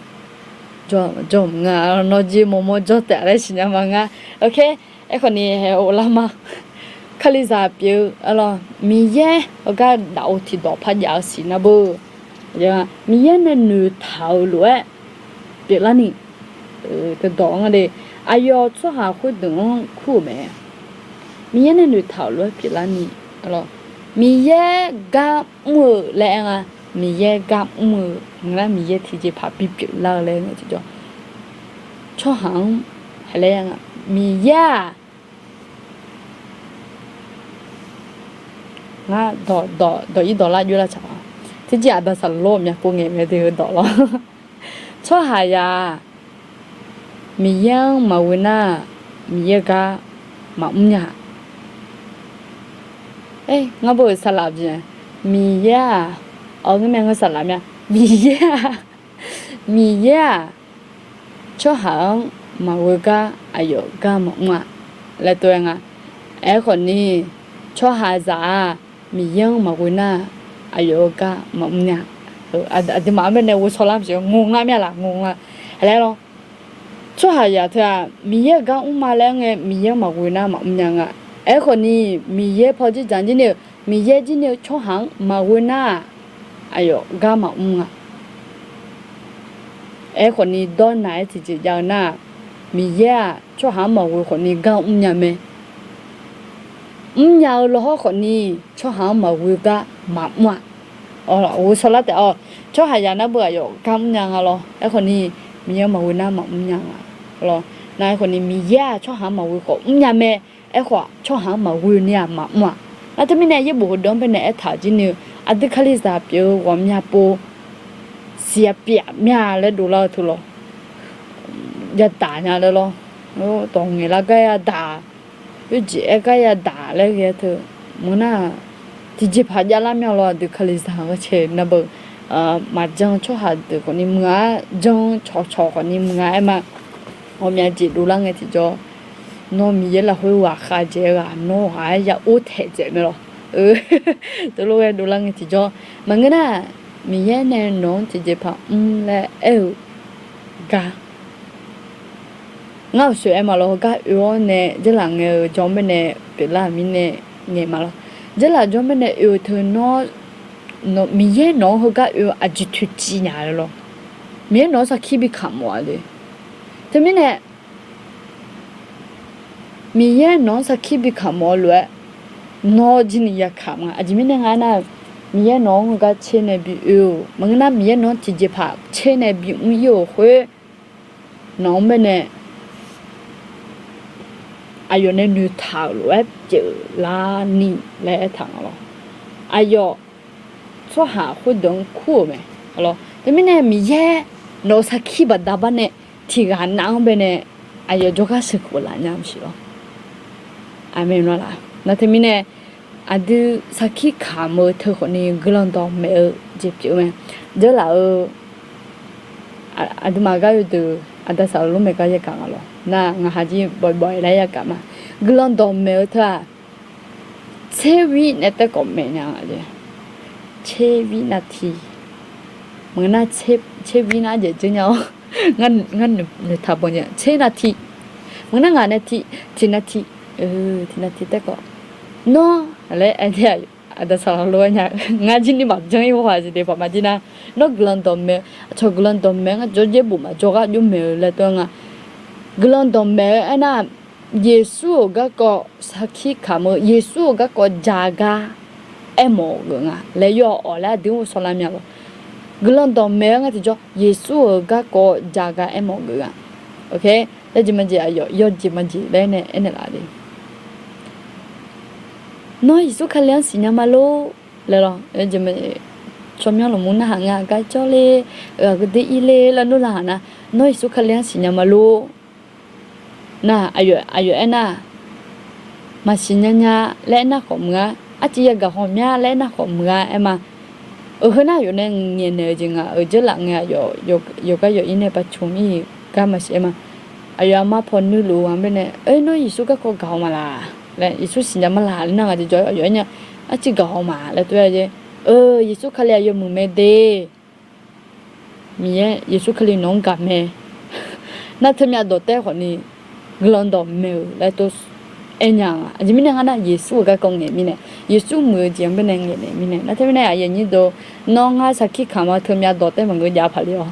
jawr maqjawr nga. Nawr jeq mawq mawr jawr taef laer siqnya ma ngar. Ok, aerkhawf ni haeq-eu lar ma. Kalizaq pyeuf-eu arlawr, Miqyaer heugar daf-eu tiqdawq par jav-eu siq nar beu, Miqyaer nae noeqtaq-euq lof-aer pyeuflarni, teudawq-anr de, aqyawf tsawrhaq khoerdeuq-anr kur-euq mae. Miqyaer nae noeqtaq-euq lof-aer pyeuflarni, Miqyaer gar mr-eu laer aer nga. Miqyaer gar mr-eu ngaq nar Miqyaer tiqjeqpaq bipyeuf lar-eu laer ngae tiqjawr, tsawrhaq-anr haeq laer aer nga. Miqyaer-aq, ngar dawq, dawq, dawq ir dawq lar jov lar tsaq-a. Tiqjeq aqda saqlaq lor myavpov ngaeq mae de heu dawq lawr. Tsawrhaqzaq-aq, Miqyaer-anr maqghoe nar, Miqyaer gar maqmr nya. Aer, ngar beu-euq saqlaq bif-a. Miqyaer-aq, awq, ngeur mae, ngeur saqlaq mya. Miqyaer-aq, Miqyaer-aq, tsawrhaq-anr maqghoe gar aqyawf gar maqmr-a laer tov-aer nga. Aerkhawf ni, tsawrhaqzaq-aq, Miqyaer-anr maqghoe nar, aqyawf-eu gar maqmr nya. Aqduimaf-anr baenae ghovshaw lar maqsiq, ngo ngar mya laf, ngo nga. Laer lawr, tsawrhaqzaq teu-aq, Miqyaer-euq gar mr ma laer aer ngae, Miqyaer-anr maqghoe nar maqmr nya nga. Aerkhawf ni, Miqyaer paw jir dzaq jir ni-eu, Miqyaer jir ni-eu tsawrhaq-anr maqghoe nar-aq, aqyawf gar maqmr nga. Aerkhawf ni dawrnaq-aer tiqjeq jav-eu nar-aq, Miqyaer-aq, tsawrhaq-anr maqghoe khawf ni gar mr nya mae. Mrnya-eu lawhawr khawf ni, tsawrhaq-anr maqghoe gar maqmr-a. Ghovshaw lar taef-awq. Tsawrhaqzaq nar beu aqyawf gar mrnya nga lawr. Aerkhawf ni, Miqyaer-anr maqghoe nar maqmr nya nga lawr. Nar aerkhawf ni, Miqyaer-aq, tsawrhaq-anr maqghoe khawf mrnya mae. Aerkhawf, tsawrhaq-anr maqghoe ni-aq maqmr-aq. Nar teumirnae yaerbof heudeuq-anr baenae aertaq jir ni-eu, aqdui kalizaq pyeuf-eu ghawqmya pov siq-a pyav mya laer dovlar-eu teu lawr, yadaq nya laer lawr. Dawq ngaeqlar gar yadaq, yawjeq aer gar yadaq laer ghae-a teu. Maqngeur nar, tiqjeqpaq javlar mya lawr, aqdui kalizaq ghae cae nar beu, maqjan tsawrhaq deuq khawf ni muiq-a, jan cawqcawq khawf ni muiq-a aer ma. Ghawqmya jeq dovlar ngae tiqjawr, nawr Miqyaer lafkhoer ghaqkhav dzaeq-eu ghaq nawr ghaq-aer ya or taeq dzaeq mae lawr. Teulof ghae dovlar ngae tiqjawr, maqngeur nar, Miqyaer nae nawq-anr tiqjeqpaq mr laer aer-eu gar, ngar-euq sheuq aer ma lawr, heugar oe-awr nae dzeurlaf ngae-eu jawr-anr baenae pyeuflar-euq mirnae ngaeq ma lawr. Dzeurlaf jawr-anr baenae oe-eu teu nawr, Miqyaer nawq-anr heugar oe-eu aqjeq toeqciv nya laer lawr. Miqyaer nawq-anr sarkir bi kamq mawf-a le. Teumirnae Miqyaer nawq-anr sarkir bi kamq mawf-eu lof-aer, nawr jir ni ya kamq nga. Aqjeq mirnae nga aernar, Miqyaer nawq-anr heugar tser nae bi oe-euq maqngeur nar, Miqyaer nawq-anr tiqjeqpaq tser nae bi mr ir-euq khoer, nawq-anr baenae aqyawf nae noeqtaq-euq lof-aer pyeuflarni laer aertaq nga lawr. Aqyawf tsawrhaq khoerdeuq-anr kur-euq mae. Teumirnae Miqyaer nawq-eu sarkir baqda bar nae tiqghaq nav-anr baenae aqyawf jawrgar sheuqkhof laf nya maqsiq lawr. Aqmeq lawr laf. Nar teumirnae aqdui sarkir kamq-eu teu khawfni guiqlanq dawqmaeq-eu jeq pyeuf-eu mae. Dzeurlaf-eu aqduimaf gar oe deuq aqda saqlaq lor maeq gar yagaq nga lawr. Nar ngaq ha jir bawq bawq-aer laer yagaq ma. Guiqlanq dawqmaeq-eu teu-aq, tser vir nae taerkawv maeq nya nga jeq. Tser vir nav tiq. Maqngeur nar, tser vir nar jaeq dzeur nya-awr, ngar noeqtaq bawq nya tser nav tiq. Maqngeur nar ngaq nae tiq, tiq nav tiq, tiq nav tiq taerkawv. Nawr laer aer-a, aqda saqlaq lor-aer nya, ngar jir ni maqbyan ir-a jeq de baq maqdir nar, nawr guiqlanq dawqmaeq-eu, aqcawq guiqlanq dawqmaeq-eu ngar jawrjaer bof maqjawr gar jov maeq-eu laer tov-aer nga. Guiqlanq dawqmaeq-eu aernar, Yeqsur-euq garkawv sarkir kamq-eu, Yeqsur-euq garkawv ja gar aermawf-eu geuf nga laer yawr-awq laer aqdui-anr ghovshaw lar mya lawr. Guiqlanq dawqmaeq-eu ngar tiqjawr Yeqsur-euq garkawv ja gar aermawf geuf nga. Yawjeq majeq aqyawf yawjeq majeq laer nae aernaeq laf le. Nawr Yeqsur Kali-anr siqnya ma lor laer lawr. Tsawrmyanr lmqmr narhaq nga gar jawrle, ghaq geudoe irle laer nawr laqhaq nar, nawr Yeqsur Kali-anr siqnya ma lor. Nar aqyawf aernar, maqsiqnya nya laer aernar khawf muiq-a, arciv yagaq haw mya laer aernar khawf muiq-a aer ma. Heu nar aqyawf nae ngaeqnaeq-eu jeq nga, aqjeq laf ngae aqyawf, yawqgar yawq-ir nae bacmq-ir gar maqsiq aer ma. Aqyawf armar paw nuirluf-eu-anr baenae, Oer, nawr Yeqsur garkawv gaq-awr ma laq laer, Yeqsur siqnya ma laq laer nar, ngaq jeq jawr-aer aqyawf aernya, Arciv gaq-awr ma laer tov-aer jeq. Eu, Yeqsur Kali-aq yawmuiq mae de. Miqyaer Yeqsur Kali nawq-anr gaq mae. Nar teumyav dawqtaev khawfni guiqlanq dawq maeq-euq laer tov aernya nga. Aqjeq mirnae ngar nar, Yeqsur-euq garkawv ngaeq mirnae, Yeqsur muiq-eu jeq-anr baenae ngaeqnaeq mirnae. Nar teumirnae aqyuif aqnyir deuq, nawr ngar sarkir kamq-a teumyav dawqtaev maqngeur jav paq le-awr,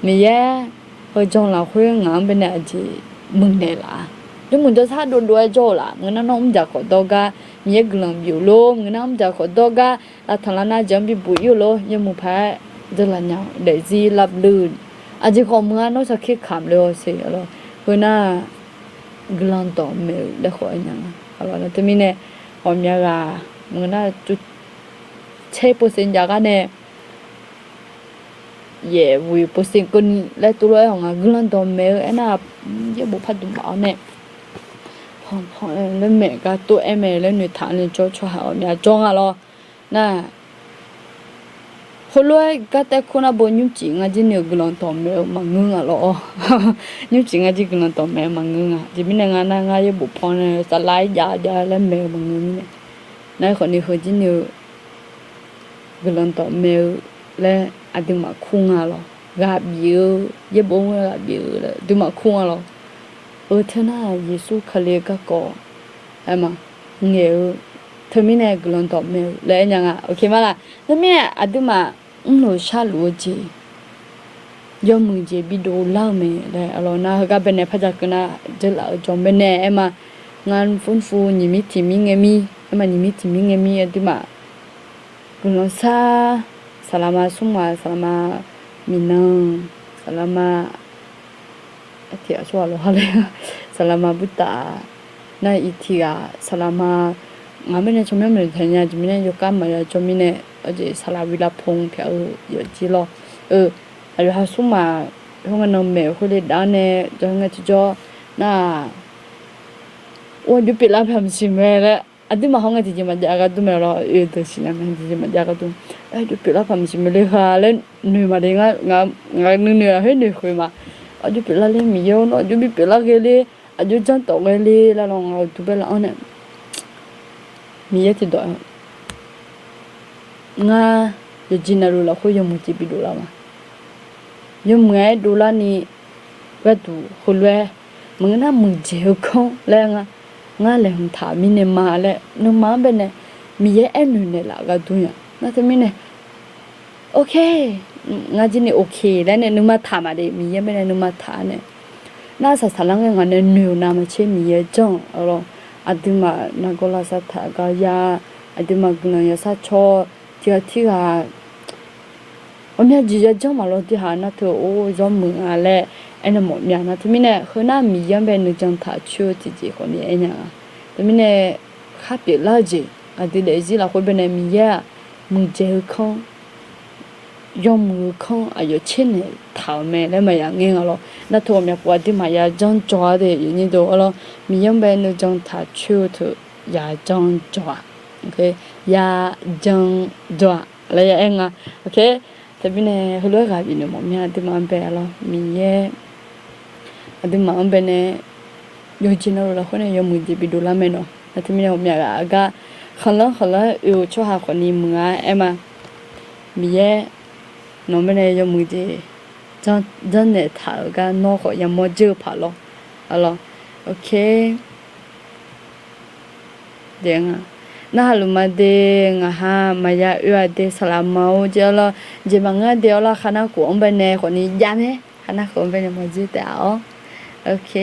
Miqyaer heu jan lafkhoer ngaq-anr baenae aqjeq muiqnaeq laf-a. Yawmuiq jawrshar dovdov-aer jawr-eu laf, maqngeur nar nawr mrjaq khawf dawr gar Miqyaer guiqlanq bif-euq lor, maqngeur nar mrjaq khawf dawr gar lavtanq lar nar jeq-anr bibuq-ir-eu lor, yawmuiq paq-aer dzeurlaf nya-eu daefzir lavluiv. Aqjeq khawf maqngeur nar nawr sarkir kamq le-awr siq-a lor. Heu nar guiqlanq dawq maeq-euq laer khawf aernya nga. Nar teumirnae ghawqmya ghaq maqngeur nar tser percent jav gar nae yaef ghoeq percent keuvni laer tov lof-aer haw nga. Guiqlanq dawq maeq-eu aernar, yaerbof par duq baf-awr nae, laer maeq gar tov-aer mae laer noeqtaq ni jawr tsawrhaq ghawqmya jawr nga lor. Nar heulof-aer gar taer kur nar bo nymrcif ngar jir ni-euq guiqlanq dawq maeq-eu maqngeur nga lor-awr. Nymrcif ngar jir guiqlanq dawq maeq-eu maqngeur nga. Aqjeq mirnae ngar nar ngar yaerbof paw nae saflar-aer jav jav laer maeq-eu maqngeur mirnae. Nar aerkhawfni heu jir ni-eu guiqlanq dawq maeq-eu laer aqduimaf kur nga lor. Ghaq bif-eu, yaerbof-anr ghaq bif-eu laer aqduimaf kur nga lor. Eu, teunar Yeqsur Kali-eu garkawv aer ma, ngaeq-eu, teumirnae guiqlanq dawq maeq-eu laer aernya nga. Oke ma laq? Teumirnae aqduimaf mrluf sharluf-eu jeq, yawmuiq jeq bidov lar-eu mae laer, aqlawq nar heugar baenae par ja keuv nar dzeurlaf-eu jawr baenae aer ma. Ngar fur fur nyiq mir tiq mir ngae mir, aer ma, nyiq mir tiq mir ngae mir aqduimaf guiqlanq sar, saqlaqma smrma, saqlaqma miqnan, saqlaqma, aqtiq aqsur ghaq lawr ha le, saqlaqma burtaf, nar iq tiq ghaq saqlaqma, ngaq mirnae tsawrmyanr maeqtaq nya jeq mirnae yawkar maqya jawr mirnae, aqjeq saqlaq viqlav pon pyaq-eu yawqjir lawr. Eu, aqyawf ha smrma, khoerngae nan maeq khoer le dav-awr nae, jawr khoerngae tiqjawr nar-aq, or, jov pyeuflar paq maqsiq mae laer, aqduimaf hawngae tiqjeq maqjav gharduq mae lawr, oe deuq siqnya mae tiqjeq maqjav gharduq, jov pyeuflar paq maqsiq mae le ha laer noeq ma de. Ngaq nuinoeq-aq khoer noeq khoeq ma. Aqjox pyeuflar le, Miqyaer-or, nawr aqjox bipyeuflar ghae le, aqjox janr tawf ghae le laer lawr, ngaq-euq duq bae laf-anr nae Miqyaer tiqdawq ngar yawqjeq navluf lafkhoer yawmuiq jeq bidov lar ma. Yawmuiq-aer dovlarni gharduq heulof-aer maqngeur nar muiqdzaeq-eu kanr laer nga, ngar laeqhmq taq mirnae ma laer nuima-anr baenae Miqyaer aernoeq naeqlaf gharduq nya. Nar teumirnae ok, ngar jir ni ok laer nae nuima taq maqde, Miqyaer baenae nuima taq-a nae, nar saqsaqlar ngae ngaq nae noeq-eu navmaqtser Miqyaer janr-eu lawr. Aqduimaf nargawr lavsav taq gar ya, aqduimaf guiqlanq yasar caw, tiqghaq tirghaq ghawqmya jeq yajanr maqlawr tiqhaq nar teu or zawr muiq nga laer aernaeq mawf mya nar teumirnae heunar Miqyaer-anr bae nuijan taq coer-eu tiqjeq khawfni aernya nga. Teumirnae khar pyeuflar-eu jeq aqdui daefzir lafkhoer baenae Miqyaer-aq muiqdzaeq-eu kanr, yawmuiq-eu kanr aqyawf tser naeq taq-euq mae laer maqya ngaer nga lawr. Nar teu ghawqmya pov aqduimaf yajanr jawr-a de, yawnyir dov-a lawr. Miqyaer-anr bae nuijan taq coer-eu teu yajanr jawr-aq, yajanr jawr-aq laer ya aer nga. Teumirnae heulof-aer ghaq bifnaeq mawf mya aqduimaf-anr bae-a lawr, Miqyaer aqduimaf-anr baenae yawqjeq navluf lafkhoer nae yawmuiq jeq bidov lar mae nawq. Nar teumirnae ghawqmya ghaq gar khanqlanr khanqlanr oe-eu tsawrhaq khawfni muiq-a aer ma. Miqyaer nawq-anr baenae yawmuiq jeq janrnaeq taq-euq gar nawr khawf yamawr dzeur-eu paq lawr. Aqlawq, ok. Daef nga. Narhaq luf ma de, ngaq ha maqya oe-aq de, saqlaq ma-or jeq-a lawr, jeq maqngeur de-awr lawr, kharnar khof-anr baenae khawfni jav mae, kharnar khof-anr baenae mawrdzeur taef-a-awr. Ok.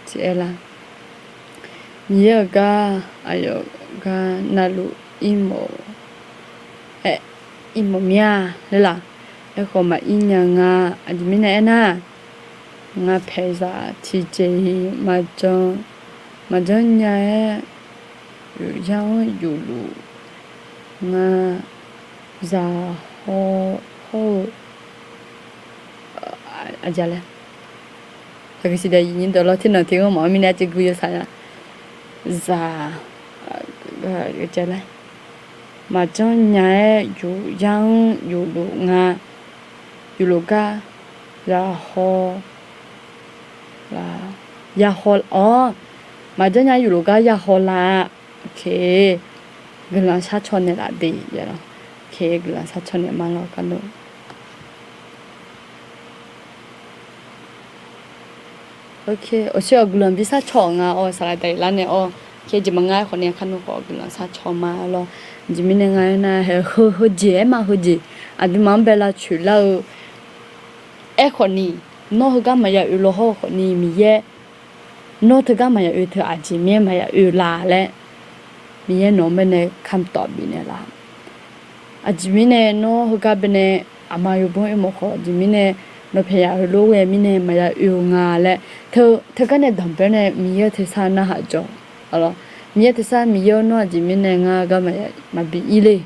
Tiq aer lar. Miqyaer-euq gar aqyawf gar navluf irmawf, aer, irmawf mir-a laer laq? Aerkhawf maqir nya nga. Aqjeq mirnae aernar, ngar paeqzaq tiqjeq-iq maqjan, maqjanr nya-aer, yawqya-anr yufluf, ngar zaq haw, hawr-eu, aqjeq laer, aqgeu siqdav yif nyir dawq lawr, ternanq tiq ghanr mawf-anr mirnae arciv gui yawsaq nya. zaq, maqjanr nya-aer yuf yar-anr yufluf nga. Yufluf gar yahaw, yahaw-awr, maqjanr nya yufluf gar yahaw la-a. Guiqlanq sharcaw naeqlaf de. Guiqlanq sharcaw naeq ma lawr kar nar. Awqshoer-awq guiqlanq bi sharcaw-awq nga-awr saqlaq daqir lar nae-awr, jeq maqnga-aer khawf ni kar nar khawf guiqlanq sharcaw ma lawr. Aqjeq mirnae nga aernar, heu heujeq aer ma heujeq, aqduimaf-anr bae lavcoeq lar-eu aerkhawf ni, nawr heugar maqya oe law hawr-eu khawf ni Miqyaer, nawr teugar maqya oe teu aqjeq mirnae maqya oe la laer, Miqyaer nawq-anr bae nae kamq tawf bifnaeq laf. Aqjeq mirnae nawr heugar bae nae aqma yawbawr oermawf khawf, aqjeq mirnae nawq paeqyaq heulof ghae mirnae maqya oe-eu nga laer, teugar nae danqbae-awr nae Miqyaer-euq tersar narhaq jawr-awq. Miqyaer tersar Miqyaer-awr, nawr aqjeq mirnae ngar gar maqbi ir le.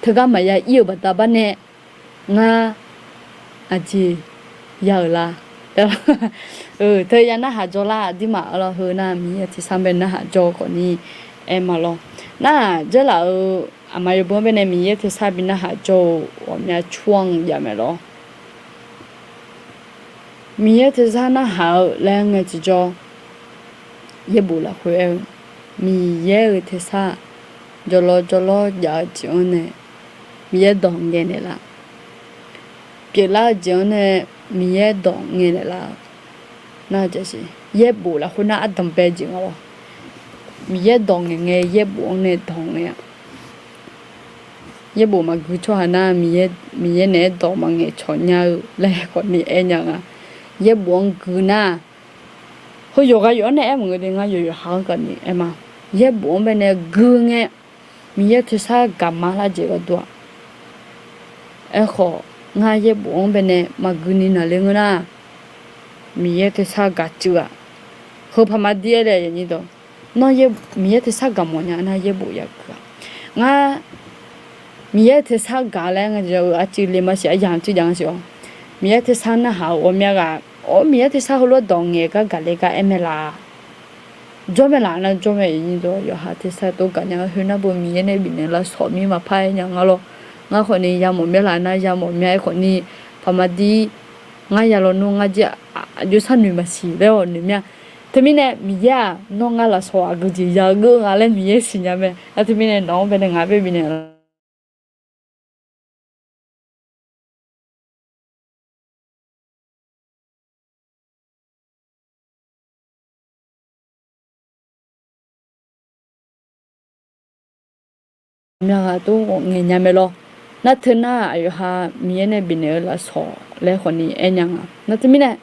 Teugar maqya ir-euq baqda bar nae ngar aqjeq ya-euq la. Teu ya narhaq jawr lar aqduimaf-awr lawr, heu nar Miqyaer-euq tersar bae narhaq jawr-eu khawf ni aer ma lawr. Nar-aq, dzeurlaf-eu aqma yawbawr-anr bae nae Miqyaer-euq tersar bi narhaq jawr-eu ghawqmya cur-anr jav mae lawr. Miqyaer-euq tersar narhaq-eu laer ngae tiqjawr, yaerbof lafkhoer aer-eu, Miqyaer-euq tersar jawrlawr jawrlawr jav-eu jeq-anr nae Miqyaer dawq ngaeqnaeq laf. Pyeuflar-eu jeq-anr nae Miqyaer dawq ngaeqnaeq laf-eu nar, yaerbof lafkhoer nar ardanq bae jeq nga lawr. Miqyaer dawq ngaeq ngae yaerbof-anr nae dawq ngaeq-a. Yaerbof maqgui tsawrhaq nar, Miqyaer naeq-aer dawq maqngaeq cawq nya-eu laer khawf ni aer nya nga. Yaerbof-anr gui nar, heu yawqghaq yawq-anr nae aer maqngeur de, ngar yawqyawq ha-anr kawf ni aer ma. Yaerbof-anr bae nae gui ngae, Miqyaer-euq tersar gaqma lar jeq gharduq-aq, aerkhawf ngar yaerbof-anr bae nae maqgui ni naqler ngeur nar, Miqyaer tersar gaq cuiv-aq. Heu paq maqdir aer le, nawr Miqyaer tersar gaq mawf nya nar yaerbof yagui-aq. Ngar Miqyaer tersar gaq laer ngae tiqjawr-eu arcuiv le maqsiq, aryamq cuiv jav nga siq-awr, Miqyaer tersar narhaq-eu ghawqmya ghaq, or Miqyaer tersar heulof-aer dawq ngaeq gar gaq le gar aer mae laf. Jawr mae laf nar jawr mae, yawqha tersar tov gaq nya-eu heu nar beu Miqyaer nae bifnaeq lavsawq mir maqpar aer nya nga lawr. Ngar khawf ni yamawf mya laf nar yamawf mya-aer khawf ni, paq maqdir ngar ya lawnmr ngar jir aqjox sharnoeq maqsiq laer-awq noeq mya. Teumirnae Miqyaer-aq, nawr ngar lafsawq aqgeujeq ya-eu geur nga laer Miqyaer siqnya mae. Nar teumirnae nawq-anr bae nae ngaq bae bifnaeq laf. Ghawqmya ghaq tov ngaeq nya mae lawr. Nar teu nar aqyawf ha Miqyaer nae bifnaeq-eu lafsawq laer khawf ni aer nya nga. Nar teumirnae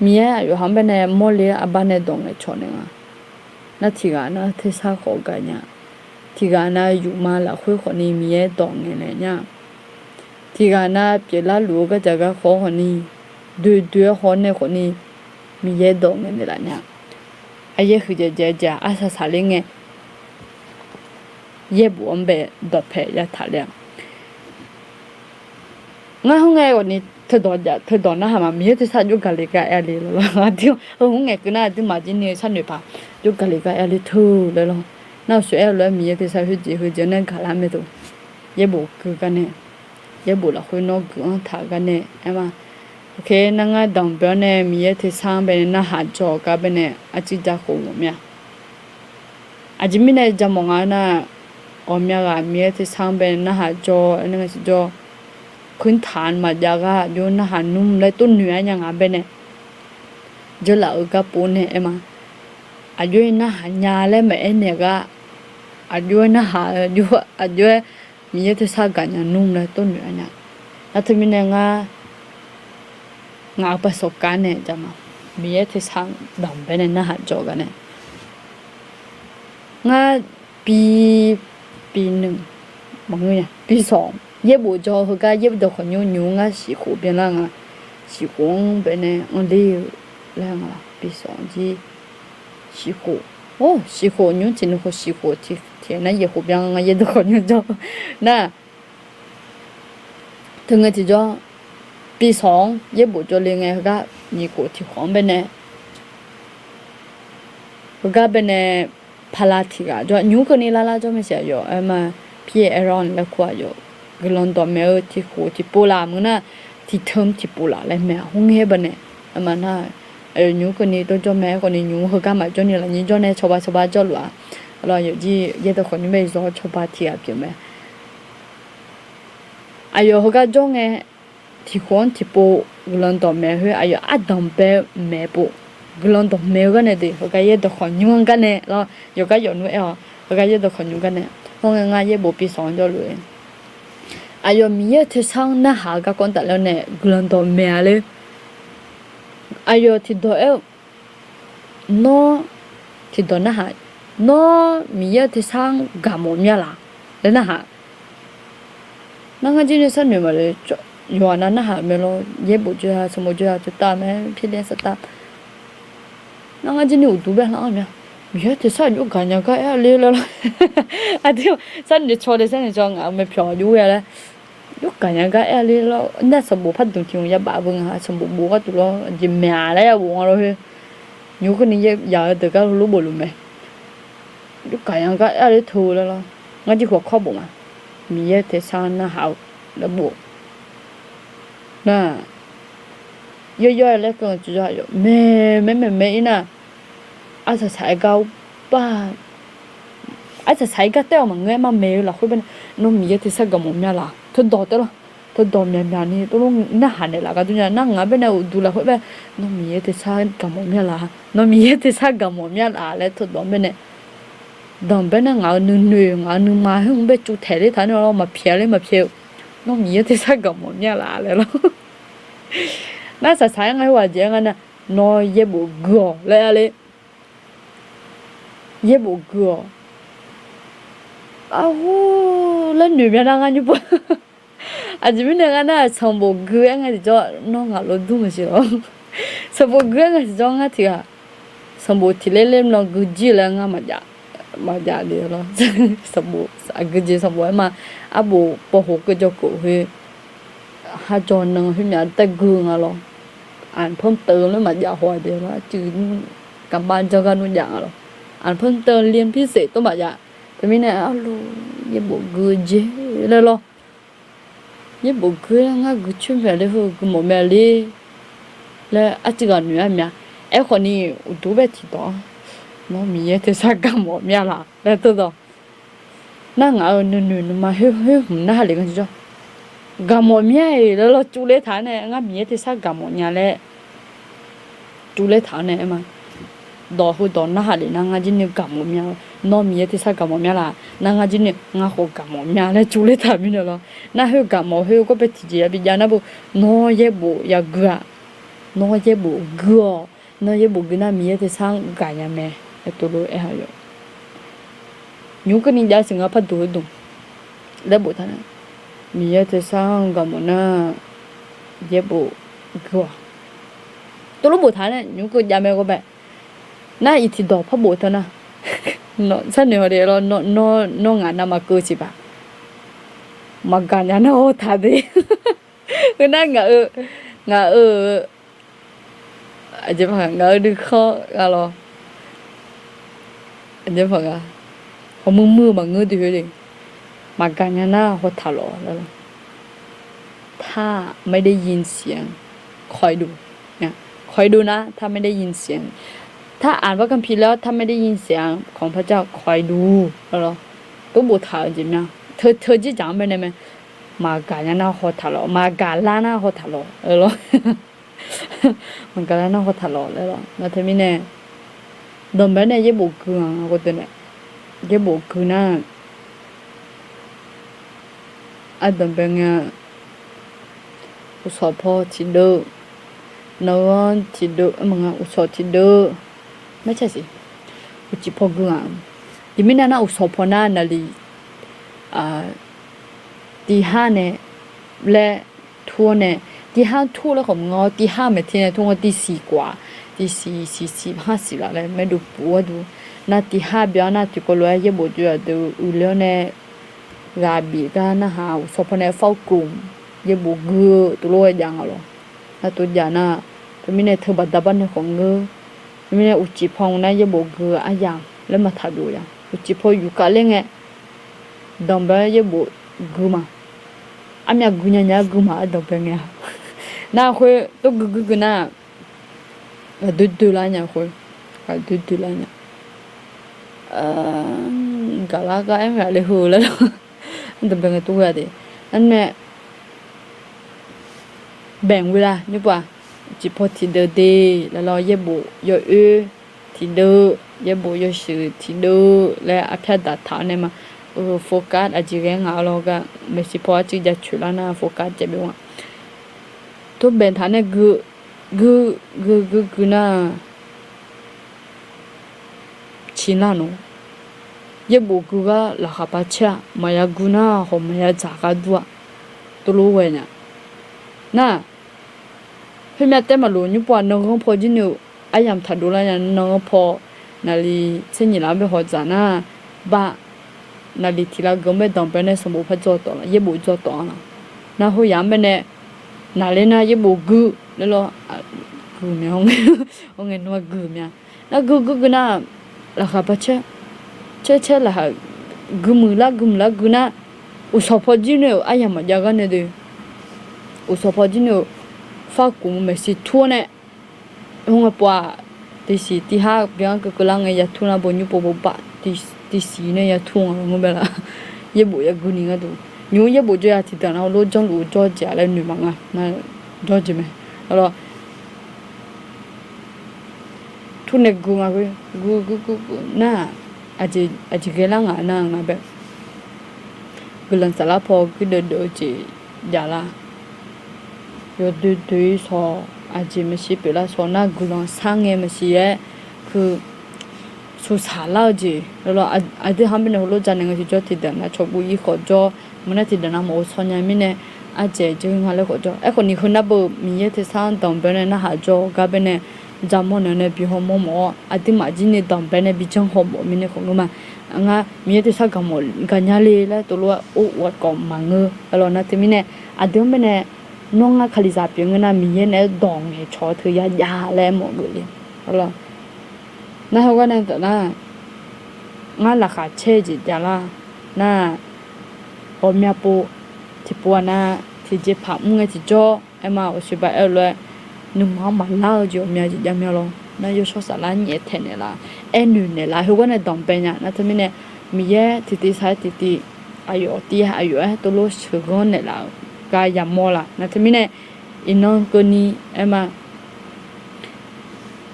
Miqyaer aqyawf ha-anr bae nae mawrle-aer arbar nae dawq ngaeqcawq naeq nga. Nar tiqghaq nar tersar khawf gaq nya. Tiqghaq nar yufma lafkhoer khawf ni Miqyaer dawq ngaeqnaeq nya. Tiqghaq nar pyeuflar luf-eu gardzaq garkawv khawf ni, doe doe-aer haw nae khawf ni Miqyaer dawq ngaeqnaeq laf nya. Aqyaer huiqdzaeq dzaeq-a arsaq saqler ngae, yaerbof-anr bae dawqpae yataq ler-a. Ngar hmr ngae awq ni, teudawq narhaq ma Miqyaer tersar jawr gaq le gar aer le lawr. Aqdui heu hmr ngae keuv nar aqduimaf jir ni sharnoeq paq jawr gaq le gar aer le teu laer lawr. Nar-euq shawr-aer lof-aer Miqyaer tersar khoerjeq heujeq-anr nae gaq lar mae teu. Yaerbof gui gar nae, yaerbof lafkhoer nawr gui-anr taq gar nae aer ma. Nar ngar danqbae-awr nae Miqyaer tersar-anr bae narhaq jawr gar bae nae arcuiv ja khof mawf mir-a. Aqjeq mirnae ja mawf nga nar, ghawqmya ghaq Miqyaer tersar-anr bae narhaq jawr aer nar ngae tiqjawr, kuirtaq maqjav gar aqjox narhaq nmr laer tov noeq-aer nya nga bae nae, dzeurlaf-eu garpov nae aer ma. Aqjox-aer narhaq nya laer maqaer naeq gar, aqjox-aer narhaq, aqjox-aer Miqyaer tersar gaqnya nmr laer tov noeq-aer nya. Nar teumirnae ngar, ngaq-euq paqsawq kar nae ja ma, Miqyaer tersar danqbae nae narhaq jawr gar nae, ngar pi, pi nmr, maqngeur nya, pi sawq yaerbof jawr heugar yaerbof dawqkawq nymr nymr ngar siqkhof byanlar nga. Siqkhof-anr bae nae anr ler-eu laer nga, pi sawq jir siqkhof, or siqkhof nymr tiq nmr khof siqkhof tiq, tiq nar yaerkhof byan nga yaerbof dawqkawq nymr jawr nar, teu ngae tiqjawr, pi sawq-anr yaerbof jawr le ngae heugar nyiq khof tiq khof-anr bae nae Heugar baenae pala tiq ghaq jawr, nymq mr keuvni larlar jawr mae siq aqyawf, aer ma, pir-aer ran laer kur aqyawf guiqlanq dawqmaeq-eu tiq khof tiqpov laf meuq nar, tiq teumq tiqpov laf laer mae-aq, khoerngae baenae, aer ma nar, aqyawf nymq mr keuvni dawr jawr mae. Aerkhawfni nymq mr heugar maqjawrni lafnyir jawr nae cawba cawba jawrluf-aq, aqlawr aqyawf jir yaerdawq khawqnymr bae zawr cawba tiq ghaq pyeuf mae. Aqyawf heugar jawr ngae, tiq khof-anr tiqpov guiqlanq dawqmaeq khoer aqyawf ardanq bae maeq pov, guiqlanq dawqmaeq-eu gar nae de heugar yaerdawq khawqnymr-anr gar nae lawr, yawqgar yawf nmr aer-awq, heugar yaerdawq khawqnymr gar nae, khoerngae ngar yaerbof pisanq-anr jawrluf-eu, aqyawf Miqyaer-euq tersar-anr narhaq-eu garkawv-anr tafler-awr nae guiqlanq dawqmaeq-a ler. Aqyawf tiqdawq aer-eu, nawr tiqdawq narhaq, nawr Miqyaer-euq tersar-anr gaqmawf mya laq laer narhaq. Nar ngar jir ni sharnoeq maqle, yawqghaq nav narhaq-euq mae lawr, yaerbof jawr-a, sanqbof jawr-a, teutar mae, pirler saqtav. Nar ngar jir ni uqduq bae lar-anr mya, Miqyaer tersar aqjox gaqnya gar aer-a ler lawr. Aqdui sharnoeq caw de sharnoeq caw ngaq-euq mae pyawq aqjox ghoe-a laer, aqjox gaqnya gar aer-a ler lawr. Nar sanqbof pardmq tiq hmq yabaf beu nga, sanqbof bof gharduq lawr, aqjeq maeq-aq laer yabaf nga lawr khoer. Nymq mr keuvni yaf-eu deuq gar lor bof luf mae. Aqjox gaqnya gar aer-a ler teu laer lawr. Ngar jir khawf kawr bof ma. Miqyaer tersar narhaq-eu laer bof. Nar, yawr yawr-aer laer keuv-eu tiqjawr aqyawf maeq maeq maeq maeq-ir nar, arsaq saq-aer gar bar, arsaq saq-aer gar taef-awq maqngeur-aer ma maeq-eu lafkhoer baenae, nawr Miqyaer tersar gaqmawf mya laq teudawq taef lawr. Teudawq myaqmyaq ni tov lof narhaq naeqlaf gar dur nya nar ngaq-anr baenae uqduq lafkhoer bae, nawr Miqyaer tersar gaqmawf mya laq, nawr Miqyaer tersar gaqmawf mya laf laer teudawq-anr baenae danqbae nar ngaq-euq nuinoeq ngaq-euq nuima khoer-anr bae cuvtaeq ler taq nar lawr, maqpyaeq ler maqpyaeq-eu, nawr Miqyaer tersar gaqmawf mya laf laer lawr. Nar saqsaq-aer ngar khoerghaq jeq-aer ngar nar, nawr yaerbof gui-awq laer aer-a ler. Yaerbof gui-awq. Arhu laer noeq mya nar ngar nymr pov. Aqjeq mirnae ngar nar sanqbof gui-aer ngae tiqjawr nawr ngaq lof dur maqsiq lawr. Sanqbof gui-aer ngae tiqjawr ngar tiq ghaq sanqbof tiq ler ler mlan gui jir laer ngar maqjav, maqjav de lawr. Sanqbof aqgeujeq sanqbof-aer ma, arbof pawv hoq keuv jawr keuv khoer, har jawr nan khoer myav taef gui nga lawr. Aqpar teuv ler maqjav haw-a de lawr, arcuiv nmr, kaqbar janr gar nmr jav nga lawr. Aqpar teuv lian pirseq tov maqjav. Teumirnae arlu yaerbof gui jeq laer lawr. Yaerbof gui laer ngar gui coer myav ler heu gui mawf myav ler laer arcuiv ghaq noeq-aer myav. Aerkhawfni uqduq bae tiqdawq-anr, nawr Miqyaer tersar gaqmawf myav laq laer teudawq. Nar ngaq-euq nuinoeq nuima khoer khoer hmq narhaq lef ngar tiqjawr gaqmawf myav-iq laer lawr cuvler taq-anr nae ngar Miqyaer tersar gaqmawf nya laer cuvler taq-anr nae aer ma. Dawq heudawq narhaq lef nar ngar jir ni gaqmawf myav, nawr Miqyaer tersar gaqmawf myav laf nar ngar jir ni ngar khawf gaqmawf myav laer cuvler taq mirnae lawr. Nar khoer gaqmawf khoer gawr bae tiqjeq yabi jav nar bo, nawr yaerbof yagui-aq, nawr yaerbof gui-awq, nawr yaerbof gui nar Miqyaer tersar-anr gaqnya mae. Aer tov lof aer ha yawf. Nymq keuvni jav siq nga parduq heudmq laer boftaq nar, Miqyaer tersar-anr gaqmawf nar yaerbof gui-awq. Tov lof boftaq nae nymq keuv jav mae gawr bae. Nar iq tiqdawq par bof taq nar, sharnoeq haw de lawr, nawr ngaq navmaqkeuv siq paq. Maqgaq nya nar haw taq de. Heu nar ngaq-eu, ngaq-eu, aqjeq paq ngaq-eu nuikhanr gha lawr. Aqjeq paq gha, hawmuiq muiq-eu maqngeur dui khoer de. Maqgaq nya nar haw taq lawq laer lawr. ถ้าไม่ได้ยินเสียง คอยดู คอยดูนะ ถ้าไม่ได้ยินเสียง ถ้าอ่านพระคัมภีร์แล้ว ถ้าไม่ได้ยินเสียงของพระเจ้า คอยดู laer lawr. Tov boftaq-euq jeq myav. Teu teu jir dzaq-anr baenae mae. Maqgaq nya nar haw taq lawq, maqgaq lar nar haw taq lawq laer lawr. Maqgaq lar nar haw taq lawq laer lawr. Nar teumirnae danqbae nae yaerbof gui-aq, yaerbof gui nar ardanqbae ngae, uqsawq paw tiqdeuv, naqghanr tiqdeuv, maqnga uqsawq tiqdeuv, marca siq, uqcif paw gui-aq. Tiqmirnae nar uqsawq paw nar naqli tiq har nae laer tur-awr nae, tiq har tur laer khawf maqngeur, tiq har maeqte nae tur nga, tiq siq kof-aq, tiq siq siq siq har siq laf laer maerduq puq gharduq. Nar tiq har byan-awr nar tiqkawv lof-aer yaerbof jov-aq deuq uiqle-awr nae ghaq bif gar narhaq uqsawq paw nae far-eu kov, yaerbof gui-eu tov lof-aer jav nga lawq. Nar tov jav nar, teumirnae teu baqda bar nae khawf ngeur Mirnae uqcif paw nar yaerbof gui aryamq laer maqtaq dov ya. Uqcif paw yufkav ler ngae, danqbae yaerbof gui ma. Armyav gui nya nya-aer gui ma-aer danqbae ngae-a. Nar khoer tov gui gui gui nar, ghaqdoer doe lar nya khoer. Ghaqdoer doe lar nya. Gaqlar gar aer-eu ghaq le heu laer lawr. Danqbae ngae tov gui-a de. Nar nae bae-anr ghoe lar nymr pov-aq, uqcif paw tiqdeuv de laer lawr, yaerbof yawoer tiqdeuv, yaerbof yawshuif tiqdeuv laer arpyar daqtaq-awr nae ma. Focus aqjeq ghae ngaq-a lawr gar, maeqshi paw arcuiv jacoeq lar nar focus caev byav nga. Tov bae taq nae gui, gui, gui gui gui nar, ciqlar nawq. Yaerbof gui gar laqkhaq par caer-a, maqya gui nar hawq maqya dzaq gar dur-a. Tov lof ghae nya. Nar, khoermyav taef maqlof nymr pov-aq, nanghanr paw jir ni-euq aryamq taq dov lar nya. Nanghanr paw naqli tser nyiq laf-anr bae hawq dzaq nar, bar naqli tiq lar geu-anr bae danqbae nae sanqbof par dzaw tawf la, yaerbof dzaw tawf-a la. Nar khoeryaq-anr bae nae naqler nar yaerbof gui laer lawr, gui mya, hawr ngae nmr-a gui mya. Nar gui gui gui nar, laqkhaq par caer, caer caer laqkhaq gui muiq lar gui muiq lar gui nar, uqsawq paw jir ni-euq aryamq maqjav gar nae de. Uqsawq paw jir ni-euq farkuf maeqshi tur-awr nae, hawr ngae pov-aq, tiqsiq tiqhar byan-anr keuvkeuv lar ngae yatur nar bo nymr pov bo baf, tiqsiq nae yatur nga ngar bae la. Yaerbof yagui ni gharduq, nymr yaerbof jawr ya tiqdaq nar heulof janrluf-eu jawr-eu jeq-a laer noeq maqnga. Nar jawr-eu jeq mae. Arlawr, tur nae gui nga khoer, gui gui gui gui nar-aq, aqjeq ghae lar ngaq nar nga bae. Guiqlanq saflar paw guirdeuv deuv-eu jeq jav lar. Yawdoer doe-ir shawq, aqjeq maeqshi pyeuflar shawq nar guiqlanq sar ngae maeqshi-aer, heu, suqsaq lar-eu jeq lawr. Aqdui ha bae nae heulof janaeq ngae tiqjawr tiqdaq nar cawqguv ir khawf jawr, maqnar tiqdaq nar maqghov shaw nya mirnae, ardzaeq jawr nga laer khawf jawr. Aerkhawf ni heu nar beu Miqyaer tersar-anr danqbae nae narhaq jawr-eu gar bae nae, jaqmawr naeq nae bi hawmawr mawf-awr, aqduimaf jir ni danqbae nae bi janr hawmawf mirnae khawf ngeur ma. Ngar Miqyaer tersar gaqmawf gaqnya le laer tov lof-aer or ghaq kawv maqngeur. Arlawr nar teumirnae, aqdui-anr bae nae, nawr ngar Kalizaq pyeuf ngeur nar Miqyaer naeq-aer dawq ngaeqcawq-eu teu yajav laer aermawf geuf le. Arlawr, nar heugar nae taf nar, ngar laqkhaq caer-eu jeq jav lar nar, ghawqmya pov, tiqpov-aq nar tiqjeqpaq mr ngae tiqjawr aer ma, aqshoeq ba aer-eu lof-aer, nuima-anr maqlar-eu jeq ghawqmya jeq jav mya lawr. Nar yawshawr saflar nyaef taeq naeqlaf, aernoeq naeqlaf heugar nae danqbae nya. Nar teumirnae, Miqyaer tiqtiv sar-aer tiqtiv, aqyawf tiv aqyawf-aer tov lof sheuqghanr naeqlaf-euq gar yamawr laf. Nar teumirnae, iqnan keuvni aer ma,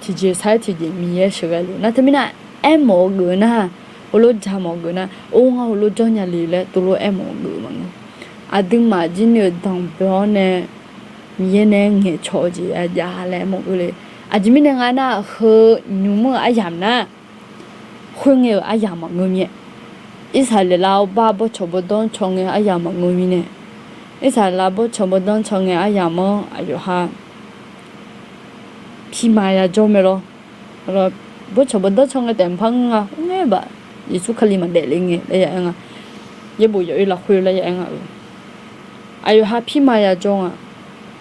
tiqjeq sar-aer tiqjeq Miqyaer sheuqghae le. Nar teumirnae, aermawf-eu geuf nar, heulof jaqmawf geuf nar, or ngar heulof jawr nya le laer tov lof aermawf-eu geuf maqngeur. Aqduimaf jir ni-euq danqbae-awr nae, Miqyaer nae ngaeqcawq-eu jeq yajav laer aermawf geuf le. Aqjeq mirnae nga nar, heu nymq mr-eu aryamq nar, khoerngae-euq aryamq maqngeur mir-aer, Irsaqleqlav-awr bar bawrcawq bawrdanr caw ngae aryamq maqngeur mirnae, Irsaqleqlav bawrcawq bawrdanr caw ngae aryamq-anr aqyawf ha pirma yajawr mae lawr. Bawrcawq bawrdanr caw ngae taef maqpar ngeur nga. Khoerngae baf Yeqsur Kali maqdaef le ngae laer ya aer nga. Yaerbof yawoer lafkhoer laer ya aer nga-euq. Aqyawf ha pirma yajawr nga.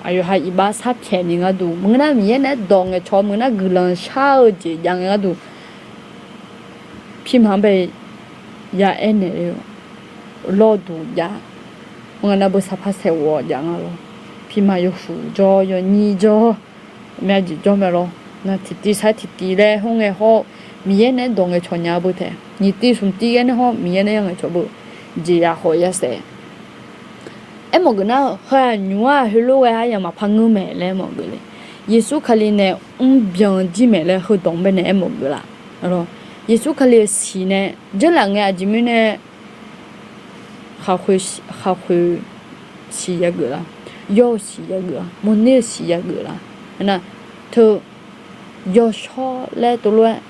Aqyawf ha iqbax sharpyaeq ni gharduq, maqngeur nar Miqyaer naeq-aer dawq ngaeqcawq, maqngeur nar guiqlanq shar-eu jeq jav ngae gharduq, pirma-anr bae ya aernaeq le-eu lawrduq jav. Maqngeur nar beu saqpaq saeq ghof-awq jav nga lawr. Pirma yawhuiq jawr, yawnyir jawr, myav jeq jawr mae lawr. Nar tiqtiv sar-aer tiqtiv laer khoerngae hawr, Miqyaer naeq-aer dawq ngaeqcawq nya beu taef. Nyiq tiv smq tiv ghae nae hawr Miqyaer naeq-aer ya ngaeqcawq beu, jeqzaq khawf ya saef. Aermawf geuf nar-eu, heu-aq nymr-aq heulof ghae aryamq maqpar ngeur maeq laer aermawf geuf le. Yeqsur Kali nae mrbyan jir maeq laer heudawq-anr bae nae aermawf geuf laf. Yeqsur Kali-euq siq nae jeurlaf ngae aqjeq mirnae khaqkhoeq siq yageuf la, yawr-eu siq yageuf la, mawrner-eu siq yageuf la. Aernar, teu yawshawr laer tov lof-aer,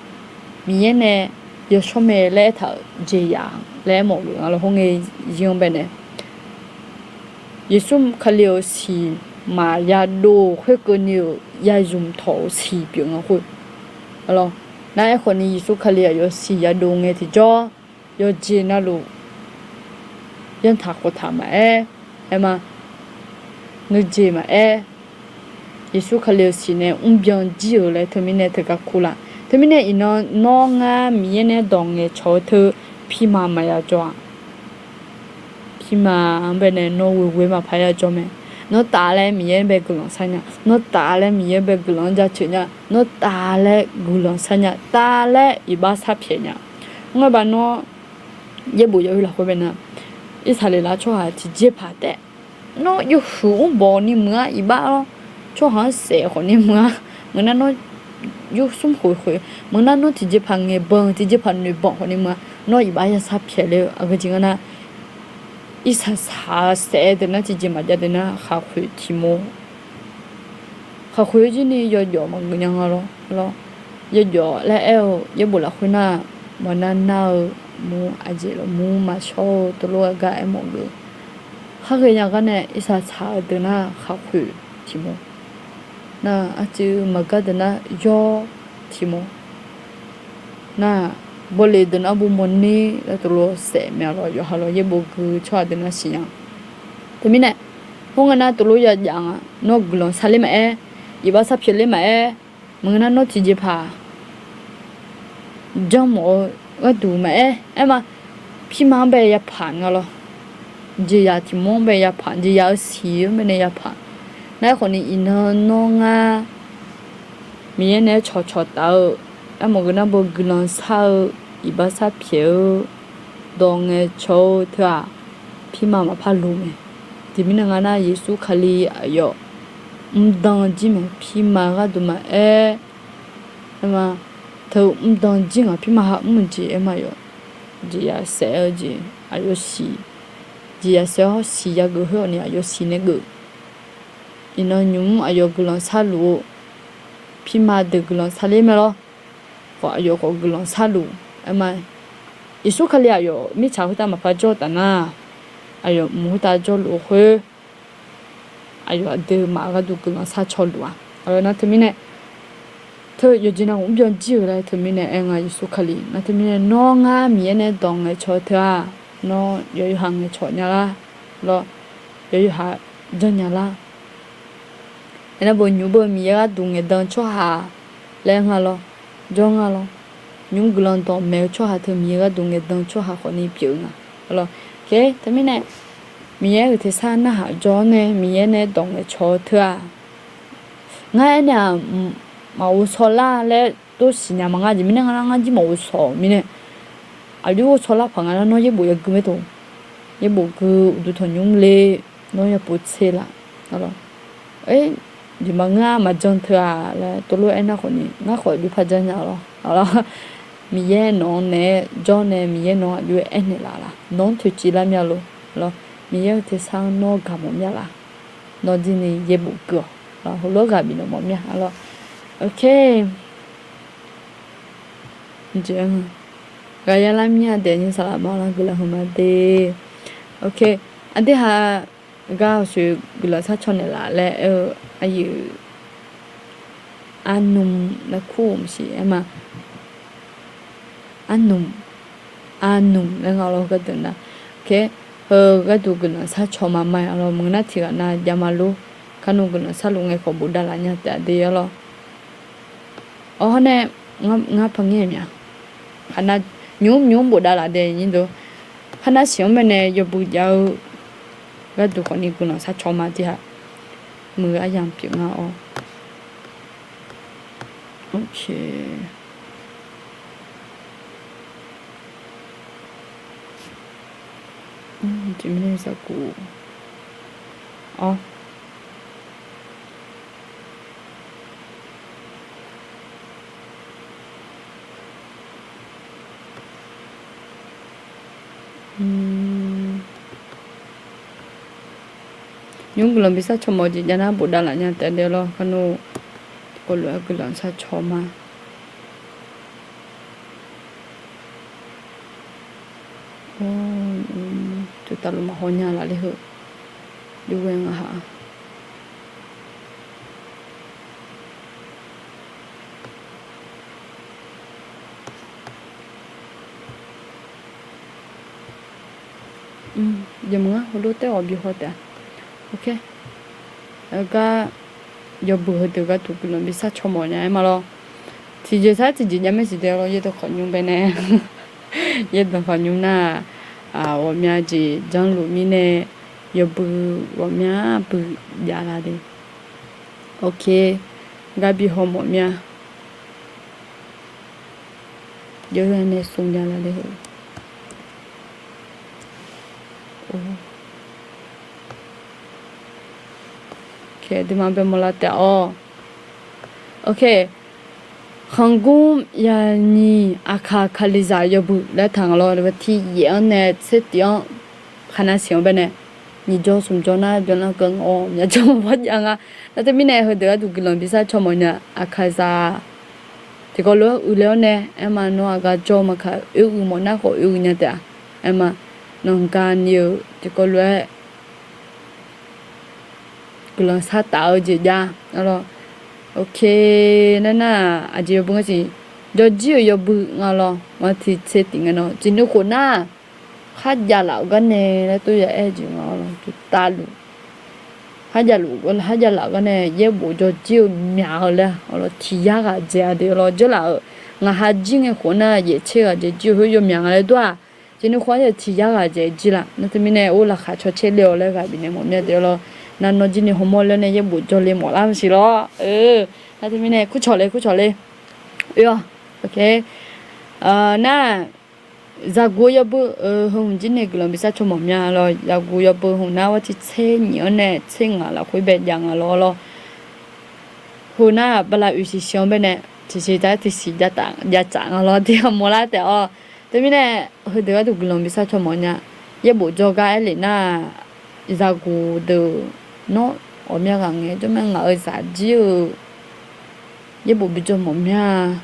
Miqyaer nae yawshawr mae laer aertaq-euq jeqzaq laer aermawf geuf nga lawr. Khoerngae zir-anr bae nae Yeqsur Kali-euq siq maqya dov-eu khoerkeuvni-euq ya zmq tawq-euq siq pyeuf nga khoer. Nar aerkhawf ni Yeqsur Kali aqyawf siq ya dov ngae tiqjawr, yawqjeq navluf yanrtaq khoftaq maqaer, aer ma, nuijeq maqaer, Yeqsur Kali-euq siq nae mrbyan jir-euq laer teumirnae teugar kur laf. Teumirnae iqnan nawr ngar Miqyaer nae dawq ngaeqcawq-eu teu pirma maqya jawr-aq, pirma-anr baenae nawr ghoeghoe maqpar ya jawr mae. Nawr taf laer Miqyaer-anr bae guiqlanq shar nya, nawr taf laer Miqyaer-anr bae guiqlanq-anr jaceuq nya, nawr taf laer guiqlanq shar nya, taf laer iqbax sharpyaeq nya. Ngar ba nawr yaerbof yaoq-eu lafkhoer baenae, Irsaqleqlav tsawrhaq tiqjeqpaq taef nawr yawhuiq mrbawq ni muiq-ar iqbax-awr, tsawrhaq-anr saef khawf ni muiq-ar, maqngeur nar nawr yawsmr khoeq khoeq, maqngeur nar nawr tiqjeqpaq ngaeqbanq tiqjeqpaq noeqbanq khawf ni muiq-ar, nawr iqbax ya sharpyaeq ler-eu aqgeu jeq nga nar, irsaq saq-eu saef-aer deuq nar tiqjeq maqjav deuq nar khaqkhoeq tiq mawr. Khaqkhoeq jir ni yawjawf maqgeuf nya nga lawr. Yawjawf laer aer-eu yaerbof lafkhoer nar, maqnar nar-eu mur aqjeq lawr mur maqshawr-eu teulof-aer gar aermawf geuf. Khar ghaenya gar nae irsaq saq-eu deuq nar khaqkhoeq tiq mawr. Nar arcuiv maqgar deuq nar yawr tiq mawr. Nar bawle deuq nar bumawr ner laer teulof saef mae lawr, yawqha lawr yaerbof gui tsawrhaq deuq nar siqnya. Teumirnae, khoerngae nar teulof yajav nga, nawr guiqlanq sharler maqaer, iqbax sharpyaeq ler maqaer, maqngeur nar nawr tiqjeqpaq janrmawf-eu gharduq maqaer, aerma, pirma-anr bae yapaq nga lawr. Jeqzaq tiq mawr-anr bae yapaq, jeqzaq-eu siq-anr baenae yapaq. Nar aerkhawf ni iqnan nawr ngar Miqyaer nae cawqcawq taf-eu, aermawf geuf nar beu guiqlanq shar-eu, iqbax sharpyaeq-eu, dawq ngaeqcawq-eu teu-aq, pirma maqpar luf mae. Tiqmirnae nga nar Yeqsur Kali aqyawf mrdan jir mae, pirma gharduq maqaer, aerma, teu mrdan jir ngaq pirma ha mr-eu jeq aerma yawf, jeqzaq saef-eu jeq aqyawf siq, jeqzaq saef-awr siq yageuf khoer-awq ni aqyawf siq nae geuf. Iqnan nymq mr aqyawf guiqlanq sharluf-eu, pirma deuq guiqlanq sharler mae lawr. Khawf aqyawf khawf guiqlanq sharluf aerma, Yeqsur Kali aqyawf mirtsaq khoertav maqpar jawr-eu taf nar, aqyawf mq khoertav jawrluf-eu khoer, aqyawf aqdui maf gharduq guiqlanq sharcaw luf-a. Nar teumirnae, teu yawqjeq navluf mrbyan jir-euq laer teumirnae aer nga Yeqsur Kali. Nar teumirnae nawr ngar Miqyaer nae dawq ngaeqcawq-eu teu-aq, nawr yawqha ngaeqcawq nya lar, lawr, yawqha janrnya lar. Aernar beu nymq beu Miqyaer gharduq ngaeqdan tsawrhaq laer nga lawr, jawr nga lawr. Nymq guiqlanq dawqmaeq-eu tsawrhaq teu Miqyaer gharduq ngaeqdan tsawrhaq khawf ni pyeuf-eu nga. Teumirnae, Miqyaer-euq tersar narhaq jawr-awr nae Miqyaer nae dawq ngaeqcawq-eu teu-aq, ngar aernaeq-aq, maqghov shaw lar laer tov siqnya ma ngar jeq mirnae nga nar ngar jir maqghov shaw-euq mirnae, aqjox ghov shaw lar paq nga nar nawr yaerbof yagui mae tov. Yaerbof gui uqduq tanqnymr le, nawr yapov tser laf. Jeqma ngar maqjan teu-aq laer tov lof-aer nar khawf ni ngar khawf aqjox par janrnya lawr. Miqyaer nawq-anr naeq-aer jawr nae Miqyaer nawq-anr aqjox-aer aernaeq laf laf, nawq-anr toeqciv lar mya lor. Miqyaer-euq tersar-anr nawr gaq mawf mya laf. Nawr jir ni yaerbof gui-awq. Heulof-aer ghaq bifnaeq mawf mya lawr. Ok. Ghaq ya lar mir-a daef nyi saqlaq ma lar guiqlanq heu ma de. Ok. Aqdui ha gar awqsoeq guiqlanq sharcaw naeqlaf laer aer-eu aqyuif arnm laer kur maqsiq aerma. Arnm, arnm laer nga lawr gharduq nar. Ok, heu gharduq guiqlanq sharcaw ma ma-a lawr maqngeur nar tiqghaq nav javma lor. Kar nmr guiqlanq sharluf ngae khawf bofdav laf nya taef-a de-a lawr. Awr hawr nae ngar paq ngir-a mya. Nymr nymr bofdav laf dae nyir deuq. Kar nar siq-anr mae nae yawbui jav-eu gharduq khawf ni guiqlanq sharcaw ma tiq ghaq. Muiq-eu aryamq pyeuf nga awr. Ok. Jeq mirnae zaqguq. Awr. Nymr guiqlanq bi sharcaw mawf-eu jeq jav nar bofdav laf nya taef-a de lawr kar nmr. Tiqkawv lof-aer guiqlanq sharcaw ma. Tov tavluf maqhaw nya laf ler heu. Jov ghae nga ha-a. Jeq meuq ngar heulof taef-awq bi haw taef-a. Ok. Gar yawbui heudeuq gharduq guiqlanq bi sharcaw mawf nya-aer ma lawr. Tiqjeq sar tiqjeq jav mae siq de lawr, yaerdawq khawf nymr bae nae. Yaerdawq khawf nymr nar-aq, ghawqmya jeq janrluf mirnae yawbui ghawqmya bui javlar de. Ok, gar bi haw mawf mir-a. Jawr nae smq javlar de heu. Aqduimaf bae mawrlar taef-awq. Ok. Khanqgmr yaqnyiq aqkaq kalizaq yawbui laer taq nga lawr, tiq yaef-anr nae tser tif-anr khaqnav siq-anr bae nae, nyiq jawr smq jawr nar byanlar keuv nga-awr myavjawr maqpar jav nga. Nar teumirnae heudeuq gharduq guiqlanq bishar caw mawf nya, aqkaqzaq tiqkawv lof-aer uiqle-awr nae, aerma nawr aqgar jawr maqkaq oeruiq mawf nar khawf oeruiq nya taef-a. Aerma nanqgani-euq tiqkawv lof-aer guiqlanq sar taf-eu jeq jav-a lawr. Ok, nar nar-aq aqjeq yawbui ngar siq, jawrjir-euq yawbui nga lawr, ngar tiq tser tif ngae nawr tiqnuv khof nar, kharjav laf-euq garnae laer tov ya aer-eu jeq nga lawr, tuvtavluf kharjav laf-euq garnae yaerbof jawrjir-eu myaq-eu laer-a lawr, tiq yar ghaq dzaeq-a de lawr, jawr laf-euq ngaqha jir ngae khof nar yaeq tser ghaq dzaeq jir-eu khoer yawmyaq nga laer dur-aq. Tiqnuv khof-anr tiq yar ghaq dzaeq jir laf. Nar teumirnae or laqkhaq caw caer le-awq laer ghaq bifnaeq mawf mir-a de lawr. Nar nawr jir ni hawmawr laer nae yaerbof jawrle mawf lar-eu siq lawr. Nar teumirnae kurcawq le kurcawq le. Oe-awq. Ok. Nar zaqguq yawbui heu hmq jir ni guiqlanq bishar caw mawf mir-a lawr. Zaqguq yawbui hmq nar war tiq tser nyif-anr nae tser ngaq lafkhoer bae jav nga lawr lawr. Heu nar bala oeq siq siq-anr bae nae tiqsiq tar tiqsiq jav tsaf nga lawr, tiq ghaq mawrlar taef-awq. Teumirnae heudeuq gharduq guiqlanq bishar caw mawf nya. Yaerbof jawr gar aer lef nar, zaqguq deuq nawr ghawqmya ghaq ngae jawr mae, ngaq-euq zaq jir-eu yaerbof bi jawr mawf mir-a,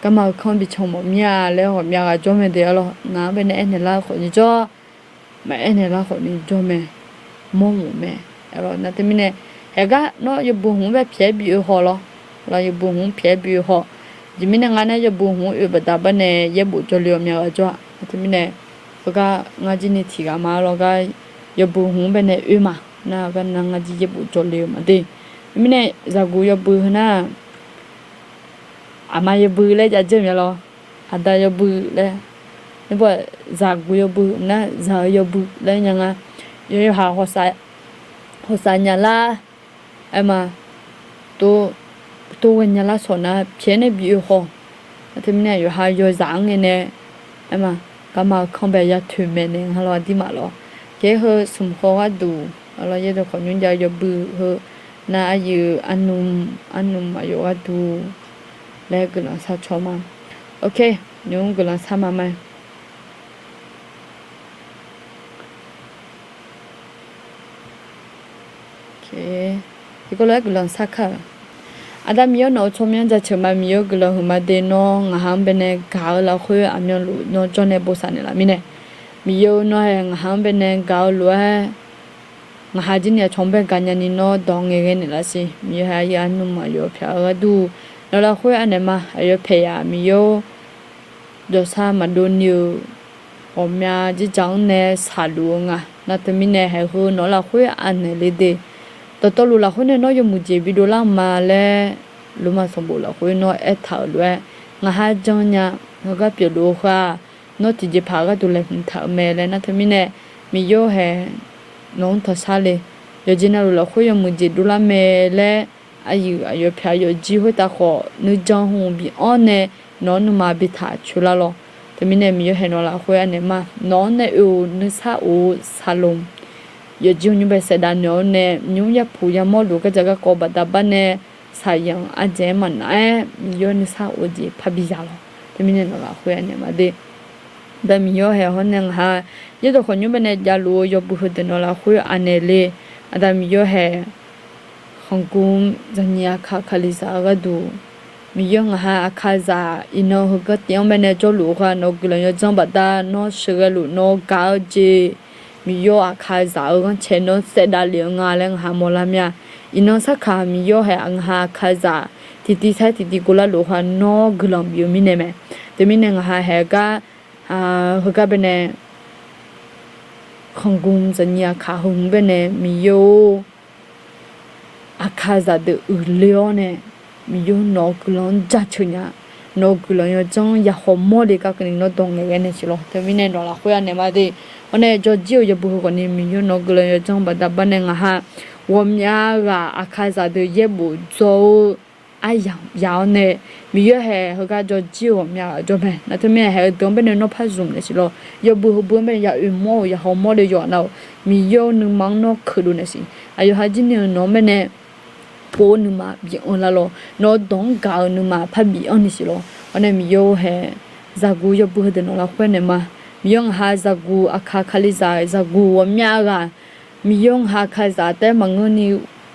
garma-eu kanr bi can mawf mir-a laer ghawqmya ghaq jawr mae de-a lawr. Ngaq-anr bae nae aernaeq lar khawf ni jawr, maqaer naeq lar khawf ni jawr mae, mawr mawf mae. Nar teumirnae haegar nawr yawbui hmq-anr bae pyaeq-aer bi oe haw lawr. Lawr yawbui hmq-anr pyaeq-aer bi oe haw. Aqjeq mirnae ngar nar yawbui hmq-anr oe baqda bar nae yaerbof jawrle-awq myav ghaq jawr-aq. Nar teumirnae heugar ngar jir ni tiq ghaq ma lawr gar yawbui hmq-anr bae nae oe ma. Nar heugar nar ngar jir yaerbof jawrle-eu ma de. Teumirnae zaqguq yawbui heu nar aqma yawbui laer jav dzeur myav lawr. Aqda yawbui laer, zaqguq yawbui nar zaq-eu yawbui laer nya nga. Yawqha hawqsaq nya lar, aerma tov ghae nya lar sawq nar pyaeq nae bi oe haw. Nar teumirnae yawqha yawzaq-anr ngae nae, aerma garma-eu kanr bae ya toeq maeqnaeq nga lawr, aqdirmaf lawr. Kaer heu smq khawv gharduq lawr, yaerdawq khawf nymr jav-eu yawbui heu nar aqyuif arnm, arnm aqyawf gharduq laer guiqlanq sar caw ma. Ok, nymr guiqlanq sar ma ma. Tiqkawv lof-aer guiqlanq sar kar-euq. Aqda Miqyaer nawq-eu tsawrmyanr jaceuq ma, Miqyaer guiqlanq huiqma de. Nawr ngaqha-anr bae nae gaq-eu lafkhoer aqmyanluf nawr jawr nae bosav naeqlaf mirnae, Miqyaer-eu nawr hae ngaqha-anr bae nae gaq-eu lof-aer ngaqha jir ni aqcawq-anr bae gaqnya ni nawr dawq ngaeqghae naeqlaf siq. Miqyaer hae aqyuif arnm aqyawf pyaq-eu gharduq nawq lafkhoer anaeq ma. Aqyawf paeq yaf Miqyaer-or, jawqshar maqdov ni-euq ghawqmya jirdzaq-anr nae shaqluf-eu nga. Nar teumirnae haeq heu nawq lafkhoer anaeq le de. Dawqtawvluf lafkhoer nae nawr yawmuiq jeq bidov lar ma laer, lormav sanqbof lafkhoer nawr aertaq-euq lof-aer ngaqha jannya. Heugar pyeufluf-eu heu-aq, nawr tiqjeqpaq gharduq laeqhmq taq-euq mae laer. Nar teumirnae Miqyaer-or hae nawq-anr tanqshar le. Yawqjeq navluf lafkhoer yawmuiq jeq dovlar mae laer aqyuif aqyawf pyaq yawfjir khoertav khawf nuijan hmq bi anr nae nawq-anr nuima bitaq coelar lawr. Teumirnae Miqyaer hae nawq lafkhoer anaeq ma. Nawq-anr nae oe-euq nuisar of-eu saqloq yawfjir nymr bae saevdav naeq-awr nae nymr yarpuq yamawr luf gardzaq garkawv baqda bar nae saqyanq ardzaeq-aer maqnaq-aer Miqyaer nuisar of-eu jeq parbi ya lawr. Teumirnae nawq lafkhoer anaeq ma de. Aqda Miqyaer hae hawr nae ngaqha yaerdawq khawf nymr bae nae javluf-eu yawbui heudeuq nawq lafkhoer anaeq le. Aqda Miqyaer hae khanqgmr zaqnyiq aqkaq kalizaq-eu gharduq, Miqyaer ngaqha aqkaqzaq iqnan heugar tif-anr bae nae jawrluf-eu khar nawq-eu guiqlanq yawdzanr baqda nawr sheuqghae luf nawr gaq-eu jeq, Miqyaer aqkaqzaq-eu ghanrcae nawr saevdav lef-eu nga laer ngaqha mawrlar mir-a. Iqnan sarkaq Miqyaer hae ngaqha aqkaqzaq tiqtiv sar tiqtiv govlar luf-eu khar nawr guiqlanq bif-eu mirnae mae. Teumirnae ngaqha hae gar heugar bae nae khanqgmr zaqnyiq aqkaq heu hmq bae nae Miqyaer-or, aqkaqzaq deuq uiqle-awr nae Miqyaer nawq-eu guiqlanq-anr jaceuq nya. Nawq-eu guiqlanq yawdzanr yaqkhawq mawrle garkawv ni nawr dawq ngaeqghae naeq siq lawr. Teumirnae nawq lafkhoer-a naeq ma de. Hawr nae jawrjir-euq yawbui heu khawf ni Miqyaer nawq-eu guiqlanq yawdzanr baqda bar nae ngaq ha ghawqmya ghaq aqkaqzaq deuq yaerbof dzaw-eu aryamq ya-awr nae, Miqyaer haeq heugar jawrjir-eu ghawqmya ghaq jawr mae. Nar teumirnae haeq-eu deuq-anr baenae nawr par zmq naeq siq lawr. Yawbui heubui-anr baenae ya oeq mawr-euq yaqkhawq mawrle yawqha nav-euq Miqyaer-eu nuima-anr nawr keuqdov naeq siq. Aqyawf ha jir ni-eu nawq-anr baenae pov-eu nuima bif-anr lar lawr. Nawq-eu dawq-anr gaq-eu nuima parbif-anr ni siq lawr. Hawr nae Miqyaer-or haeq, zaqguq yawbui heudeuq nawq lafkhoer naeq ma. Miqyaer ngaq ha zaqguq aqkaq kalizaq zaqguq ghawqmya ghaq Miqyaer ngaq ha kalizaq taef maqngeur ni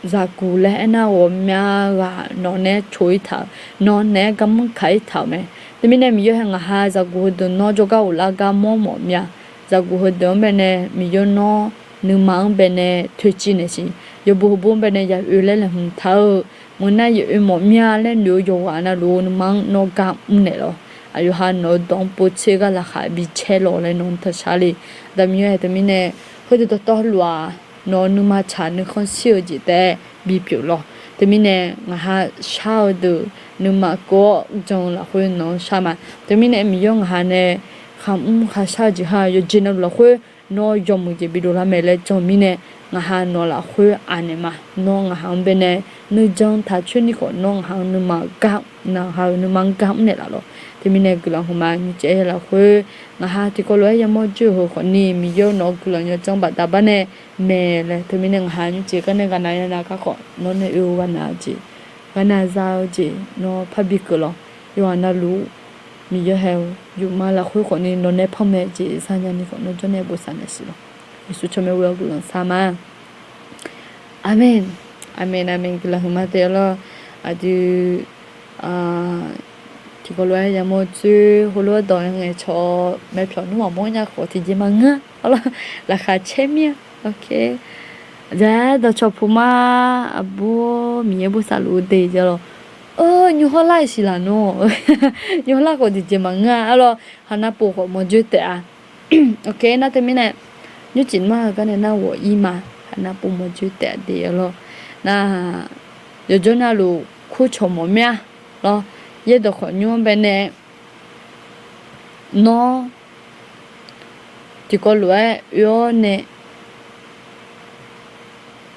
zaqguq laer aernar ghawqmya ghaq nawq naeq-aer coq-ir taq-euq, nawq naeq-aer garmanr kaq-ir taq-euq mae. Teumirnae Miqyaer haeq ngaq ha zaqguq heudeuq nawr jawrgar ghoflar gar mawr mawf mya. Zaqguq heudeuq-anr baenae Miqyaer nawr nuima-anr baenae toeqciv naeq siq. Yawbui heubui-anr baenae ya oe laer laeqhmq taq-eu meuq nar ya oe mawf mya laer noeq-eu yawqghaq navluf-eu nuima-anr nawr gar mrnaeq lawr. Aqyawf ha nawq-eu dawq-anr povtser gar laqkhaq bicaer lawq laer nawq-anr taqshar le. Aqda Miqyaer haeq teumirnae heudeuq dawqtawvluf-aq, nawq-eu nuima tsaq nuikhanr shir-eu jeq taef bipyeuf lawr. Teumirnae ngaq ha shar-eu deuq nuima keuv-awr jan-eu lafkhoer nawq-anr shar ma. Teumirnae Miqyaer ngaq ha nae khamr khashar-eu jeq ha yawqjeq navluf lafkhoer nawr yawmuiq jeq bidov lar mae laer jan-eu mirnae, ngaq ha nawq lafkhoer anaeq ma. Nawr ngaq ha-anr baenae nuijan taq coer ni khawf nawr ngaq ha-anr nuima gar, ngaq ha-euq nuima-anr gar mrnaeq laf lawr. Teumirnae guiqlanq hmq ma. Nymrcif aer ya lafkhoer ngaq ha tiqkawv lof-aer yamawr joer-eu heu khawf ni Miqyaer nawq-eu guiqlanq yawdzanr baqda bar nae mae laer. Teumirnae ngaq ha nymrcif gar nae ghaqnav yanav gar khawf nawr nae oe-eu ghaqnav-eu jeq, ghaqnav za-eu jeq nawr parbi keuv lawr. Yawqghaq navluf Miqyaer haeq-eu yufma lafkhoer khawf ni nawq nae panmaeq jeq za nya ni khawf nawr jawrnae bosav naeq siq lawr. Yeqsur tsawrmyanr ghoe-awr guiqlanq shar ma. Aqmeq. Aqmeq aqmeq guiqlanq hmq ma te lawr. Aqdui tiqkawv lof-aer yamawr joer heulof-aer dawq-aer ngaeqcawq-awr maeqpyawq nmr maqmawr nya khawf tiqjeq maqngeur-a lawr. Laqkhaq caer mir-a. Aqdui dawqcawq puq ma. Aqbur Miqyaer bosav luf-eu de jeq lawr. Nymr hawr lar-iq siq laq nawr. Nymr hawr lar khawf tiqjeq maqngeur-a lawr. Haqnav pov khawf mawrjoer taef-a. Nar teumirnae nymrcif nmr-eu gar nae nar ghawq-ir ma. Haqnav pov mawrjoer taef-a de-a lawr. Nar yawqjawr navluf kurcawq mawf mir-a lawr. Yaerdawq khawf nymr-anr baenae nawr tiqkawv lof-aer oe-awr nae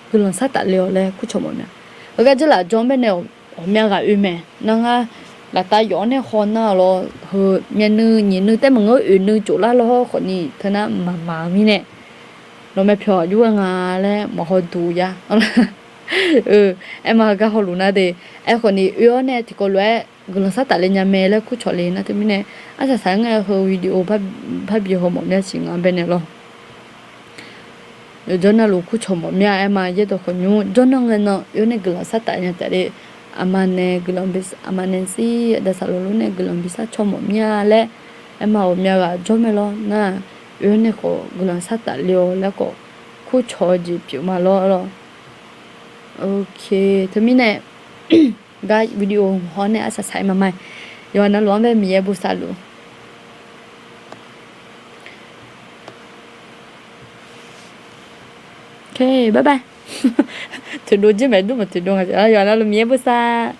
guiqlanq sar tafle-awq laer kurcawq mawf mir-a. Heugar dzeurlaf jawr-anr baenae ghawqmya ghaq oe mae. Nar ngar laftav yawf-awr nae haw nar-a lawr. Heu myavnuiv nyiqnuiv taef maqngeur oeqnuiv tsoflar lawr khawf ni teunar mqmaq maq-eu mirnae nawq maeqpyawq aqjox ghae nga laer maqhaw duq ya. Aerma heugar hawluf nar de. Aerkhawf ni oe-awr nae tiqkawv lof-aer guiqlanq sar tafle nya mae laer kurcawq le nar teumirnae arsaq saq-aer ngae heu video parbi haw mawf mir-a siq nga baenae lawr. Yawqjawr navluf kurcawq mawf mir-a. Aerma yaerdawq khawf nymr jawrnan ngae nan oe-awr nae guiqlanq sar taf nya taf le. Aqma nae guiqlanq bi, aqma nae sir aqda saqlaq lof nae guiqlanq bi sar caw mawf mir-a laer. Aerma ghawqmya ghaq jawr mae lawr nar, oe-awr nae khawf guiqlanq sar tafle-awq laer khawf kurcawq-eu jeq pyeuf ma lawr lawr. Ok, teumirnae gar video hawr nae arsaq saq-aer ma ma. Yawqha navluf-anr bae Miqyaer bosav luf. Ok, bye bye. Toeqdov jir maeq dur maq toeqdov nga. Yawqha navluf Miqyaer bosav.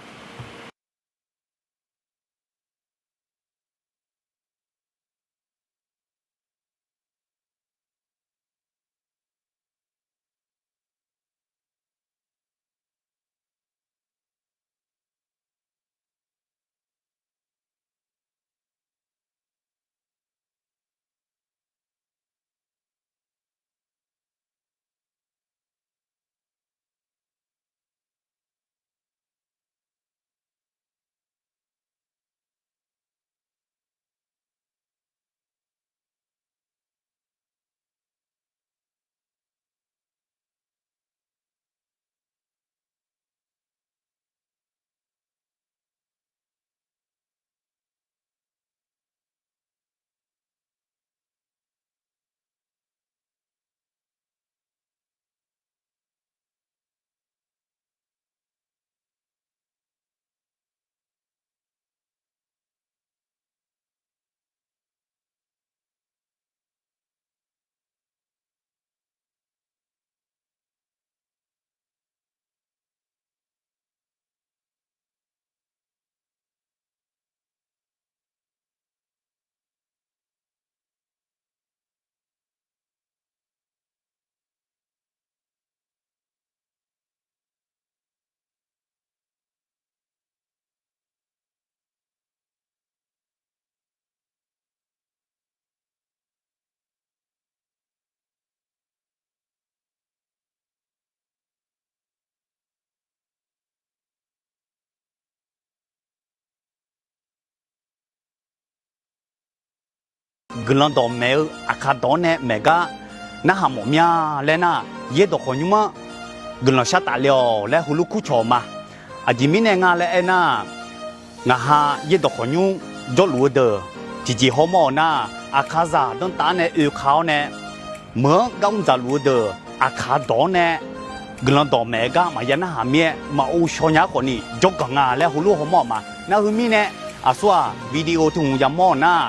guiqlanq dawqmaeq-eu aqkaq dawq-anr nae maeq gar narhaq mawf mya laer nar, yaerdawq khawqnymr-anr guiqlanq shar taf le-awq laer heulof kurcawq ma. Aqjeq mirnae nga laer aernar, ngaq ha yaerdawq khawqnymr jawrluf-eu deuq tiqjeq hawmawr-awq nar, aqkaqzaq danrtav-anr nae oeka-awr nae, meuq-anr gar mr dzaqluf-eu deuq aqkaq dawq-anr nae guiqlanq dawqmaeq gar maqya narhaq mir-aer maqghov shaw nya-ar khawfni jawrganq nga laer heulof hawmawr-awq ma. Nar heu mirnae aqsur-aq video teu hmq yamawr-awq nar,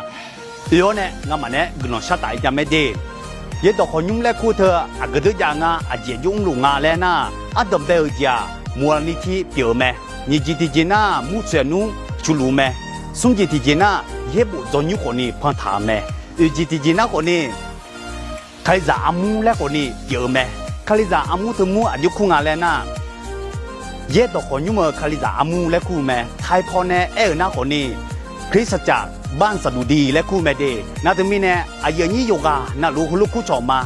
oe-awr nae ngamaf naeq-aer guiqlanq shar taf-aer jav mae de. Yaerdawq khawqnymr laer kur teu aqgeu deuq jav nga, aqjeq jov mrluf nga laer nar, ardanq bae-euq jeq-aq, moqlaqni tir pyeuf-eu mae. Nyiq jeq tiqjeq nar, murtsoeq nmr cuqluf-eu mae. Smr jeq tiqjeq nar, yaerbof dzawnymr khawfni pantaq-euq mae. Oeq jeq tiqjeq nar khawfni, Kalizaq armur laer khawfni pyeuf-eu mae. Kalizaq armur teu mur aqjox kur nga laer nar, yaerdawq khawqnymr-eu Kalizaq armur laer kur-eu mae. Taipaw nae aer-euq nar khawfni, คริสตจักรบ้านสะดุดี laer kur-eu mae de. Nar teumirnae aqyuif aqnyir yawqghaq navluf heulof kurcawq ma.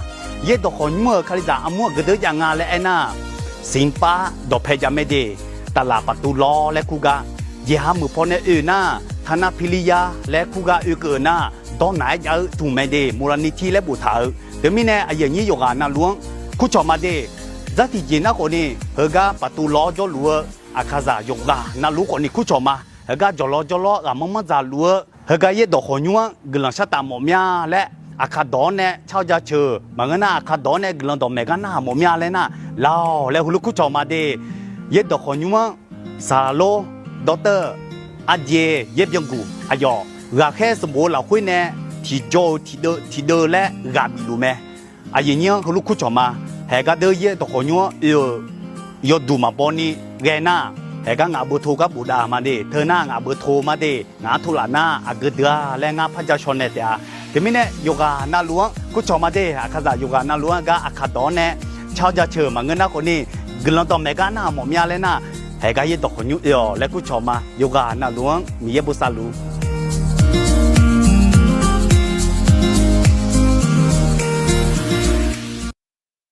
Yaerdawq khawqnymr-euq Kalizaq armur aqgeu deuq jav nga laer aernar, สิงห์ป๊า dawqpae jav mae de. Taqlaq ประตูล้อ laer kur gar, jeqha meuq paw nae oe nar, ธนพิริยะ laer kur gar oekeuv-euq nar, dawrnaq-aer jav-eu tmq mae de. Moqlaqni tir laer boftaq-eu. Teumirnae aqyuif aqnyir yawqghaq navluf-anr kurcawq ma de. Dzar tiqjeq nar khawfni, heugar ประตูล้อ jawrluf-eu aqkaqzaq yawqghaq navluf khawfni kurcawq ma. Heugar jawqlawr jawrlawr ghaqmanr manr dzaqluf-eu, heugar yaerdawq khawqnymr-anr guiqlanq shar taf mawf mya laer, aqkaq dawq-anr nae car-awr jaceuq maqngeur nar, aqkaq dawq-anr nae guiqlanq dawqmaeq gar narhaq mawf mya laer nar, lawq laer heulof kurcawq ma de. Yaerdawq khawqnymr-anr สาโรจน์ ดอกเตอร์ Arjeq Yaerbyanguq aqyawf ghaqkhaer sanqbof-eu lafkhoer nae tiqjawr-eu tiqdeuv tiqdeuv laer ghaq bif luf mae. Aqyuif aqnyir-anr heulof kurcawq ma. Haeq gar deuq yaerdawq khawqnymr-anr oe-euq yawduq maqbaw ni ghae nar, haeq gar ngaq beuto gar bofdav ma de. Teu nar ngaq beuto ma de. Ngaq-anr tov laf nar aqgeu deuq-a laer ngar par ja shaw nae taef-a. Teumirnae yawqghaq navluf-anr kurcawq ma de. Aqkaqzaq yawqghaq navluf-anr gar aqkaq dawq-anr nae car-awr jaceuq maqngeur nar khawfni, guiqlanq dawqmaeq gar narhaq mawf mya laer nar, haeq gar yaerdawq khawqnymr oe-awq laer kurcawq ma. Yawqghaq navluf-anr Miqyaer bosav luf.